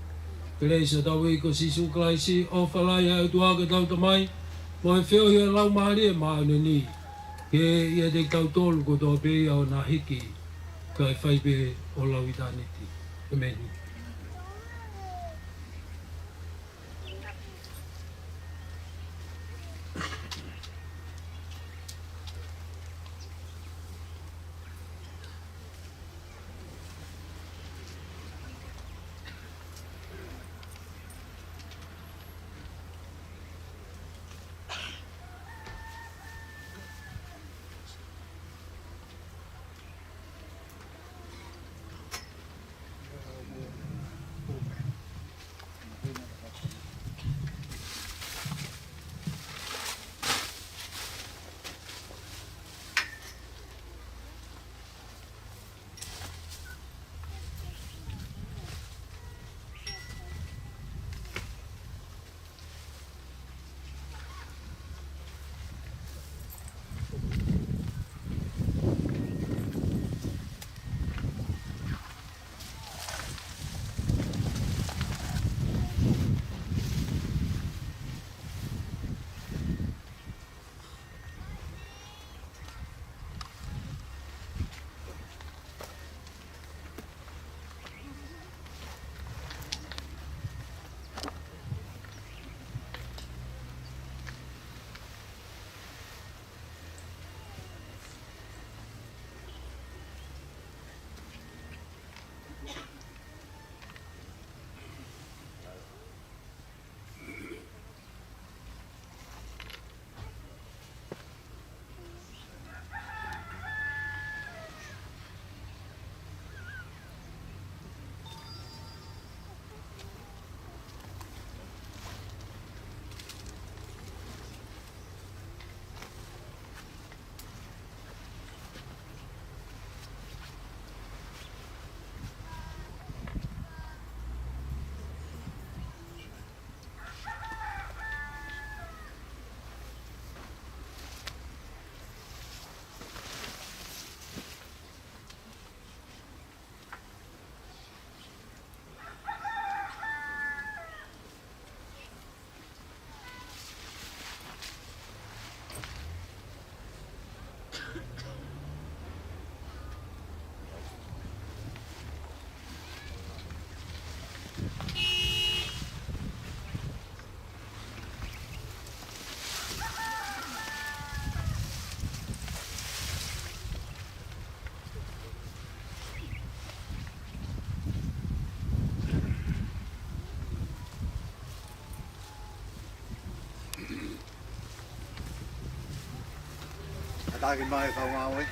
Kelesi ʻa hotau ʻEiki ko Sīsū Kalaisi, ʻofa lahi ʻa e ʻOtua ko hotau Tamai, mo e feohi ʻa e Laumālie Māʻoniʻoni, ke ʻiate kitautolu kotoa pē ia ʻo na hiki, kae fai pē ʻo lauitāniti. ʻEmeni. ʻAki mai kau ngāue.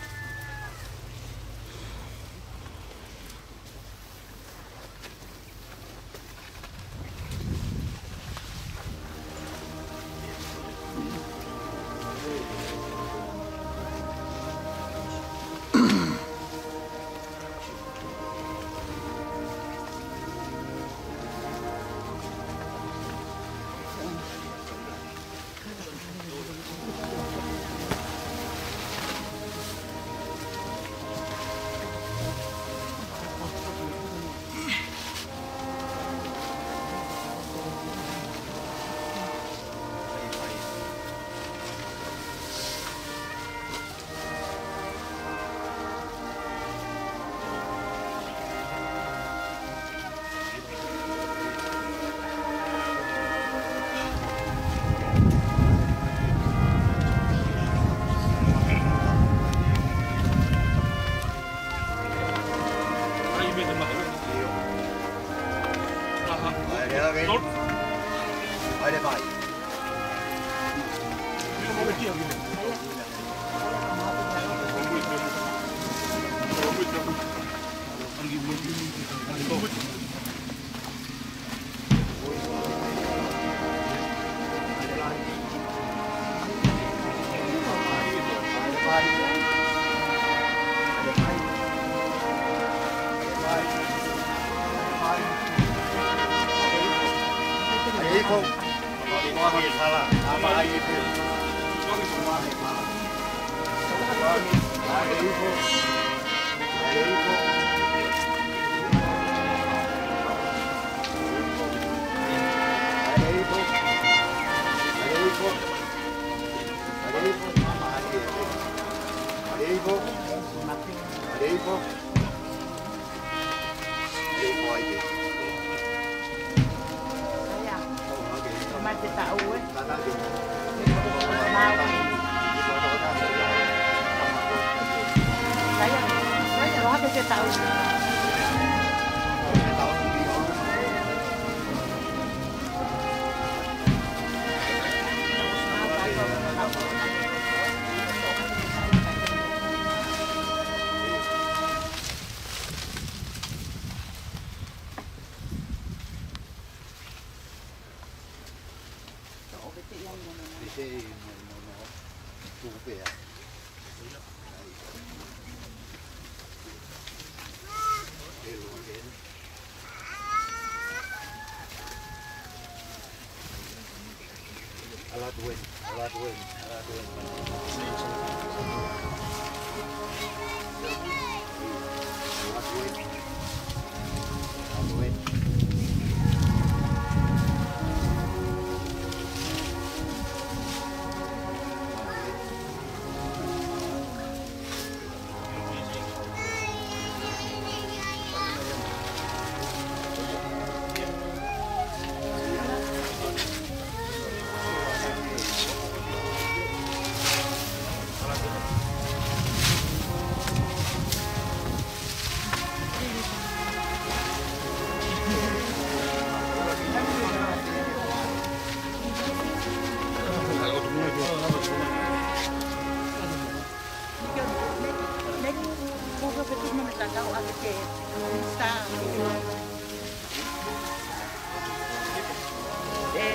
E,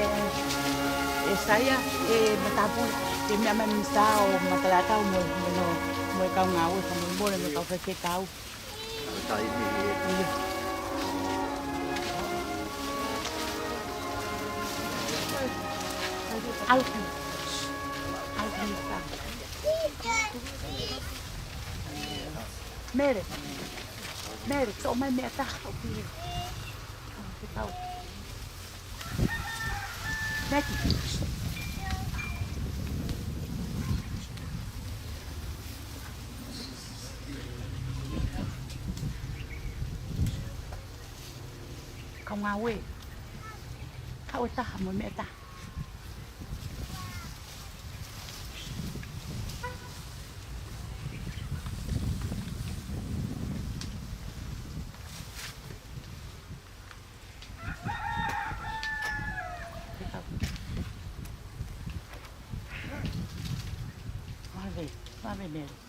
e saia, e matapu, e meʻa mai misa o makalakau mo, mo, mo e kau ngāue, ka mo mole mo e kau fefekau. Taimi. Ia. ʻAlu ki. ʻAlu ki misa. Mele. Mele, toʻo mai meʻa ʻe taha ʻo ki. Ke tau. Meki. Kau ngāue. Kau ʻe taha mo e meʻa ʻe taha. Male, male. Ave Mele.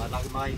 Mātaki mai.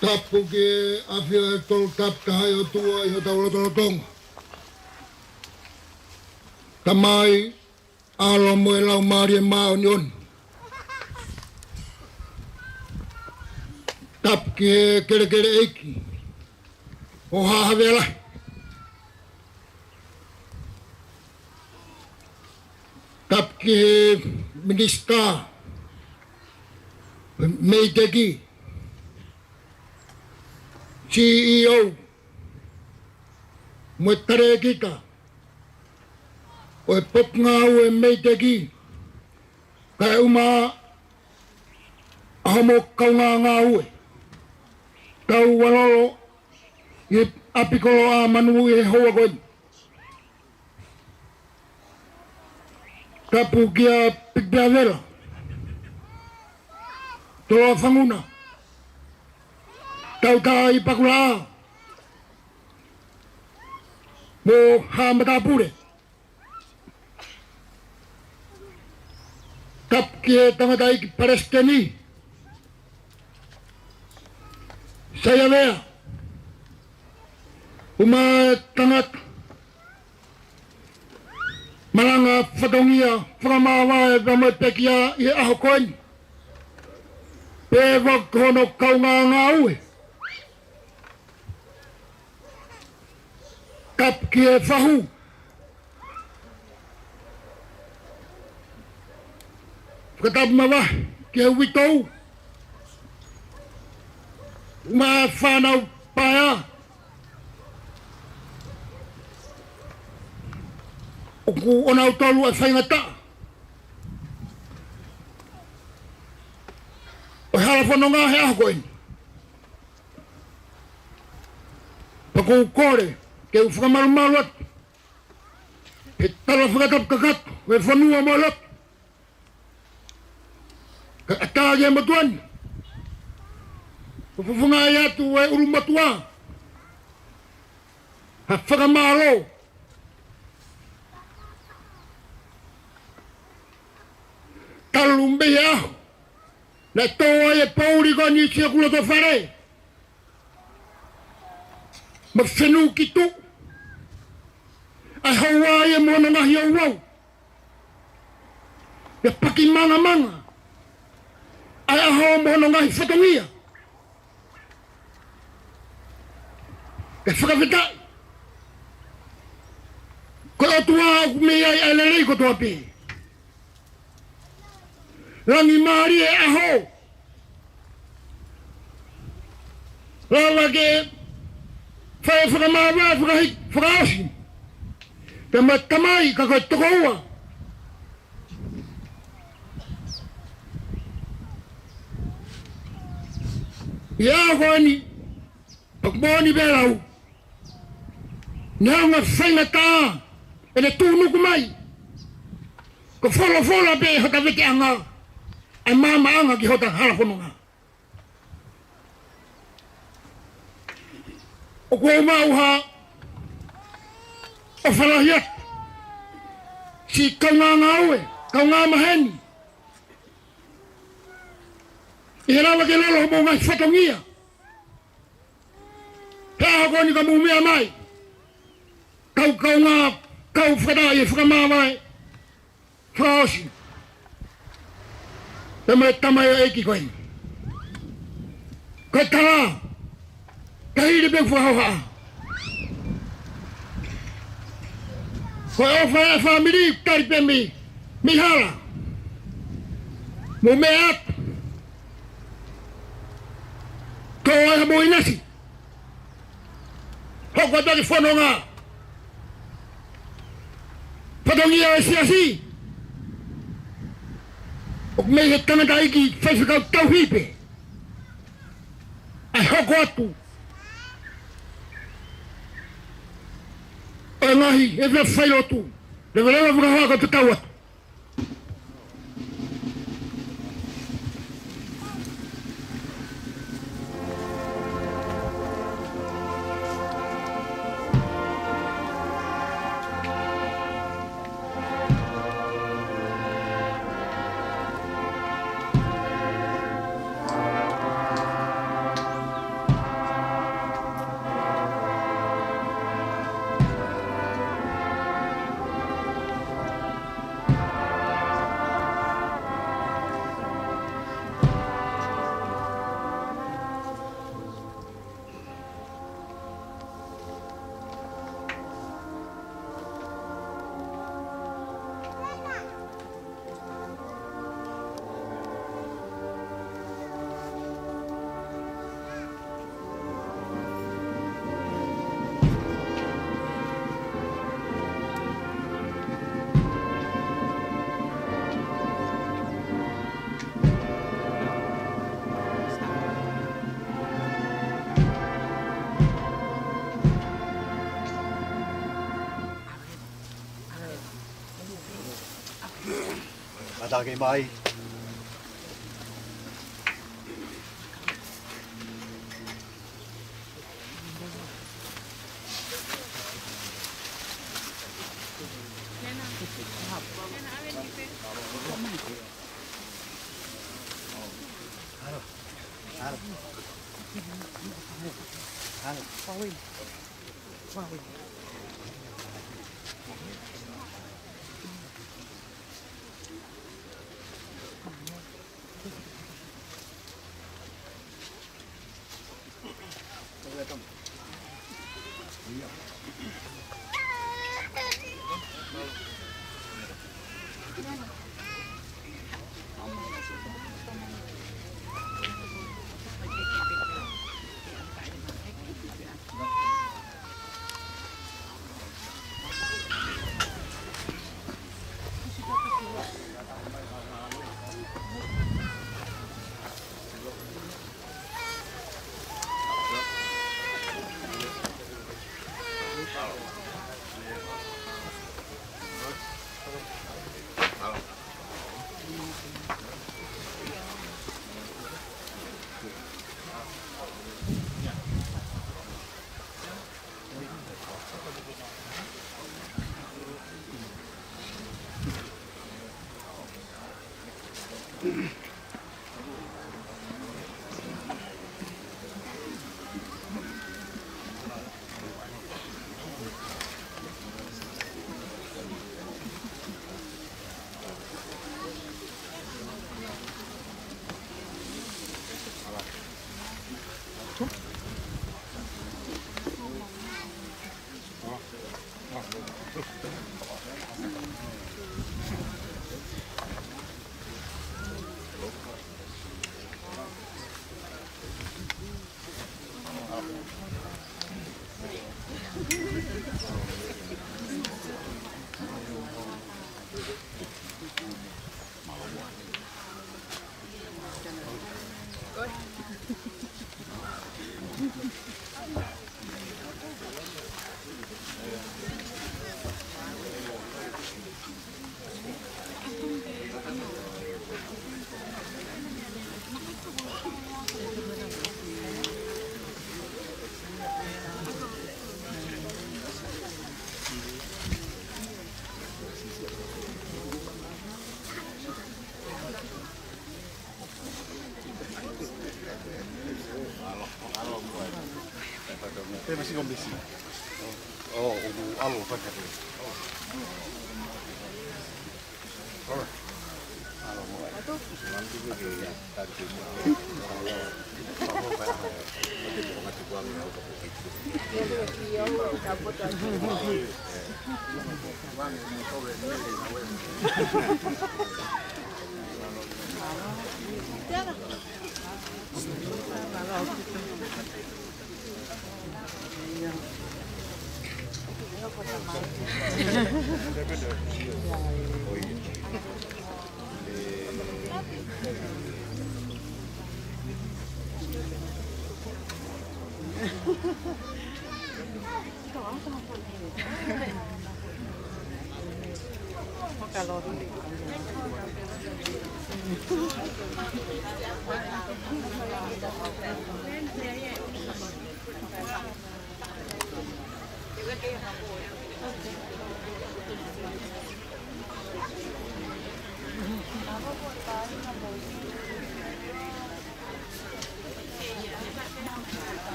Tapu ki he ʻAfio ʻe tolu, tapu taha ʻa e ʻOtua ʻi hotau lotolotonga. Tamai, ʻAlo mo e Laumālie Māʻoniʻoni. Tapu ki he kelekele ʻeiki ʻo Haʻa Havea Lahi. Tapu ki he minisitā, MEIDECC, CEO, mo e talēkita ʻo e potungāue MEIDECC, kae ʻumaʻā hoʻomou kaungāngāue. Tau ʻalolo ʻi he ʻapi kolo ʻa Manu ʻi he houa ko eni. Tapu kia Pikipeavela, Toloa Fanguna, Tautai Pakula, mo Haʻa Matāpule. Tapu ki he tangataʻeiki Palesiteni, Saiavea, ʻumaʻā e tangata malanga fatongia fakamāvae pea mo e pekia ʻi he ʻaho ko eni. Pea ʻoku hono kaungāngāue. Tapu ki he fahu. Fakatapu mavahe ki he uitou, ʻumaʻā e fānau paea ʻoku ʻonautolu ʻa e faingataʻa ʻo e hala fononga he ʻaho ko eni. Pea ʻoku ou kole ke u fakamalumalu atu he tala fakatapu kakato ʻo e fonua mo e lotu. Kae ʻatā ki he motuʻa ni, ʻoku fofongaʻi atu ʻe he ʻulumotuʻa ha fakamālō. Talu mei he ʻaho naʻe tō ai e poʻuli ko eni siʻoku loto fale, mo fenū ki tuʻa, ʻa e houa ia mo hono ngaahi ouau, pea pakimangamanga ʻa e ʻaho mo hono ngaahi fatongia. Pea fakafetaʻi, ko e ʻOtua ʻoku mei ai ʻa e lelei kotoa pē. Langi mālie ʻaho. Lava ke fai fakamāvae fakahi-, fakaʻosi pea mo e tamai ka ko e tokoua. ʻI he ʻaho ko eni, ʻoku moʻoni pē lau, neongo e faingataʻa ʻene tuʻunuku mai, ko e folofola pē ʻa hota veteʻanga ʻa e maamaʻanga ki hota hala fononga. ʻOku ou maʻu ha ʻofa lahi atu siʻi kaungāngāue, kaungāmaheni, ʻi he lava ke lolo homou ngaahi fatongia he ʻaho ko eni ka mou meʻa mai, kau kaungā, kau fakataha ʻi he fakamāvae fakaʻosi pea mo e tamaioʻeiki ko eni. Ko e tala, ka hili pē ʻeku fakahohaʻa, ko e ʻofa ʻa e fāmili, tali pē mei, mei hala. Mou meʻa atu, tō ai hamou ʻinasi, hoko atu ki he fononga, fatongia ʻo e siasi. ʻOku mei he tangataʻeiki faifekau tauhi pē ʻa e hoko atu ʻo e ngaahi efiafi failotu. Leveleva fakahohaʻa ka tatau atu. Taki mai.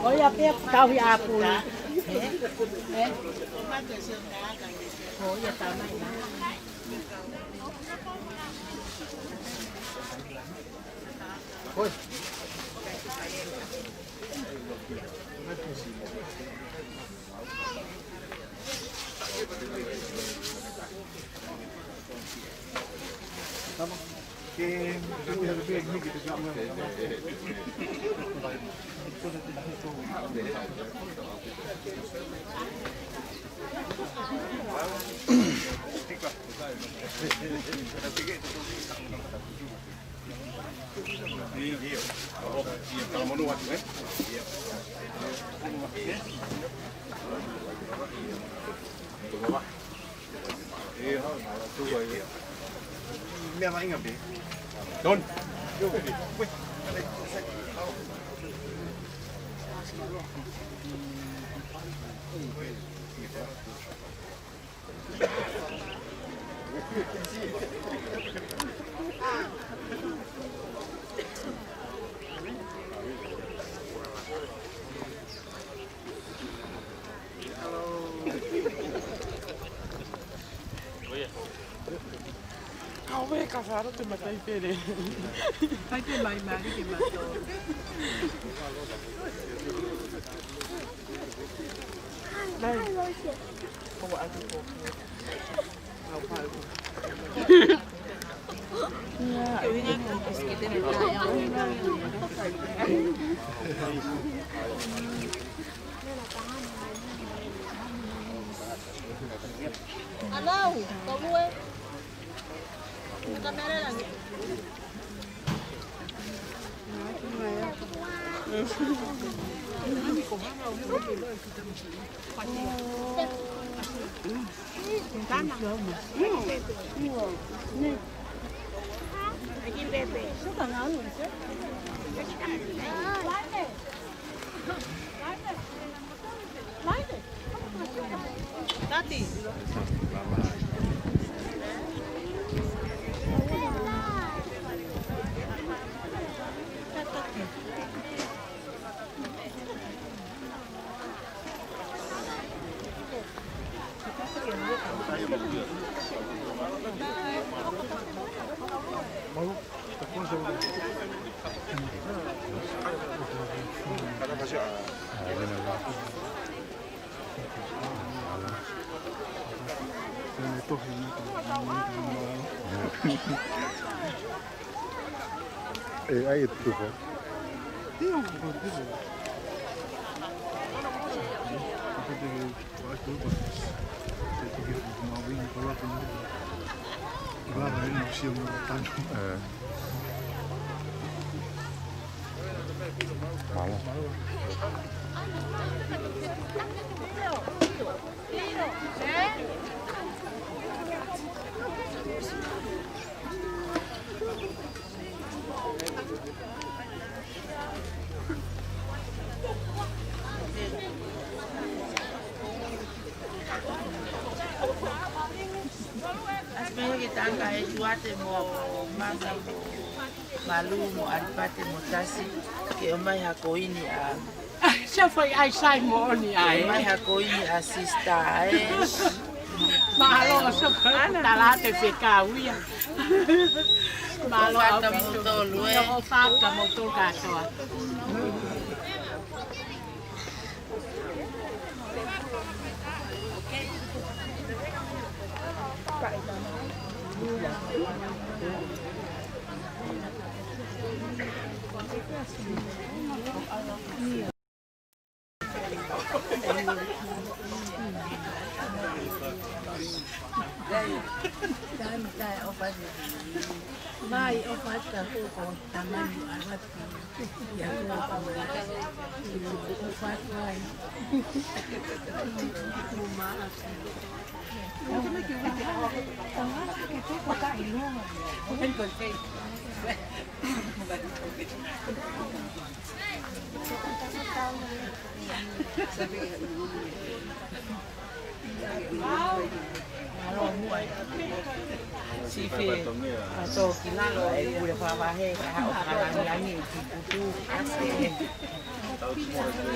ʻOi, ʻa pē tauhi ʻāpuli. Ē? Ē? ʻOi, ʻa tamai. Kau e kafaro te matai pere. Hai te mai mari ke mato. Mai. Ko atu ko. Hello, kau e. Tati. E, ai e tufa. E. Mālō. ʻAsi pē ki he tangata ʻe Tuate mo Masa mo Malu mo ʻAlipate mo Tasi, ke ʻomai ha koini ʻa. Ai, se fai ai sai mo oni ai. Ke ʻomai ha koini ʻa sista, ē. Mālō, so, ana. Tala te fekau ia. Mālō, ʻofa atu ʻaupito. Moutolu, ē. ʻOfa atu moutolu kātoa. Mai, ʻofa atu. Mai, ʻofa atu, ko tamai ʻa. Siʻi fē, ʻa tō ki lalo e pule fāvahe, ka haʻu ka langilangi ki putu.